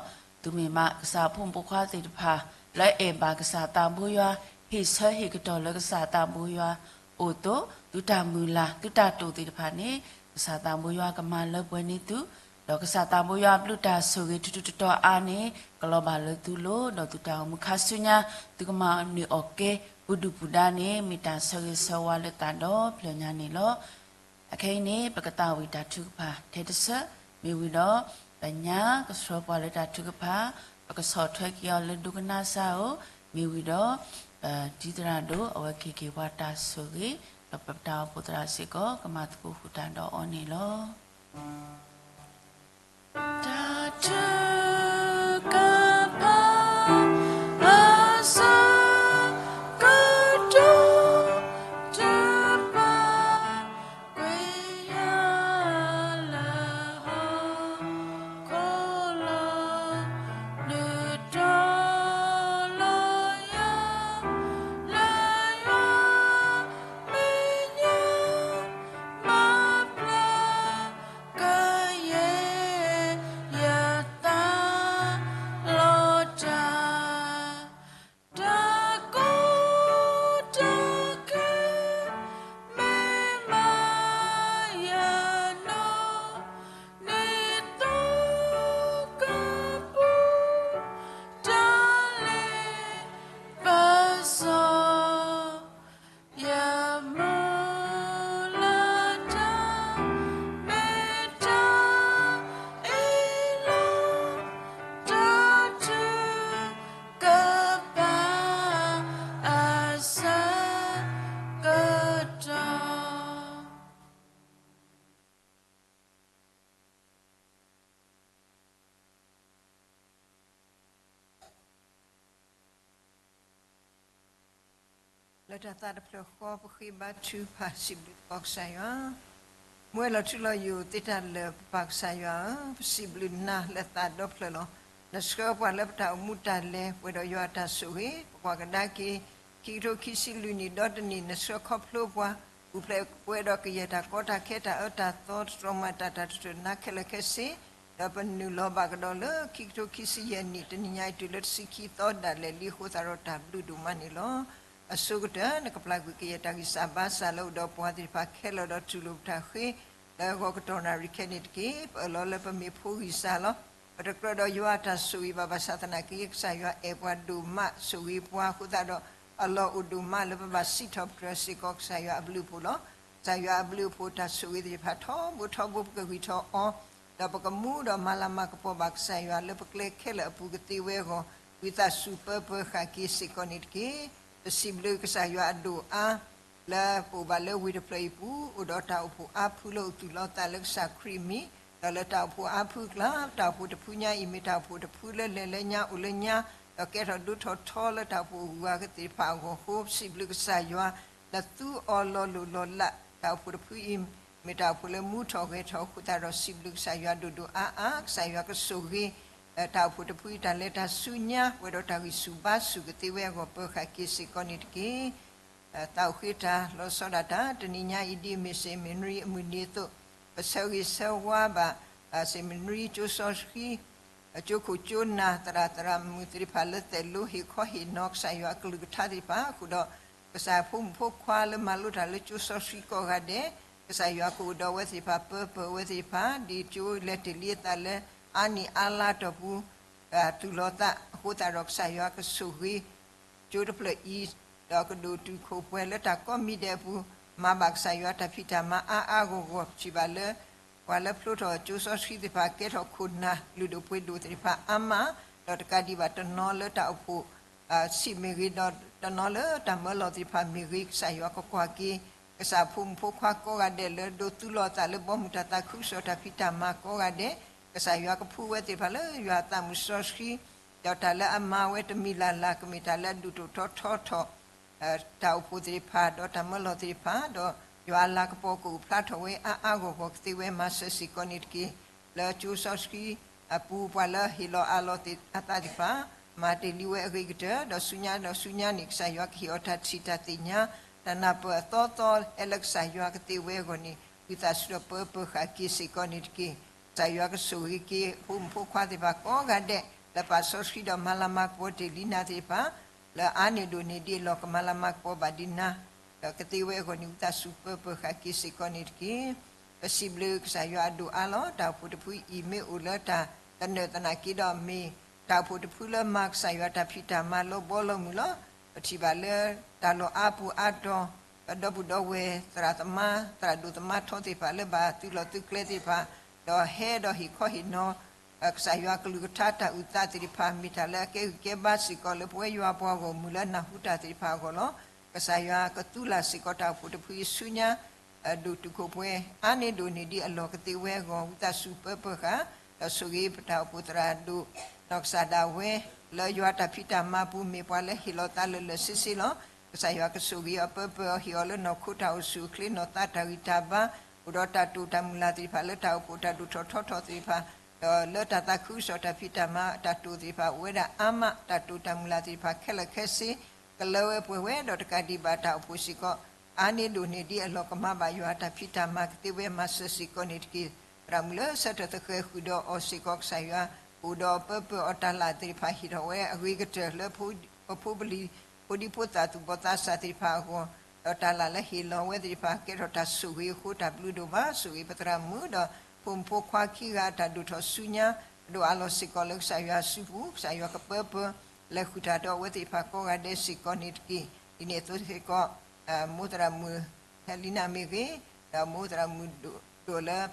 သုမ့ၢ်မးကစၢ်အဖိမုၣ်ဖိခွါသ့ၣ်တဖၣ် လၢအဲၣ်ဘၣ်ကစၢ်သးဘိယွၤ ဟ့ၣ်ဆၢဟ့ၣ်ကတီၢ်လၢကစၢ်သးဘိယွၤအိၣ်အသိး သုတၢ်မုၢ်လၢ် သုတၢ်တိာ်သ့ၣ်တဖၣ်န့ၣ် ကစၢ်သးဘိယွၤကမၤလၢပှဲၤန့ၢ်သု ဒီးကစၢ်သးဘိယွၤအဘျုးတၢ်ဆိၣ်ဂ့ၤထူးထူးတီၤတီၤအါန့ၣ် ကလီၤဘၣ်လၢသုလိၤ ဒီးသုတၢ်အိၣ်မူခါဆူညါ သုကမၤန့ၢ်အီၣ်ကဲ ပူၤဒုၣ်ပူၤဒါန့ၣ် မ့ၢ်တၢ်ဆၢဂ့ၤဆၢဝါလၢသးဒီဖျၢၣ်ညါန့ၣ်လီၤ. အခဲအံၤန့ၣ် ပကသးဝံၣ်တၢ်ထုကဖၣ်ထဲတဆၢ မ့ၢ်ဝံၤဒီး ပညါကဆှၢပှၤလၢတၢ်ထုကဖၣ် ပကဆီၣ်ထွဲက့ၤအီၤလၢဒိကနၣ်စၢ်ဧိၤ, မ့ၢ်ဝံၤဒီး ပတံၤသရၣ်ဒိၣ် အဝဲကဟ့ၣ်က့ၤပှၤတၢ်ဆိၣ်ဂ့ၤ ဒီးပတၢ်အိၣ်ဖှိၣ်သရၣ်စ့ၢ်ကီး ကမၤသကိးဃုာ်တၢ်ဒီးအီၤန့ၣ်လီၤ. တၢ်ထုကဖၣ် အဆၢကတီၢ် တပာ်ကွံာ်ယၤလၢဟီၣ်ခိၣ်လီၤ. နုာ်ထီၣ်လီၤယၤ လၢယွၤမဲာ်ညါ မၤပျၢ် ကယဲၢ်ယသးလီၤတၢ်, တၢ်ကိးတၢ်ဂီၤ မ့ၢ်မၤယၤနီၢ် နံၣ်သိကပူၤတၢ်လဲၤပစီၣ် ယမုၢ်လၢ်တၢ် မ့ၢ်တၢ်အ့ၣ်လိာ် တၢ်ထုကဖၣ် အဆၢကတီၢ် လၢတၢ်သးတဖျၢၣ်ဃီ ပဃ့ဘါထုကဖၣ်စံးဘျုးကစၢ်ယွၤ, မူဝဲလီၤထူလီၤယိာ်သ့တၢ်လၢာ် ပပၢ်ကစၢ်ယွၤဧၢ, ပစံးဘျုးနၤလၢသးဒီဖျၢၣ်လီၤ. နဆှၢပှၤလၢပတၢ်အိၣ်မူတၢ်လဲၤ ပှဲၤဒီးယွၤအတၢ်ဆိၣ်ဂ့ၤ, ပကွၢ်ကဒါက့ၤ ခံကထိခံဆံလွံၢ်နံၣ်ဒီတနံၣ် နဆှၢခီဖျိပှၤ ပူၤဖျဲးပှဲၤဒီးကယဲၢ်တၢ်ကီတၢ်ခဲ တၢ်အၢတၢ်သီ တတြီမၤတၢ် တၢ်တတၢၢ်နါခဲလၢာ်ခဲဆ့, ဒီးပနုာ်လီၤဘၣ်ကဒီးလၢ ခံကထိခံဆံယဲၢ်နံၣ် တနံၤညါအံၤ တုၤလၢတဆံခံသီဒၣ်လဲာ်လံအဃိသတးဒီး တၢ်ဘျုးဒိၣ်မးန့ၣ်လီၤ. အဆိကတၢၢ် နကပျၢ်ကွံာ်ကယဲၢ်တၢ်ဂံၢ်စၢ်ဘါစၢ်လၢအိၣ်ဒီးပှၤသ့ၣ်တဖၣ်ခဲလၢာ်ဒီးတူၢ်လိာ်ပတၢ်ဃ့ လၢဂီၤကတီၢ်နၣ်ရံၣ်ခဲန့ၣ်တက့ၢ်. ပအၢၣ်လီၤလၢပမ့ၢ်ဖိဂံၢ်စၢ်လီၤ. ပတကြၢးဒီးယွၤအတၢ်ဆိၣ်ဂ့ၤဘၣ် ဘၣ်ဆၣ်သနာ်က့ ကစၢ်ယွၤအဲၣ်ပှၤဒိၣ်မး ဆိၣ်ဂ့ၤပှၤအဃိသတးဒီး အလီၢ်အိၣ်ဒိၣ်မးလၢပဘၣ်စံးထီၣ်ပတြၢၤစ့ၢ်ကီး ကစၢ်ယွၤအဘျုးအဖှိၣ်လီၤ. ကစၢ်ယွၤအဘျုးအဖှိၣ်တၢ်ဆိၣ်ဂ့ၤသ့ၣ်တဖၣ်ထီဘိထီဘိ ပကဂံၢ်ထီၣ်အီၤ ဒီးပကမူဒီးမၤလၤမၤကပီၤဘၣ်ကစၢ်ယွၤလၢပကျဲခဲလၢာ်အပူၤကသ့ဝဲအဂီၢ် ဝံသးစူၤပၢပှဲၤဃာ်က့ၤစ့ၢ်ကီးန့ၣ်တက့ၢ်. ပစံးဘျုးကစၢ်ယွၤအဒိၣ်အါ လၢပအိၣ်ဘၣ်လၢဝ့ၢ်တဖျၢၣ်အံၤပူၤ အိၣ်ဒီးတၢ်အိၣ်ဖှိၣ်အါဖုလၢအိၣ်သူၣ်လီၤသးလၢကစၢ်ခရံာ်အမံၤ, ဒီးလၢတၢ်အိၣ်ဖှိၣ်အါဖုအကျါ တၢ်အိၣ်ဖှိၣ်တဖုညါအံၤ မ့ၢ်တၢ်အိၣ်ဖှိၣ်တဖုလၢလဲၤလၢညါအိၣ်လၢညါ ဒီးကဲထီၣ်ဒိၣ်ထီၣ်ထီလၢတၢ်အိၣ်ဖှိၣ်အဂုၤအဂၤသ့ၣ်တဖၣ်အဂီၢ်အဃိ ပစံးဘျုးကစၢ်ယွၤ လၢသူအီၤလီၤလိၢ်လီၤလး. တၢ်အိၣ်ဖှိၣ်တဖုအံၤ မ့ၢ်တၢ်အိၣ်ဖှိၣ်လၢမူထီၣ်ဂဲၤထီၣ်အဃိသတးဒီး စံးဘျုးကစၢ်ယွၤဒိၣ်ဒိၣ်အါအါ, ကစၢ်ယွၤကဆိၣ်ဂ့ၤ တၢ်အိၣ်ဖှိၣ်တဖုအံၤ တၢ်လဲၤတၢ်ဆူညါ ပှဲၤဒီးတၢ်ဂံၢ်ဆူၣ်ဘါဆူၣ်ကသ့ဝဲအဂီၢ် ပၢၤဃာ်က့ၤစ့ၢ်ကီးန့ၣ်တက့ၢ်. သးအိၣ်ဃ့တၢ်လီၤဆီဒၣ်တၢ် တနံၤညါအံၤ ဒ်အမ့ၢ် seminary အမုၢ်နံၤအသိး, ပဆၢဂ့ၤဆၢဝါဘၣ် seminary ကၠိစီဆှံ ကၠိခိၣ်ကၠိနၢ် သရၣ်သရၣ်မုၣ်သ့ၣ်တဖၣ်လၢ သိၣ်လိဟ့ၣ်ခီဟ့ၣ်နီၤ ကစၢ်ယွၤအကလုၢ်ကထါသ့ၣ်တဖၣ်အဃိဒီး, ကစၢ်ဖိမုၣ်ဖိခွါလၢမၤလိတၢ်လၢကၠိစီဆှံကိးဂၤဒဲး, ကစၢ်ယွၤကအိၣ်ဒီးအဝဲသ့ၣ်တဖၣ် ပၢပၢၢ်အဝဲသ့ၣ်တဖၣ် ဒ်ကၠိလဲၤတ့ၢ်လံအသးလၢ အါနံၣ်အါလါတီၢ်ပူၤ တူၢ်လိာ်သးအဃိသတးဒီး ကစၢ်ယွၤကဆိၣ်ဂ့ၤ ကၠိတဖျၢၣ်အံၤ, ဒီးကဒိၣ်တုာ်ခိၣ်ပှဲၤလၢတၢ်ကိးမံၤဒဲးအပူၤ, မၤဘၣ်ကစၢ်ယွၤတၢ်ဖံးတၢ်မၤအါအါဂီၢ်ဂီၢ် ပထံၣ်ဘၣ်လၢ ပှၤလၢဖျိထီၣ်ကၠိစီဆှံသ့ၣ်တဖၣ် ကဲထီၣ်ခိၣ်နၢ်လုၢ်ဒိၣ်ပှ့ၤဒိၣ်သ့ၣ်တဖၣ်အါမး, ဒီးတကးဒံးဘၣ်တနီၤလၢတၢ်အိၣ်ဖှိၣ် ဆံးမ့ၢ်ဂ့ၤ, ဒီးတနီၤလၢတၢ်မၢလီၤသ့ၣ်တဖၣ်မ့ၢ်ဂ့ၤ, ကစၢ်ယွၤကကွၢ်က့ၤ ကစၢ်ဖိမုၣ်ဖိခွါကိးဂၤဒဲးလၢဒိးသူလီၤအသးလၢဘီမုၢ်တၢ်သးခုကစီၣ်တၢ်ဖံးတၢ်မၤကိးဂၤဒဲး, ကစၢ်ယွၤကဖှူဝဲသ့ၣ်တဖၣ်လၢယွၤအသးမုၢ်စီဆှံ, ဒီးတၢ်လၢအမၤဝဲတမံၤလၢ်လၢ် ကမ့ၢ်တၢ်လၢအဒိၣ်ထီၣ်ထီထီၣ် တၢ်အိၣ်ဖှိၣ်သ့ၣ်တဖၣ် ဒီးတၢ်မၢလီၤသ့ၣ်တဖၣ်, ဒီးယွၤအလၤကပီၤကအိၣ်ဖျါထီၣ်ဝဲအါအါဂီၢ်ဂီၢ်ကသ့ဝဲ မၤစၢၤစ့ၢ်ကီးန့ၣ်တက့ၢ်. လၢကၠိစီဆှံအပူၤ ပှၤလၢဟ့ၣ်လီၤအးလီၤအသးသ့ၣ်တဖၣ် မၤတ့ၢ်လံဝဲအဂ့ၤကတၢၢ်, ဒီးဆူညါဒီးဆူညါန့ၣ် ကစၢ်ယွၤကဟ့ၣ်အီၤတၢ်ထံၣ်တၢ်သ့ၣ်ညါ တၢ်နၢ်ပၢၢ်အသီသီ ဟဲလၢကစၢ်ယွၤကသ့ဝဲအဂီၢ်န့ၣ် ဝံသးစူၤဒီးပၢပၢၤဃာ်က့ၤစ့ၢ်ကီးန့ၣ်တက့ၢ်. ကစၢ်ယွၤကဆိၣ်ဂ့ၤက့ၤ ဖိမုၣ်ဖိခွါသ့ၣ်တဖၣ်ကိးဂၤဒဲး လၢပာ်စီဆှံဒီးမၤလၤမၤကပီၤတ့ၢ်လံနၤသ့ၣ်တဖၣ် လၢအါန့ၢ်ဒိၣ်န့ၢ်ဒံးအလီၢ် ကမၤလၤမၤကပီၤဘၣ်ဒံးနၤ ဒီးကသ့ဝဲအဂီၢ်န့ၣ် ဝံသးစူၤပၢပၢၤဃာ်က့ၤစ့ၢ်ကီးန့ၣ်တက့ၢ်. ပစံးဘျုးကစၢ်ယွၤအဒိၣ်အါလီၤ. တၢ်အိၣ်ဖှိၣ်တဖုအံၤ မ့ၢ်အိၣ်လၢတၢ်သနၢၣ်သနာ်က့ဒီး မ့ၢ်တၢ်အိၣ်ဖှိၣ်တဖုလၢမၤကစၢ်ယွၤတၢ်ဖံးတၢ်မၤလီၤဘီလီၤမုၢ်လီၤ. ပထံၣ်ဘၣ်လၢတၢ်လီၢ်အါပူၤအါတီၤ ဒီပုၢ်ဒီဝဲၢ် သရၣ်သမါ သရၣ်ဒိၣ်သမါထီသ့ၣ်တဖၣ်လၢဘၣ်သုးလီၢ်သုးကျဲသ့ၣ်တဖၣ် ဒီးဟဲဒီးဟ့ၣ်ခီဟ့ၣ်နီၤ ကစၢ်ယွၤကလုၢ်ကထါတၢ်အုၣ်သးသ့ၣ်တဖၣ် မ့ၢ်တၢ်လၢအကဲဂံၢ်ကဲဘါစ့ၢ်ကီးလၢပဝဲယွၤပှၤဂီၢ်မုၢ်လၢအနၢ်ဟူတၢ်သ့ၣ်တဖၣ်အဂီၢ်လီၤ. ကစၢ်ယွၤကသူလၢ်စ့ၢ်ကီးတၢ်အိၣ်ဖှိၣ်တဖုအံၤဆူညါ ဒိၣ်တုာ်ခိၣ်ပှဲၤ အါန့ၢ်ဒိၣ်န့ၢ်ဒံးအလီၢ်ကသ့ဝဲအဂီၢ် ဝံသးစူၤပၢပၢၤဃာ် ဒီးဆိၣ်ဂ့ၤပတၢ်အိၣ်ဖှိၣ်သရၣ်ဒိၣ် ဒီးကစၢ်ဒၣ်ဝဲ လၢယွၤတၢ်ဖံးတၢ်မၤပူၤ မ့ၢ်ပှၤလၢဟ့ၣ်လီၤသးလၢာ်လၢာ်ဆ့ဆ့လီၤ. ကစၢ်ယွၤကဆိၣ်ဂ့ၤအီၤပၢပၢၤအီၤ ဟ့ၣ်အီၤလၢနီၢ်ခိတၢ်အိၣ်ဆူၣ်အိၣ်ချ့ နီၢ်သးတၢ်ဂံၢ်တၢ်ဘါ အိၣ်ဒီးတၢ်တိာ်တၢ်မုၢ်လၢ်သ့ၣ်တဖၣ် လၢတၢ်အိၣ်ဖှိၣ်တၢ်ဒိၣ်ထီၣ်ထီထီၣ်သ့ၣ်တဖၣ် ဒီးလၢတၢ်သးခုကစီၣ်တၢ်ဖံးတၢ်မၤအတၢ်တိာ်သ့ၣ်တဖၣ် အိၣ်ဝဲဒၣ်အါမး တၢ်တိာ်တၢ်မုၢ်လၢ်သ့ၣ်တဖၣ်ခဲလၢာ်ခဲဆ့ ကလၢဝဲပှဲၤဝဲ ဒီးတကးဒံးဘၣ်တၢ်အိၣ်ဖှိၣ်စ့ၢ်ကီး အါန့ၢ်ဒိၣ်န့ၢ်ဒံးအလီၢ် ကမၤဘၣ်ယွၤတၢ်ဖံးတၢ်မၤကသ့ဝဲ မၤစၢၤစ့ၢ်ကီးန့ၣ်တက့ၢ်. သရၣ်မုၣ်လၢဆၢထၢၣ်သဃဲၤဃုာ်ဒီးအီၤစ့ၢ်ကီး ကစၢ်ယွၤ ကအိၣ်ဒီးပၢပၢၤအီၤ တၢ်လၢ်သ့ၣ်တဖၣ်ဟ့ၣ်ထီၣ်ဝဲအဂ့ၤကတၢၢ်လၢ ပဖိပလံၤ ဖိဒံဖိသၣ်သူၣ်ဘီၣ်သးစၢ်သ့ၣ်တဖၣ်အဂီၢ် ဒီးတၢ်လၢ်လၢဟ့ၣ်လီၤဝဲသ့ၣ်တဖၣ် ကဲထီၣ်တၢ်ဆိၣ်ဂ့ၤအဃိ တၢ်ဘျုးဒိၣ်မး ဆိၣ်ဂ့ၤပသရၣ်မုၣ် ဒီးဖိမုၣ်ဖိခွါခံဂၤအတၢ်ဒိၣ်ထီၣ်ဆူညါ အဒိၣ်အလီၢ်စ့ၢ်ကီးလၢကစၢ်ယွၤအစုပူၤ ကစၢ်ယွၤကပၢပၢၤ လဲၤဃုာ်တၢ်ဒီးအဝဲသ့ၣ်တဖၣ်ကိးဂၤဒဲးစ့ၢ်ကီးန့ၣ်တက့ၢ်. ဒ်န့ၣ်အသိးစ့ၢ်ကီး မိၢ်သရၣ်မုၣ် ဟဲလံနၢ်မ့ၢ်ဂ့ၤ ဒီးမိၢ်သရၣ်မုၣ်ဒိၣ်လၢ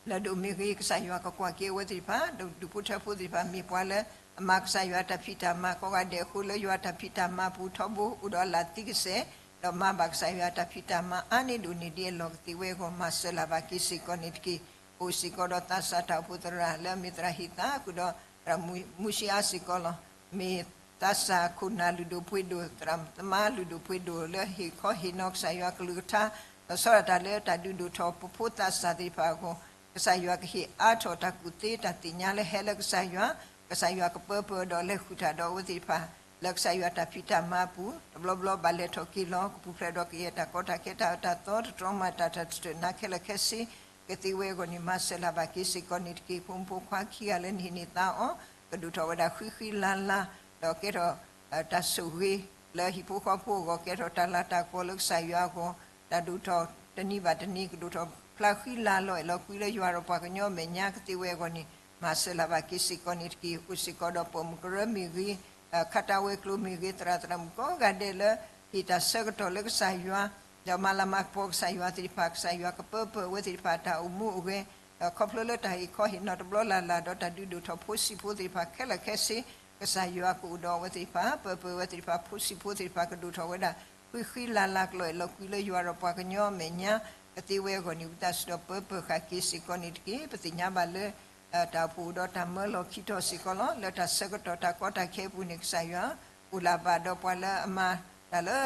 လၢဒိၣ်မ့ၢ်ဂ့ၤ ကစၢ်ယွၤကကွၢ်က့ၤအဝဲသ့ၣ်တဖၣ် ဒီးဒူၣ်ဖိထၢဖိသ့ၣ်တဖၣ် မ့ၢ်ပှၤလၢအမၤကစၢ်ယွၤတၢ်ဖံးတၢ်မၤကိးဂၤဒဲးအဃိ လၢယွၤတၢ်ဖံးတၢ်မၤပူၤထီဘိ အိၣ်ဒီးအလၢ်သံကစဲာ် ဒီးမၤဘၣ်ကစၢ်ယွၤတၢ်ဖံးတၢ်မၤ အါန့ၢ်ဒိၣ်န့ၢ်ဒံးအလီၢ်ကသ့ဝဲအဂီၢ် မၤစၢၤလၢ်ဘၣ်က့ၤစ့ၢ်ကီးန့ၣ်တက့ၢ်. အိၣ်စ့ၢ်ကီးဒီးသးစၢ်တၢ်အိၣ်ဖှိၣ်သရၣ်လၢအမ့ၢ်သရၣ်ဟ့ၣ်သးဃုာ်ဒီး သရၣ်မုၢ်မူၡံအါစ့ၢ်ကီးလီၤ. မ့ၢ်သးစၢ်ခိၣ်နၢ်လုၢ်ဒိၣ်ပှ့ၤဒိၣ် သရၣ်သမါလုၢ်ဒိၣ်ပှ့ၤဒိၣ်လၢဟ့ၣ်ခီဟ့ၣ်နီၤကစၢ်ယွၤကလုၢ်ကထါ ဒီးဆီၣ်လီၤတၢ်လၢတၢ်ဒုးဒိၣ်ထီၣ်ပဖိသးစၢ်သ့ၣ်တဖၣ်အဂီၢ် ကစၢ်ယွၤကဟ့ၣ်အါထီၣ်တၢ်ကူၣ်သ့တၢ်သ့ၣ်ညါလၢဟဲလၢကစၢ်ယွၤ ကစၢ်ယွၤကပၢပၢၤဒီးလဲၤဃုာ်တၢ်ဒီးအဝဲသ့ၣ်တဖၣ် လၢကစၢ်ယွၤတၢ်ဖံးတၢ်မၤအပူၤ တဘျီဘျီဘၣ်လဲၤထီၣ်က့ၤလီၤ ကပူၤဖျဲးဒီးကယဲၢ်တၢ်ကီတၢ်ခဲတၢ်အၢတၢ်သီ တတြီမၤတၢ်တၢ်တတၢၢ်နၤခဲလၢာ်ခဲဆ့ ကသ့ဝဲအဂီၢ်န့ၣ် မၤစၢၤလၢ်ဘၣ်က့ၤစ့ၢ်ကီးန့ၣ်တက့ၢ်. ဖိမုၣ်ဖိခွါခံဂၤလၢနဟ့ၣ်န့ၢ်သါအီၤ ကဒိၣ်ထီၣ်ဝဲဒၣ်ဃံဃံလၤလၤ ဒီးကဲထီၣ် တၢ်ဆိၣ်ဂ့ၤ လၢဟံၣ်ဖိဃီဖိအဂီၢ် ကဲထီၣ်တၢ်လၤတၢ်ကပီၤလၢကစၢ်ယွၤအဂီၢ် တၢ်ဒိၣ်ထီၣ်တနံၤဘၣ်တနံၤ ကဒိၣ်ထီၣ်ဖျါဃံလၤလီၤအဲၣ်လီၤကွံလၢယွၤဒီးပှၤကညီအမဲာ်ညါကသ့ဝဲအဂီၢ်န့ၣ် မၤစၢၤလၢ်ဘၣ်က့ၤစ့ၢ်ကီးန့ၣ်တက့ၢ်. အိၣ်စ့ၢ်ကီးဒီးပိာ်မုၣ်ကရၢမ့ၢ်ဂ့ၤ ခါတၢ်ဝဲၤကျိၤမ့ၢ်ဂ့ၤ သရၣ်သရၣ်မုၣ်ကိးဂၤဒဲးလၢ ဟ့ၣ်တၢ်ဆၢကတီၢ်လၢကစၢ်ယွၤ ဒီးမၤလၤမၤကပီၤကစၢ်ယွၤသ့ၣ်တဖၣ် ကစၢ်ယွၤကပၢပၢၤအဝဲသ့ၣ်တဖၣ်တၢ်အိၣ်မူအိၣ်ဂဲၤ ဒီးခီဖျိလၢတၢ်ဟ့ၣ်ခီဟ့ၣ်နီၤတဘျီလၢ်လၢ် ဒီးတၢ်ဒုးဒိၣ်ထီၣ်ဖိဆံးဖိသ့ၣ်တဖၣ်ခဲလၢာ်ခဲဆ့ ကစၢ်ယွၤကအိၣ်ဒီးအဝဲသ့ၣ်တဖၣ် ပၢပၢၤအဝဲသ့ၣ်တဖၣ် ဖိဆံးဖိသ့ၣ်တဖၣ်ကဒိၣ်ထီၣ်ဝဲဒၣ် ဃံဃံလၤလၤကလီၤအဲၣ်လီၤကွံလၢယွၤဒီးပှၤကညီအမဲာ်ညါ ကသ့ဝဲအဂီၢ်န့ၣ် ဝံသးစူၤဒီးပၢပၢၤဃာ်က့ၤစ့ၢ်ကီးန့ၣ်တက့ၢ်. ပသ့ၣ်ညါဘၣ်လၢ တၢ်အိၣ်ဖှိၣ်အိၣ်ဒီးတၢ်မၢလီၤခံထီၣ်စ့ၢ်ကီးလီၤ. လၢတၢ်ဆၢကတီၢ်တၢ်ကီတၢ်ခဲအပူၤန့ၣ် ကစၢ်ယွၤ အိၣ်လၢၤဘၣ်ဒီးပှၤလၢအမၤ တၢ်လၢ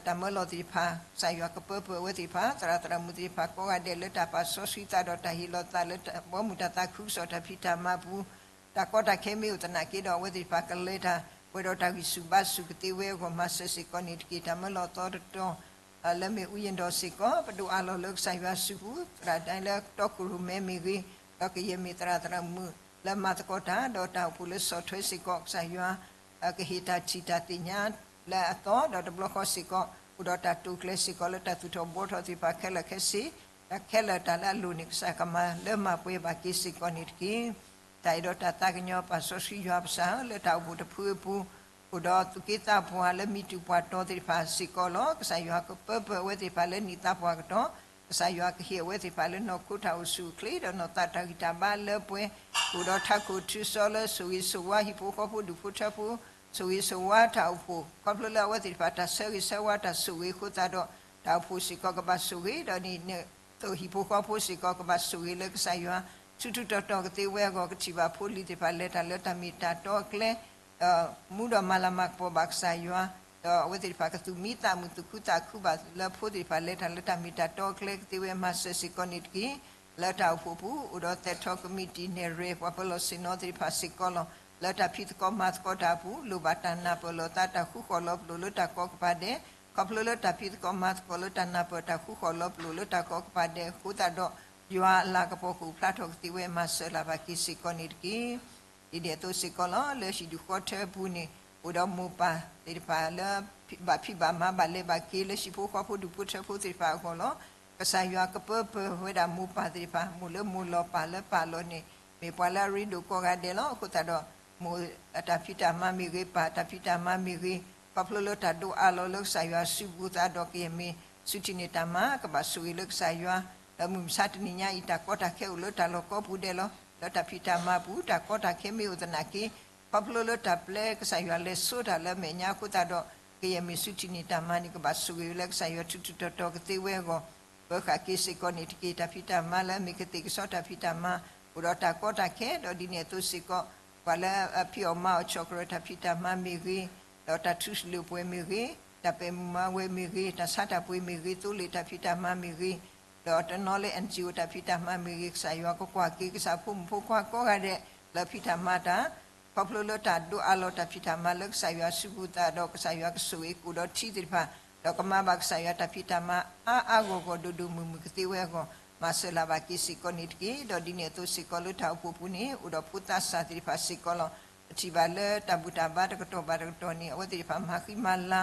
တၢ်မၢလီၤသ့ၣ်တဖၣ် ကစၢ်ယွၤကပၢပၢၢ်အဝဲသ့ၣ်တဖၣ် သရၣ်သရၣ်မုၣ်သ့ၣ်တဖၣ်ကိးဂၤဒဲးလၢတၢ်ပာ်စီဆှံသးဒီးတၢ်ဟ့ၣ်လီၤသးလၢဘီမုၢ်တၢ်သးခုကစီၣ်တၢ်ဖံးတၢ်မၤအပူၤ တၢ်ကီတၢ်ခဲမ့ၢ်အိၣ်သနာ်က့ဒီး အဝဲသ့ၣ်တဖၣ်ကလဲၤတၢ်ပှဲၤဒီးတၢ်ဂံၢ်ဆူၣ်ဘါဆူၣ်ကသ့ဝဲအဂီၢ် မၤစၢၤစ့ၢ်ကီးန့ၣ်တက့ၢ်. တၢ်မၢလီၤသီတတီၤ လၢမ့ၢ်အူယံၤဒီးစ့ၢ်ကီး ပဒိၣ်အးလီၤလၢကစၢ်ယွၤစုပူၤ သရၣ်ဒၣ်လၢတီခိၣ်ရိၣ်မဲမ့ၢ်ဂ့ၤ, ဒီးကယဲၢ်မ့ၢ်သရၣ်သရၣ်မုၣ်လၢမၤသကိးတၢ် ဒီးတၢ်အိၣ်ဖှိၣ်လၢဆီၣ်ထွဲစ့ၢ်ကီး ကစၢ်ယွၤ ကဟ့ၣ်တၢ်ထံၣ်တၢ်သ့ၣ်ညါလၢအသီ ဒီးတဘျီဃီစ့ၢ်ကီး အိၣ်ဒီးတၢ်တိာ်ကျဲၤစ့ၢ်ကီးလၢတၢ်သူၣ်ထီၣ်ဘှီထီၣ်သ့ၣ်တဖၣ်ခဲလၢာ်ခဲဆ့, တၢ်ခဲလၢာ်တၢ်လၢအလိၣ်န့ၣ် ကစၢ်ကမၤလၢမၤပှဲၤဘၣ်က့ၤစ့ၢ်ကီးန့ၣ်တက့ၢ်. တၢ်အဲၣ်ဒိးတၢ်သးကညီၤပာ်စီဆှံယွၤပစၢ်ဧၢ လၢတၢ်အိၣ်ဖှိၣ်တဖုအပူၤ အိၣ်ဒီးသူၣ်က့သးပှၢ်လၢမံၤတူာ်ပှၢ်တီၤသ့ၣ်တဖၣ်စ့ၢ်ကီးလီၤ. ကစၢ်ယွၤကပၢပၢၢ်အဝဲသ့ၣ်တဖၣ်လၢနံၣ်သးပှၢ်ကတီၢ်, ကစၢ်ယွၤကဟ့ၣ်အဝဲသ့ၣ်တဖၣ်လၢနီၢ်ခိတၢ်အိၣ်ဆူၣ်အိၣ်ချ့ ဒီးနီၢ်သးတၢ်ဂံၢ်တၢ်ဘါလၢပှဲၤ, အိၣ်ဒီးထးခိၣ်ထူစီလၢဆိၣ်ဂ့ၤဆိၣ်ဝါဟံၣ်ဖိဃီဖိဒူၣ်ဖိထၢဖိ, ဆိၣ်ဂ့ၤဆိၣ်ဝါတၢ်အိၣ်ဖှိၣ် ခီဖျိလၢအဝဲသ့ၣ်တဖၣ်တၢ်ဆၢဂ့ၤဆၢဝါတၢ်ဆိၣ်ဂ့ၤအဃိသတးဒီး တၢ်အိၣ်ဖှိၣ်စ့ၢ်ကီးကဘၣ်ဆိၣ်ဂ့ၤ ဒီးဒ်န့ၣ်အသိးဟံၣ်ဖိဃီဖိစ့ၢ်ကီးကဘၣ်ဆိၣ်ဂ့ၤလၢကစၢ်ယွၤ ထူးထူးတီၤတီၤကသ့ဝဲအဂီၢ် ကထံၣ်ဘၣ်ဖိလံၤသ့ၣ်တဖၣ်လဲၤတၢ်လၢတၢ်မ့ၢ်တၢ်တီအကျဲ မူဒီးမၤလၤမၤကပီၤဘၣ်ကစၢ်ယွၤ, ဒီးအဝဲသ့ၣ်တဖၣ်ကသူၣ်မံသးမုာ်သူၣ်ခုသးခုဘၣ်လၢဖိသ့ၣ်တဖၣ်လဲၤတၢ်လၢတၢ်မ့ၢ်တၢ်တီအကျဲကသ့ဝဲ မၤစၢၤစ့ၢ်ကီးန့ၣ်တက့ၢ်. လၢတၢ်အိၣ်ဖှိၣ်ပူၤ အိၣ်ဒီးသဲးထီၣ်ကမံးတံာ် နဲၣ်ရွဲၣ် ပှၤပၢၤလီၢ်ဆ့ၣ်နီၤသ့ၣ်တဖၣ်စ့ၢ်ကီးလီၤ. လၢတၢ်ဖံးသကိးမၤသကိးတၢ်အပူၤ လိၣ်ဘၣ်တၢ်နၢ်ပၢၢ်လိာ်သး တၢ်ဃူဃီၣ်လီၤပလိာ်လၢတၢ်ကီကပၤဒဲး, ခီဖျိလၢတၢ်ဖံးသကိးမၤသကိးလၢတၢ်နၢ်ပၢၢ်တၢ်ဃူဃီၣ်လီၤပလိာ်လၢတၢ်ကီကပၤဒဲးအဃိသတးဒီး ယွၤအလၤကပီၤကအိၣ်ဖျါထီၣ်ကသ့ဝဲ မၤစၢၤလၢ်ဘၣ်က့ၤစ့ၢ်ကီးန့ၣ်တက့ၢ်. ဒ်န့ၣ်အသိးစ့ၢ်ကီးလီၤ. လၢဟံၣ်ဒူၣ်ဃီထၢအပူၤန့ၣ် အိၣ်ဒီးမိၢ်ပၢ်သ့ၣ်တဖၣ်လၢ ဘၣ်ဖံးဘၣ်မၤဘၣ်လဲၤဘၣ်က့ၤလၢဟံၣ်ဖိဃီဖိဒူၣ်ဖိထၢဖိသ့ၣ်တဖၣ်အဂီၢ်လီၤ. ကစၢ်ယွၤကပၢပၢၢ်ဝဲဒၣ်မိၢ်ပၢ်သ့ၣ်တဖၣ် မိၢ်လၢမိၢ်လီၤပၢ်လၢပၢ်လီၤန့ၣ် မ့ၢ်ပှၤလၢအရ့ဒိၣ်ကိးဂၤဒဲးလီၤ. အဃိသတးဒီး မိၢ်အတၢ်ဖံးတၢ်မၤမ့ၢ်ဂ့ၤ ပၢ်အတၢ်ဖံးတၢ်မၤမ့ၢ်ဂ့ၤ ခီဖျိလၢတၢ်ဒိးအးလီၤလၢကစၢ်ယွၤစုပူၤသးဒီးကယဲၢ်မ့ၢ် ဆူထံၣ်န့ၢ်တၢ်မၤ ကဘၣ်ဆိၣ်ဂ့ၤလၢကစၢ်ယွၤ လၢမုၢ်မဆါတနံၤညါအံၤ တၢ်ကီတၢ်ခဲအိၣ်လၢတၢ်လီၢ်ကိးပူၤဒဲးလီၤ. လၢတၢ်ဖံးတၢ်မၤပူၤ တၢ်ကီတၢ်ခဲမ့ၢ်အိၣ်သနာ်က့ ခီဖျိလၢတၢ်ပျဲကစၢ်ယွၤလဲၤဆိတၢ်လၢအမဲာ်ညါအဃိသတးဒီး ကယဲၢ်မ့ၢ်ဆူထံၣ်န့ၢ်တၢ်မၤန့ၣ် ကဘၣ်ဆိၣ်ဂ့ၤဝဲလၢကစၢ်ယွၤထူးထူးတီၤတီၤကသ့ဝဲအဂီၢ် ပၢဃာ်က့ၤစ့ၢ်ကီးန့ၣ်တက့ၢ်. တၢ်ဖံးတၢ်မၤလၢအမ့ၢ်ကသ့ၣ်ကစီတၢ်ဖံးတၢ်မၤ အိၣ်ဒီးတၢ်ကီတၢ်ခဲ ဒီးဒ်န့ၣ်အသိးစ့ၢ်ကီး ပှၤလၢအဖံးအီၣ်မၤအီၣ်ဆီၣ်ကရၢၢ်တၢ်ဖံးတၢ်မၤမ့ၢ်ဂ့ၤ, ဒီးတၢ်ထူးလိာ်ပှဲၤမ့ၢ်ဂ့ၤ, တၢ်ပဲာ်မုၢ်မၤဝဲမ့ၢ်ဂ့ၤ, တၢ်ဆါတၢ်ပှ့ၤမ့ၢ်ဂ့ၤ, သိလ့ၣ်တၢ်ဖံးတၢ်မၤမ့ၢ်ဂ့ၤ, ဒီးတနီၤလၢ NGO တၢ်ဖံးတၢ်မၤမ့ၢ်ဂ့ၤ, ကစၢ်ယွၤကကွၢ်က့ၤ ကစၢ်ဖိမုၣ်ဖိခွါကိးဂၤဒဲး လၢဖံးတၢ်မၤတၢ် ခီဖျိလၢတၢ်ဒိးအးလီၤတၢ်ဖံးတၢ်မၤလၢကစၢ်ယွၤစုပူၤသးဒီး ကစၢ်ယွၤကဆိၣ်ဂ့ၤကအိၣ်ဒီးထံသ့ၣ်တဖၣ် ဒီးကမၤဘၣ်ကစၢ်ယွၤတၢ်ဖံးတၢ်မၤအါအါဂီၢ်ဂီၢ်ဒိၣ်ဒိၣ်မုၢ်မုၢ်ကသ့ဝဲအဂီၢ် မၤစၢၤလၢ်ဘၣ်က့ၤစ့ၢ်ကီးန့ၣ်တက့ၢ်. ဒီးဒ်န့ၣ်အသိးစ့ၢ်ကီးလၢတၢ်အိၣ်ဖှိၣ်ပူၤန့ၣ် အိၣ်ဒီးဖိသးစၢ်သ့ၣ်တဖၣ်စ့ၢ်ကီးလီၤ. ပထံၣ်ဘၣ်လၢတၢ်ဘူၣ်တၢ်ဘါတကတီၢ်ဘၣ်တကတီၢ်န့ၣ် အဝဲသ့ၣ်တဖၣ်မၤဃံမၤလၤ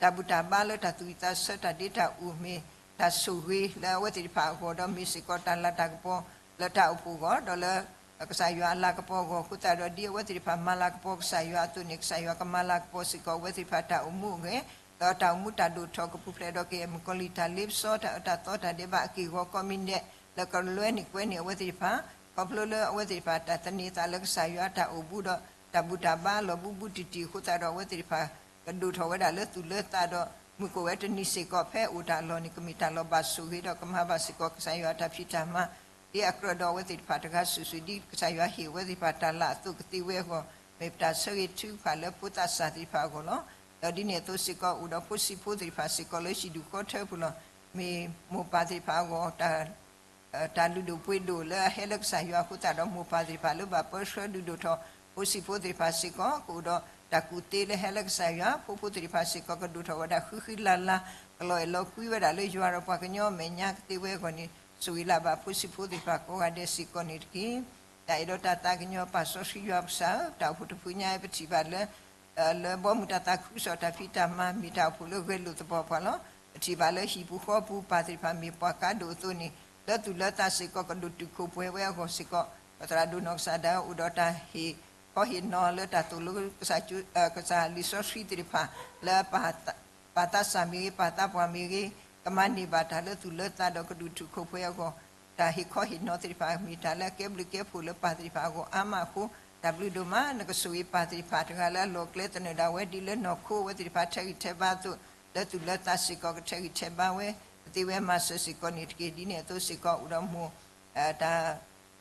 တၢ်ဘူၣ်တၢ်ဘါလၢတၢ်သူၣ်ဝံၣ်သးဆၢတၢ်ဒ့တၢ်အူၣ်မ့ၢ် တၢ်ဆိၣ်ဂ့ၤလၢအဝဲသ့ၣ်တဖၣ်အဂီၢ် ဒီးမ့ၢ်စ့ၢ်ကီးတၢ်လၤတၢ်ကပီၤလၢတၢ်အိၣ်ဖှိၣ်အဂီၢ် ဒီးလၢ ကစၢ်ယွၤအလၤကပီၤအဂီၢ်အဃိသတးဒီး ဒ်အဝဲသ့ၣ်တဖၣ်မၤလၤကပီၤကစၢ်ယွၤအသိးန့ၣ် ကစၢ်ယွၤကမၤလၤကပီၤစ့ၢ်ကီးအဝဲသ့ၣ်တဖၣ်တၢ်အိၣ်မူအဂ့ၢ် ဒီးတၢ်အိၣ်မူတၢ်ဒိၣ်ထီၣ်ကပူၤဖျဲးဒီးကယဲၢ်မုၣ်ကီၤလံၢ်တၢ်လ့ပစီ တၢ်အၢတၢ်သီတၢ်ဒဲးဘးအက့ၢ်အဂီၤကိးမံၤဒဲး လၢကလွဲန့ၢ်ကွဲန့ၢ်အဝဲသ့ၣ်တဖၣ် ခီဖျိလၢအဝဲသ့ၣ်တဖၣ်တၢ်သန့ၤသးလၢကစၢ်ယွၤတၢ်အိၣ်ဘူးဒီး တၢ်ဘူၣ်တၢ်ဘါလီၤဘူးဘူးတံၢ်တံၢ်အဃိသတးဒီး အဝဲသ့ၣ်တဖၣ် ကဒိၣ်ထီၣ်ဝဲဒၣ်လၢသူၣ်လၢသးဒီး မုၢ်ကအိၣ်ဝဲတနံၤစ့ၢ်ကီး ဖဲအိၣ်တၢ်လီၢ်န့ၣ် ကမ့ၢ်တၢ်လီၤဘၣ်ဆိၣ်ဂ့ၤဒီးကမၤဘၣ်စ့ၢ်ကီးကစၢ်ယွၤတၢ်ဖံးတၢ်မၤ ဒ်အကြၢးဒီးအဝဲသ့ၣ်တဖၣ်တဂၤစုာ်စုာ် ဒ်ကစၢ်ယွၤဟ့ၣ်အဝဲသ့ၣ်တဖၣ်တၢ်လၤအသိးကသ့ဝဲအဂီၢ် မ့ၢ်ပတၢ်ဆၢဂ့ၤထုကဖၣ်လၢဖိသးစၢ်သ့ၣ်တဖၣ်အဂီၢ်လီၤ. ဒီးဒ်န့ၣ်အသိးစ့ၢ်ကီး အိၣ်ဒီးဖိဆံးဖိသ့ၣ်တဖၣ်စ့ၢ်ကီးလၢဟံၣ်ဒူၣ်ဃီထၢပူၤလီၤ. မ့ၢ်မိၢ်ပၢ်သ့ၣ်တဖၣ်အဂီၢ် တၢ်လုၢ်ဒိၣ်ပှ့ၤဒိၣ်လၢအဟဲလၢကစၢ်ယွၤအဃိသတးဒီး မိၢ်ပၢ်သ့ၣ်တဖၣ်လၢဘၣ်ပၢဆှၢဒုးဒိၣ်ထီၣ် ဖိဆံးဖိသ့ၣ်တဖၣ်စ့ၢ်ကီး ကအိၣ်ဒီးတၢ်ကူၣ်သ့လၢဟဲလၢကစၢ်ယွၤ ဖိဖိသ့ၣ်တဖၣ်စ့ၢ်ကီး ကဒိၣ်ထီၣ်ဝဲဒၣ်ဃံဃံလၤလၤ ကလီၤအဲၣ်လီၤကွံဝဲဒၣ်လၢယွၤဒီးပှၤကညီအမဲာ်ညါကသ့ဝဲအဂီၢ်န့ၣ် ဆိၣ်ဂ့ၤလၢ်ဘၣ်ဖိဆံးဖိသ့ၣ်တဖၣ်ကိးဂၤဒဲးစ့ၢ်ကီးန့ၣ်တက့ၢ်. တၢ်အဲၣ်ဒိးတၢ်သးကညီၤပာ်စီဆှံယွၤပစၢ်ဧၢ, တၢ်အိၣ်ဖှိၣ်တဖုညါအံၤ ပထံၣ်ဘၣ်လၢ လၢဘီမုၢ်တၢ်သးခုကစီၣ်တၢ်ဖံးတၢ်မၤ မ့ၢ်တၢ်အိၣ်ဖှိၣ်လၢဂဲၤလိာ်သပှၢ်ပှၢ်လီၤ. ပထံၣ်ဘၣ်လၢဟံၣ်ပူၤဃီပူၤ ပၢ်သ့ၣ်တဖၣ်မ့ၢ်ပှၤကါဒိၣ်အသိးန့ၣ် လၢသူၣ်လၢသးစ့ၢ်ကီး ကဒိၣ်တုာ်ခိၣ်ပှဲၤဝဲအဂီၢ်စ့ၢ်ကီး ပသရၣ်ဒိၣ်နီၢ်ကစၢ်ဒၣ် အိၣ်ဒီးတၢ်ဟ့ၣ်ခီဟ့ၣ်နီၤလၢတၢ်သိၣ်လိ ကစၢ်လံာ်စီဆှံသ့ၣ်တဖၣ် လၢ ပၢ်သးစၢ်မ့ၢ်ဂ့ၤ ပၢ်သးပှၢ်မ့ၢ်ဂ့ၤ ကမၤန့ၢ်ဘၣ်တၢ်လၢသူၣ်လၢသးဒီးကဒိၣ်တုာ်ခိၣ်ပှဲၤအဂီၢ် တၢ်ဟ့ၣ်ခီဟ့ၣ်နီၤသ့ၣ်တဖၣ် မ့ၢ်တၢ်လၢအကဲဘျုးကဲဖှိၣ်လၢပၢ်သ့ၣ်တဖၣ်အဂီၢ်အါမးအဃိ တၢ်ဘျုးဒိၣ်မး နကဆိၣ်ဂ့ၤပၢ်သ့ၣ်တဖၣ်တဂၤလၢအလီၢ်ကျဲသနၢၣ်ဒၣ်ဝဲ ဒ်လၢနီၢ်ခိအဝဲသ့ၣ်တဖၣ်ထဲးဂံၢ်ထဲးဘါအသိး လၢသူၣ်လၢသးစ့ၢ်ကီးကထဲးဂံၢ်ထဲးဘါဝဲ ကသ့ဝဲမၤစၢၤစ့ၢ်ကီးန့ၣ်တက့ၢ်. ဒ်န့ၣ်အသိးစ့ၢ်ကီး အိၣ်ဒီးမိၢ် တၢ်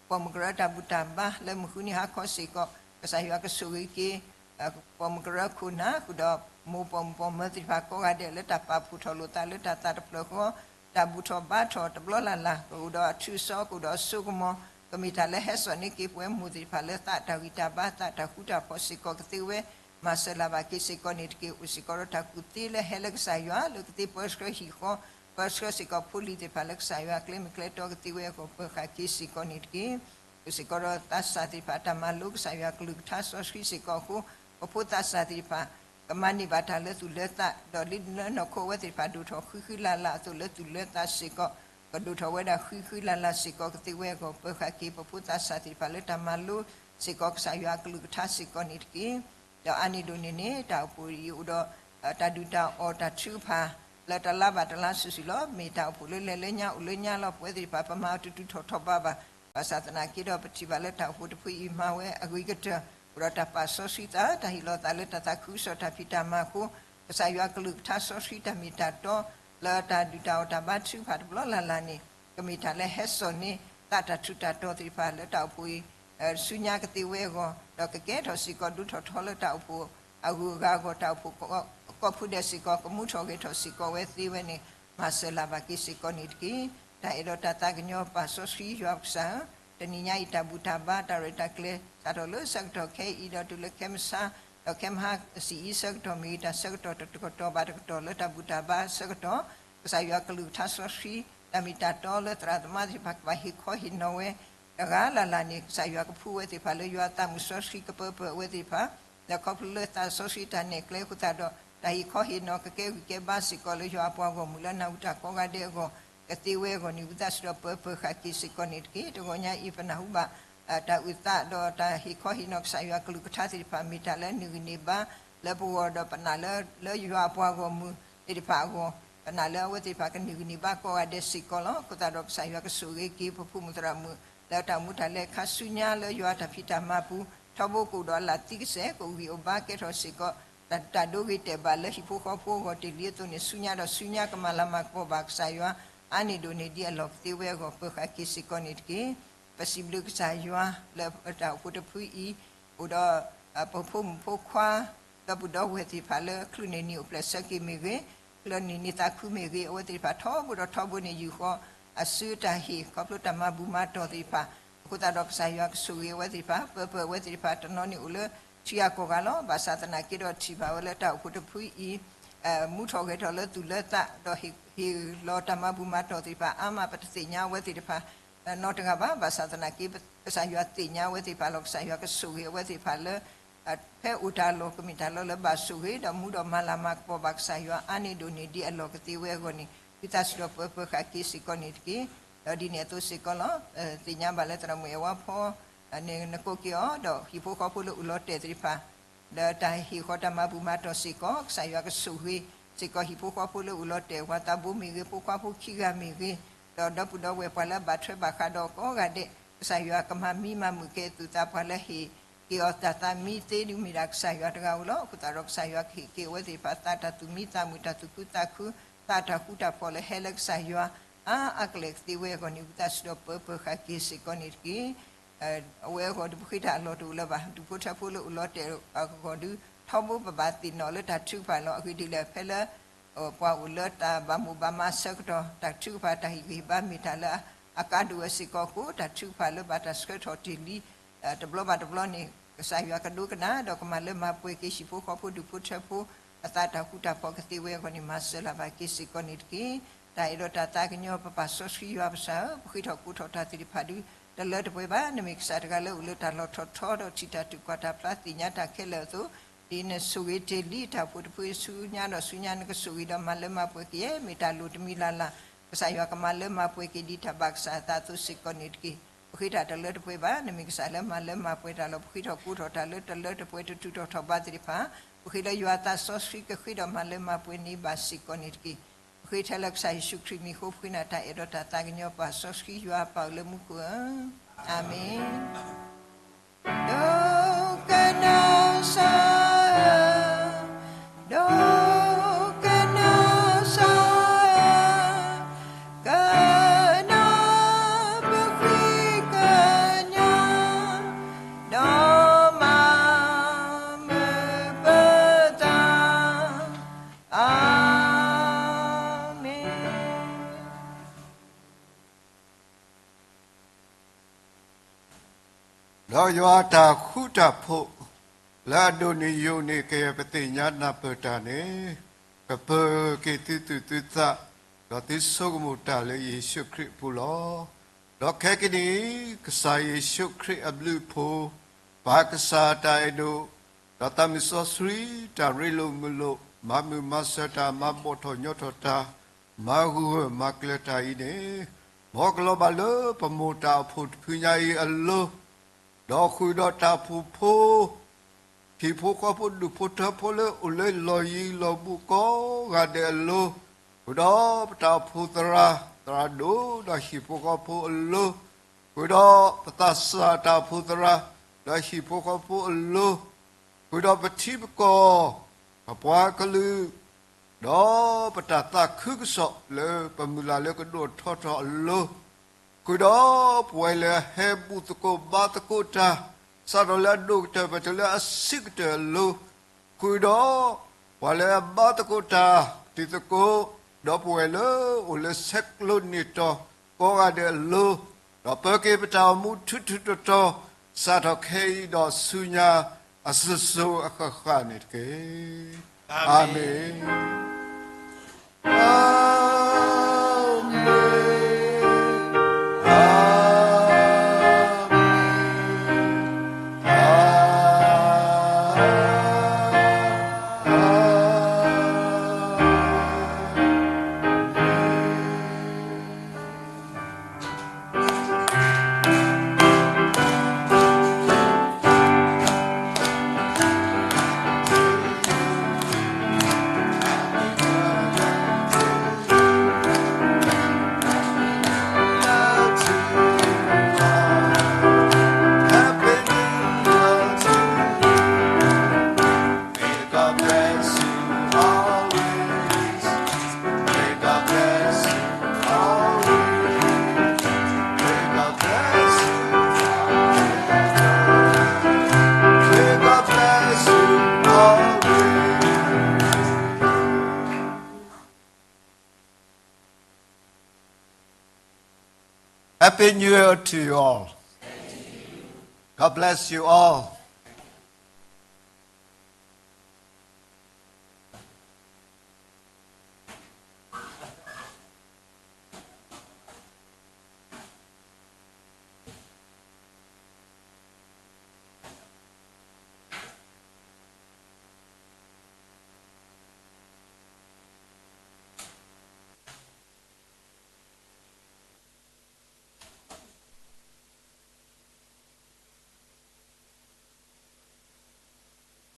ပိာ်မုၣ်ကရၢတၢ်ဘူၣ်တၢ်ဘါလၢမုၢ်ဃုနံၤဟါခီစ့ၢ်ကီး ကစၢ်ယွၤကဆိၣ်ဂ့ၤက့ၤ ပိာ်မုၣ်ကရၢခိၣ်နၢ်ဃုာ်ဒီး မိၢ်ပိာ်မုၣ်ပိာ်မၢၤသ့ၣ်တဖၣ်ကိးဂၤဒဲး လၢတၢ်ပာ်ဖှိၣ်ထီၣ်လိာ်သးလၢတၢ်သးတဖျၢၣ်ဃီ, တၢ်ဘူၣ်ထီၣ်ဘါထီၣ်တဘျီလၢ်လၢ် ကအိၣ်ဒီးအထူးအစီ ကအိၣ်ဒီးအစိကမီၤ, ကမ့ၢ်တၢ်လၢဟဲစိာ်န့ၢ်က့ၤပဝဲမိၢ်သ့ၣ်တဖၣ်လၢသးတၢ်ဂံၢ်တၢ်ဘါ သးတၢ်ဃူတၢ်ဖိးစ့ၢ်ကီးကသ့ဝဲ, မၤစၢၤလၢ်ဘၣ်က့ၤစ့ၢ်ကီးန့ၣ်တက့ၢ်. အိၣ်စ့ၢ်ကီးဒီးတၢ်ကူၣ်သ့လၢဟဲလၢကစၢ်ယွၤ လၢကသ့ပၢဆှၢဟံၣ်ဃီ, ပၢဆှၢစ့ၢ်ကီးဖိလံၤသ့ၣ်တဖၣ်လၢကစၢ်ယွၤအကျဲမ့ၢ်ကျဲတီကသ့ဝဲအဂီၢ် ပၢၤဃာ်က့ၤစ့ၢ်ကီးန့ၣ်တက့ၢ်. အိၣ်စ့ၢ်ကီးဒီးသးစၢ်သ့ၣ်တဖၣ် တၢ်မၤလိကစၢ်ယွၤကလုၢ်ကထါစီဆှံစ့ၢ်ကီးအဃိ, ပဖိသးစၢ်သ့ၣ်တဖၣ် ကမၤန့ၢ်ဘၣ်တၢ်လၢသူၣ်လၢသး, ဒီးလၢနီၢ်ခိအဝဲသ့ၣ်တဖၣ် ဒိၣ်ထီၣ်ဃံဃံလၤလၤအသိးလၢသူၣ်လၢသးစ့ၢ်ကီး, ကဒိၣ်ထီၣ်ဝဲဒၣ်ဃံဃံလၤလၤစ့ၢ်ကီးကသ့ဝဲအဂီၢ် ပၢၤဃာ်က့ၤပဖိသးစၢ်သ့ၣ်တဖၣ်လၢတၢ်မၤလိစ့ၢ်ကီးကစၢ်ယွၤကလုၢ်ကထါစ့ၢ်ကီးန့ၣ်တက့ၢ်. ဒီးအါန့ၢ်ဒိၣ်န့ၢ်န့ၣ် တၢ်အိၣ်ဖှိၣ်အံၤအိၣ်ဒီး တၢ်ဒုၣ်တၢ်အီၣ်တၢ်ထုကဖၣ် လၢတလါဘၣ်တလါစုာ်စုာ်လီၤ. မ့ၢ်တၢ်အိၣ်ဖှိၣ်လၢလဲၤလၢညါအိၣ်လၢညါလီၤ. ပဝဲသ့ၣ်တဖၣ် ပမၤအီၤတတူၢ်ထီၣ်ထီၣ်ဘးဘၣ်. ဘၣ်ဆၣ်သနာ်က့ဒီး ပထံၣ်ဘၣ်လၢတၢ်အိၣ်ဖှိၣ်တဖုအံၤမၤဝဲအဂ့ၤကတၢၢ် အိၣ်ဒီးတၢ်ပာ်စီဆှံသး, တၢ်ဟ့ၣ်လီၤသးလၢတၢ်သးခုကစီၣ်တၢ်ဖံးတၢ်မၤအဃိ, ကစၢ်ယွၤကလုၢ်ကထါစီဆှံတၢ်မ့ၢ်တၢ်တီ လၢတၢ်ဒုၣ်တၢ်အီၣ်တၢ်ဘါထုကဖၣ်တဘျီလၢ်လၢ်န့ၣ် ကမ့ၢ်တၢ်လၢဟဲစိာ်န့ၢ် သးတၢ်ထူးတၢ်တီၤသ့ၣ်တဖၣ်လၢတၢ်အိၣ်ဖှိၣ်အံၤ ဆူညါကသ့ဝဲအဂီၢ်, ဒီးကကဲထီၣ်စ့ၢ်ကီးဒိၣ်ထီၣ်ထီလၢတၢ်အိၣ်ဖှိၣ်အဂုၤအဂၤအဂီၢ်, တၢ်အိၣ်ဖှိၣ်ကိးဖုဒဲးစ့ၢ်ကီး ကမူထီၣ်ဂဲၤထီၣ်စ့ၢ်ကီးဝဲသ့ဝဲန့ၣ် မၤစၢၤလၢ်ဘၣ်က့ၤစ့ၢ်ကီးန့ၣ်တက့ၢ်. တၢ်အဲၣ်ဒီးတၢ်သးကညီၤပာ်စီဆှံယွၤပကစၢ်ဧၢ, တနံၤညါအံၤတၢ်ဘူၣ်တၢ်ဘါတၢ်ရဲၣ်တၢ်ကျဲၤ စးထီၣ်လၢဆၢကတီၢ်ခဲအံၤဒီးတုၤလၢခဲမုၢ်ဆါ, ဒီးခဲမုၢ်ဟါဆံးအံၤဆၢကတီၢ်မ့ၢ်ဂ့ၤ, တၢ်ဆၢကတီၢ်တကတီၢ်ဘၣ်တကတီၢ်လၢတၢ်ဘူၣ်တၢ်ဘါဆၢကတီၢ် ကစၢ်ယွၤကလုၢ်ကထါစီဆှံ တၢ်မ့ၢ်တၢ်တီလၢသရၣ်သမါသ့ၣ်တဖၣ်ကဘၣ်ဟ့ၣ်ခီဟ့ၣ်နီၤဝဲ တဂၤလၢ်လၢ်န့ၣ် ကစၢ်ယွၤကဖှူဝဲသ့ၣ်တဖၣ်လၢယွၤအသးမုာ်စီဆှံကပၢပၢၢ်အဝဲသ့ၣ်တဖၣ်, ဒီးခီဖျိလၢသးစီဆှံတၢ်နဲၣ်ကျဲအဃိသတးဒီး တၢ်ဟ့ၣ်ခီဟ့ၣ်နီၤကကဲဂံၢ်ကဲဘါစ့ၢ်ကီးလၢယွၤအပှၤဂီၢ်မုၢ်လၢအနၢ်ဟူတၢ်ကိးဂၤဒဲးအဂီၢ် ကသ့ဝဲအဂီၢ်န့ၣ် ဝံသးစူၤဒီးပၢပၢၤဃာ်က့ၤစ့ၢ်ကီးန့ၣ်တက့ၢ်. တဂီၤညါအံၤပနၢ်ဟူဘၣ် တၢ်အုၣ်သးဒီးတၢ်ဟ့ၣ်ခီဟ့ၣ်နီၤကစၢ်ယွၤကလုၢ်ကထါသ့ၣ်တဖၣ် မ့ၢ်တၢ်လၢအနုၢ်ဂံၢ်န့ၢ်ဘါလၢပဂီၢ်, ဒီးပနာ်လၢ လၢယွၤအပှၤဂီၢ်မုၢ်သ့ၣ်တဖၣ်အဂီၢ်, ပနာ်လၢအဝဲသ့ၣ်တဖၣ်ကနုၢ်ဂံၢ်န့ၢ်ဘါကိးဂၤဒဲးစ့ၢ်ကီးလီၤ. အဃိသတးဒီးကစၢ်ယွၤကဆိၣ်ဂ့ၤက့ၤပဖိမုၣ်သရၣ်မုၣ် လၢတၢ်အိၣ်မူတၢ်လဲၤခါဆူညါလၢယွၤတၢ်ဖံးတၢ်မၤပူၤ ထီဘိကအိၣ်ဒီးအလၢ်သံကစဲာ် ကအိၣ်ဂံၢ်အိၣ်ဘါကဲထီၣ်စ့ၢ်ကီး တၢ်ဒိဂ့ၤတဲာ်ဘၣ်လၢဟံၣ်ဖိဃီဖိအဂီၢ်တ့ၢ်လံအသိးန့ၣ် ဆူညါဒီးဆူညါကမၤလၤမၤကပီၤဘၣ်ကစၢ်ယွၤ အါန့ၢ်ဒိၣ်န့ၢ်ဒံးအလီၢ်ကသ့ဝဲအဂီၢ် ပၢၤဃာ်က့ၤစ့ၢ်ကီးန့ၣ်တက့ၢ်. ပစံးဘျုးကစၢ်ယွၤလၢတၢ်အိၣ်ဖှိၣ်တဖုအံၤ အိၣ်ဒီး ပဖိမုၣ်ဖိခွါ ဒီပုၢ်ဒီဝဲၢ်သ့ၣ်တဖၣ်လၢ ချုးန့ၢ်နံၣ်အိၣ်ဖျဲၣ်ဆၢက့ၤမ့ၢ်ဂ့ၤ, ချုးန့ၢ်နံၣ်သးခုမ့ၢ်ဂ့ၤ, အဝဲသ့ၣ်တဖၣ်ထီဘိဒီးထီဘိန့ၣ် ယူာ်ဃီၤအစုတၢ်ဟ့ၣ် ခီဖျိတၢ်မၤဘူၣ်မၤတီၢ်သ့ၣ်တဖၣ်, အဃိသတးဒီးကစၢ်ယွၤကဆိၣ်ဂ့ၤအဝဲသ့ၣ်တဖၣ်, ပၢပၢၢ်အဝဲသ့ၣ်တဖၣ် တနီၤန့ၣ်အိၣ်လၢထံဂၤကီၢ်ဂၤလီၤ. ဘၣ်ဆၣ်သနာ်က့ဒီးထံၣ်ဘၣ်ဝဲလၢတၢ်အိၣ်ဖှိၣ်တဖုအံၤ မူထီၣ်ဂဲၤထီၣ်လၢသူၣ်လၢသး ဒီးဟ့ၣ်လီၤတၢ်မၤဘူၣ်မၤတီၢ်သ့ၣ်တဖၣ်အါမး ပတသ့ၣ်ညါအဝဲသ့ၣ်တဖၣ် နီတဂၤဘၣ်. ဘၣ်ဆၣ်သနာ်က့ ကစၢ်ယွၤသ့ၣ်ညါအဝဲသ့ၣ်တဖၣ်လီၤ. ကစၢ်ယွၤကဆိၣ်ဂ့ၤအဝဲသ့ၣ်တဖၣ်လၢ ဖဲအိၣ်တၢ်လီၢ် ကမ့ၢ်တၢ်လီၢ်လၢဘၣ်ဆိၣ်ဂ့ၤ ဒီးမူဒီးမၤလၤမၤကပီၤဘၣ်ကစၢ်ယွၤ အါန့ၢ်ဒိၣ်န့ၢ်ဒံးအလီၢ်ကသ့ဝဲအဂီၢ်န့ၣ် ဝံသးစူၤဒီးပၢပၢၤဃာ်က့ၤစ့ၢ်ကီးန့ၣ်တက့ၢ်. ဒီးဒ်န့ၣ်အသိးစ့ၢ်ကီးလီၤ. သ့ၣ်ညါဘၣ်လၢသရၣ်မုၣ်အဲၣ်ဝါဖီ န့ၣ် နကိးက့ၤအီၤ ဒီးဟံၣ်ဖိဃီဖိလၢအိၣ်လီၤတဲာ်သ့ၣ်တဖၣ် ဒီးတၢ်ဟ့ၣ်ဃီၤတၢ်မၤဘူၣ်မၤတီၢ်စ့ၢ်ကီး ကစၢ်ယွၤကဆိၣ်ဂ့ၤစ့ၢ်ကီးဟံၣ်ဖိဃီဖိလၢအိၣ်လီၤတဲာ် ပှၤသးဘိမ့ၢ်ဂ့ၤ ဖိခွါဖိခံဂၤမ့ၢ်ဂ့ၤ, ဒီးဒီပုၢ်ဒီဝဲၢ်ပှၤလၢအဘၣ်ထွဲဘၣ်ဃးဒီးကိးဂၤဒဲး ကစၢ်ယွၤကမၤမံမၤမုာ်က့ၤအသူၣ်သး ပှၤလၢဟ့ၣ်က့ၤအီၤတၢ်သးမံသ့ဒုးမ့ၢ်ဒၣ်ကစၢ်ယွၤတဂၤဧိၤလီၤ. အဃိသတးဒီးကစၢ်ယွၤကဟ့ၣ်က့ၤအဝဲသ့ၣ်တဖၣ်သးတၢ်သူၣ်မံသးမုာ် တၢ်သူၣ်ခုသးခု သးတၢ်ဃူတၢ်ဖိးလၢဟဲလၢကစၢ်ယွၤ အါအါကလဲာ်ကသ့ဝဲအဂီၢ်န့ၣ် ဝံသးစူၤဒီးပၢပၢၤဃာ်က့ၤစ့ၢ်ကီးန့ၣ်တက့ၢ်. အဝဲအဂီၢ်ဒုးပဃ့တၢ်အလီၢ်တအိၣ်လၢၤဘၣ်. ဒူၣ်ဖိထၢဖိလၢအိၣ်လီၤတဲာ်အဂီၢ်ဒုး ထီဘိပဘၣ်သ့ၣ်နီၣ်လၢတၢ်ထုကဖၣ်လီၤ. အဂ့ၢ်ဒ်လဲၣ် ဖဲလၢ ပှၤအိၣ်လၢတၢ်ဘၣ်မိၣ်ဘၣ်မးဆၢကတီၢ် တၢ်ထုကဖၣ်တၢ်ဟ့ၣ်ဂံၢ်ဟ့ၣ်ဘါမ့ၢ်တၢ်လၢအကါဒိၣ်ဝဲစ့ၢ်ကီးအဃိ တၢ်ထုကဖၣ်လၢဘၣ်တၢ်ဆှၢထီၣ်တ့ၢ်လံ တဘျီဘၣ်တဘျီန့ၣ် ကစၢ်ယွၤကဒိကနၣ် ဒီးကမၤလၢမၤပှဲၤက့ၤဟံၣ်ဖိဃီဖိဒူၣ်ဖိထၢဖိ အသးတၢ်ဃူတၢ်ဖိးကသ့ဝဲအဂီၢ်န့ၣ် မၤစၢၤလၢ်ဘၣ်က့ၤစ့ၢ်ကီးန့ၣ်တက့ၢ်. တၢ်အဲၣ်ဒီးတၢ်သးကညီၤပပၢ်စီဆှံယွၤပစၢ်ဧၢ, ပဃ့ထီၣ်ကိးထီၣ်တၢ်သ့ၣ်တဖၣ်ဒုး တလၢတပှဲၤဘၣ်. နမ့ၢ်ကစၢ်တဂၤလၢအိၣ်လၢတၢ်လီၢ်ထီၣ်ထီ ဒီးထံၣ်တၢ်ထုးကွၢ်တၢ်ဖျါသ့ၣ်ညါတၢ်ခဲလၢာ်အသိး, ဒ်နဆိၣ်ဂ့ၤတ့ၢ်လံတၢ်အိၣ်ဖှိၣ်တဖုဆူညါဒီးဆူညါ နကဆိၣ်ဂ့ၤဒီးမၤလၢမၤပှဲၤက့ၤ မ့ၢ်တၢ်လိၣ်တမံၤလၢ်လၢ် ကစၢ်ယွၤကမၤလၢမၤပှဲၤက့ၤဒ်တၢ်ဘၣ်ကစၢ်အသးအသိးစ့ၢ်ကီးန့ၣ်တက့ၢ်. ပဃ့တၢ်တလၢတပှဲၤဘၣ်. နမ့ၢ်ကစၢ်လၢမၤလၢမၤပှဲၤတၢ်လီၤ. ပဃ့ထီၣ်ကိးထီၣ်တၢ်လၢတလၢတပှဲၤတထူးထီၣ်ထီၣ်ဘးသ့ၣ်တဖၣ်, ပဃ့လၢယွၤအသးစီဆှံကဃ့ဒီးမၤလၢမၤပှဲၤန့ၢ်ဘၣ်စ့ၢ်ကီးန့ၣ်တက့ၢ်. ပဃ့ထဲလၢကစၢ်ယ့ၣ်ၡူးခရံာ်မံၤအဃိ ပဃ့နၤတၢ်အဲၣ်ဒီးတၢ်သးကညီၤပၢ်စီဆှံယွၤပၢ်အိၣ်လၢမူခိၣ်ဧၢ, အၤမ့ၣ်. ဒီးယွၤအတၢ်ဃူတၢ်ဖိး လၢအဒိၣ်န့ၢ်ယိာ်န့ၢ်က့ၤ ပသ့ၣ်ညါနၢ်ပၢၢ်တၢ်န့ၣ်, ကပၢၤက့ၤသုသူၣ်သုသး, ဒီးသုဆိကမိၣ်တၢ်လၢယ့ၣ်ၡူးခရံာ်အပူၤလီၤ. ဒီးခဲကနံၣ်အံၤ ကစၢ်ယ့ၣ်ၡူးခရံာ်အဘျုးအဖှိၣ်, ပၢ်ကစၢ်အတၢ်အဲၣ်ဒိၣ်, ဒီးသးမုၢ်စီဆှံ တၢ်ရ့လိာ်မုာ်လိာ်, မၤမုာ်မၤစၢၤတၢ်, မၤဘှီၣ်ထီၣ်ညီထီၣ်တၢ်, မၤဂၢၢ်မၤကျၢၤတၢ်အံၤန့ၣ်, မ်ကလီၤဘၣ်လၢပမိၢ်တၢ်အိၣ်ဖှိၣ်တဖုညါအံၤအလိၤ, ဒီးဃုာ်ဒီးတၢ်အိၣ်ဖှိၣ်ဖိ ဟံၣ်ဖိဃီဖိဒူၣ်ဖိထၢဖိလၢအိၣ်လၢလီၢ်ယံၤလီၢ်ဘူးကိးဂၤဒဲးအလိၤ, ဃုာ်ဒီးပတၢ်အိၣ်ဖှိၣ်သရၣ်, သရၣ်ဒိၣ်ဒီးဟံၣ်ဖိဃီဖိအလိၤ, ဃုာ်ဒီးပသးစၢ်တၢ်အိၣ်ဖှိၣ်သရၣ်, ဒီးဟံၣ်ဖိဃီဖိအလိၤ, ဃုာ်ဒီးပထံပကီၢ်, ပပှၤကလုာ်, ဒီးပတၢ်သးခုကစီၣ်လၢပမုၢ်လၢ်လၢကဒိၣ်ထီၣ်ထီထီၣ်အလိၤ, ဃုာ်ဒီးပဝဲလၢအဟဲဘူးသကိးဘါသကိးတၢ်, စးထီၣ်လၢအဒိၣ်ကတၢၢ်ပတုၤလၢအဆံးကတၢၢ်အလိၤ, ဃုာ်ဒီးပှၤလၢအဘါသကိးတၢ်တံၤသကိး, ဒီးပဝဲလၢအိၣ်လၢဆဲးကျိးန့ၢ်တီၤကိးဂၤဒဲးအလိၤ, ဒီးပၢၤက့ၤပတၢ်အိၣ်မူထူထူတီၤတီၤ, စးထီၣ်ခဲအံၤဒီးဆူညါအစိၤစိၤအဃၣ်ဃၣ်န့ၣ်တက့ၢ်. အၤမ့ၣ်. Happy New Year to you all. God bless you all.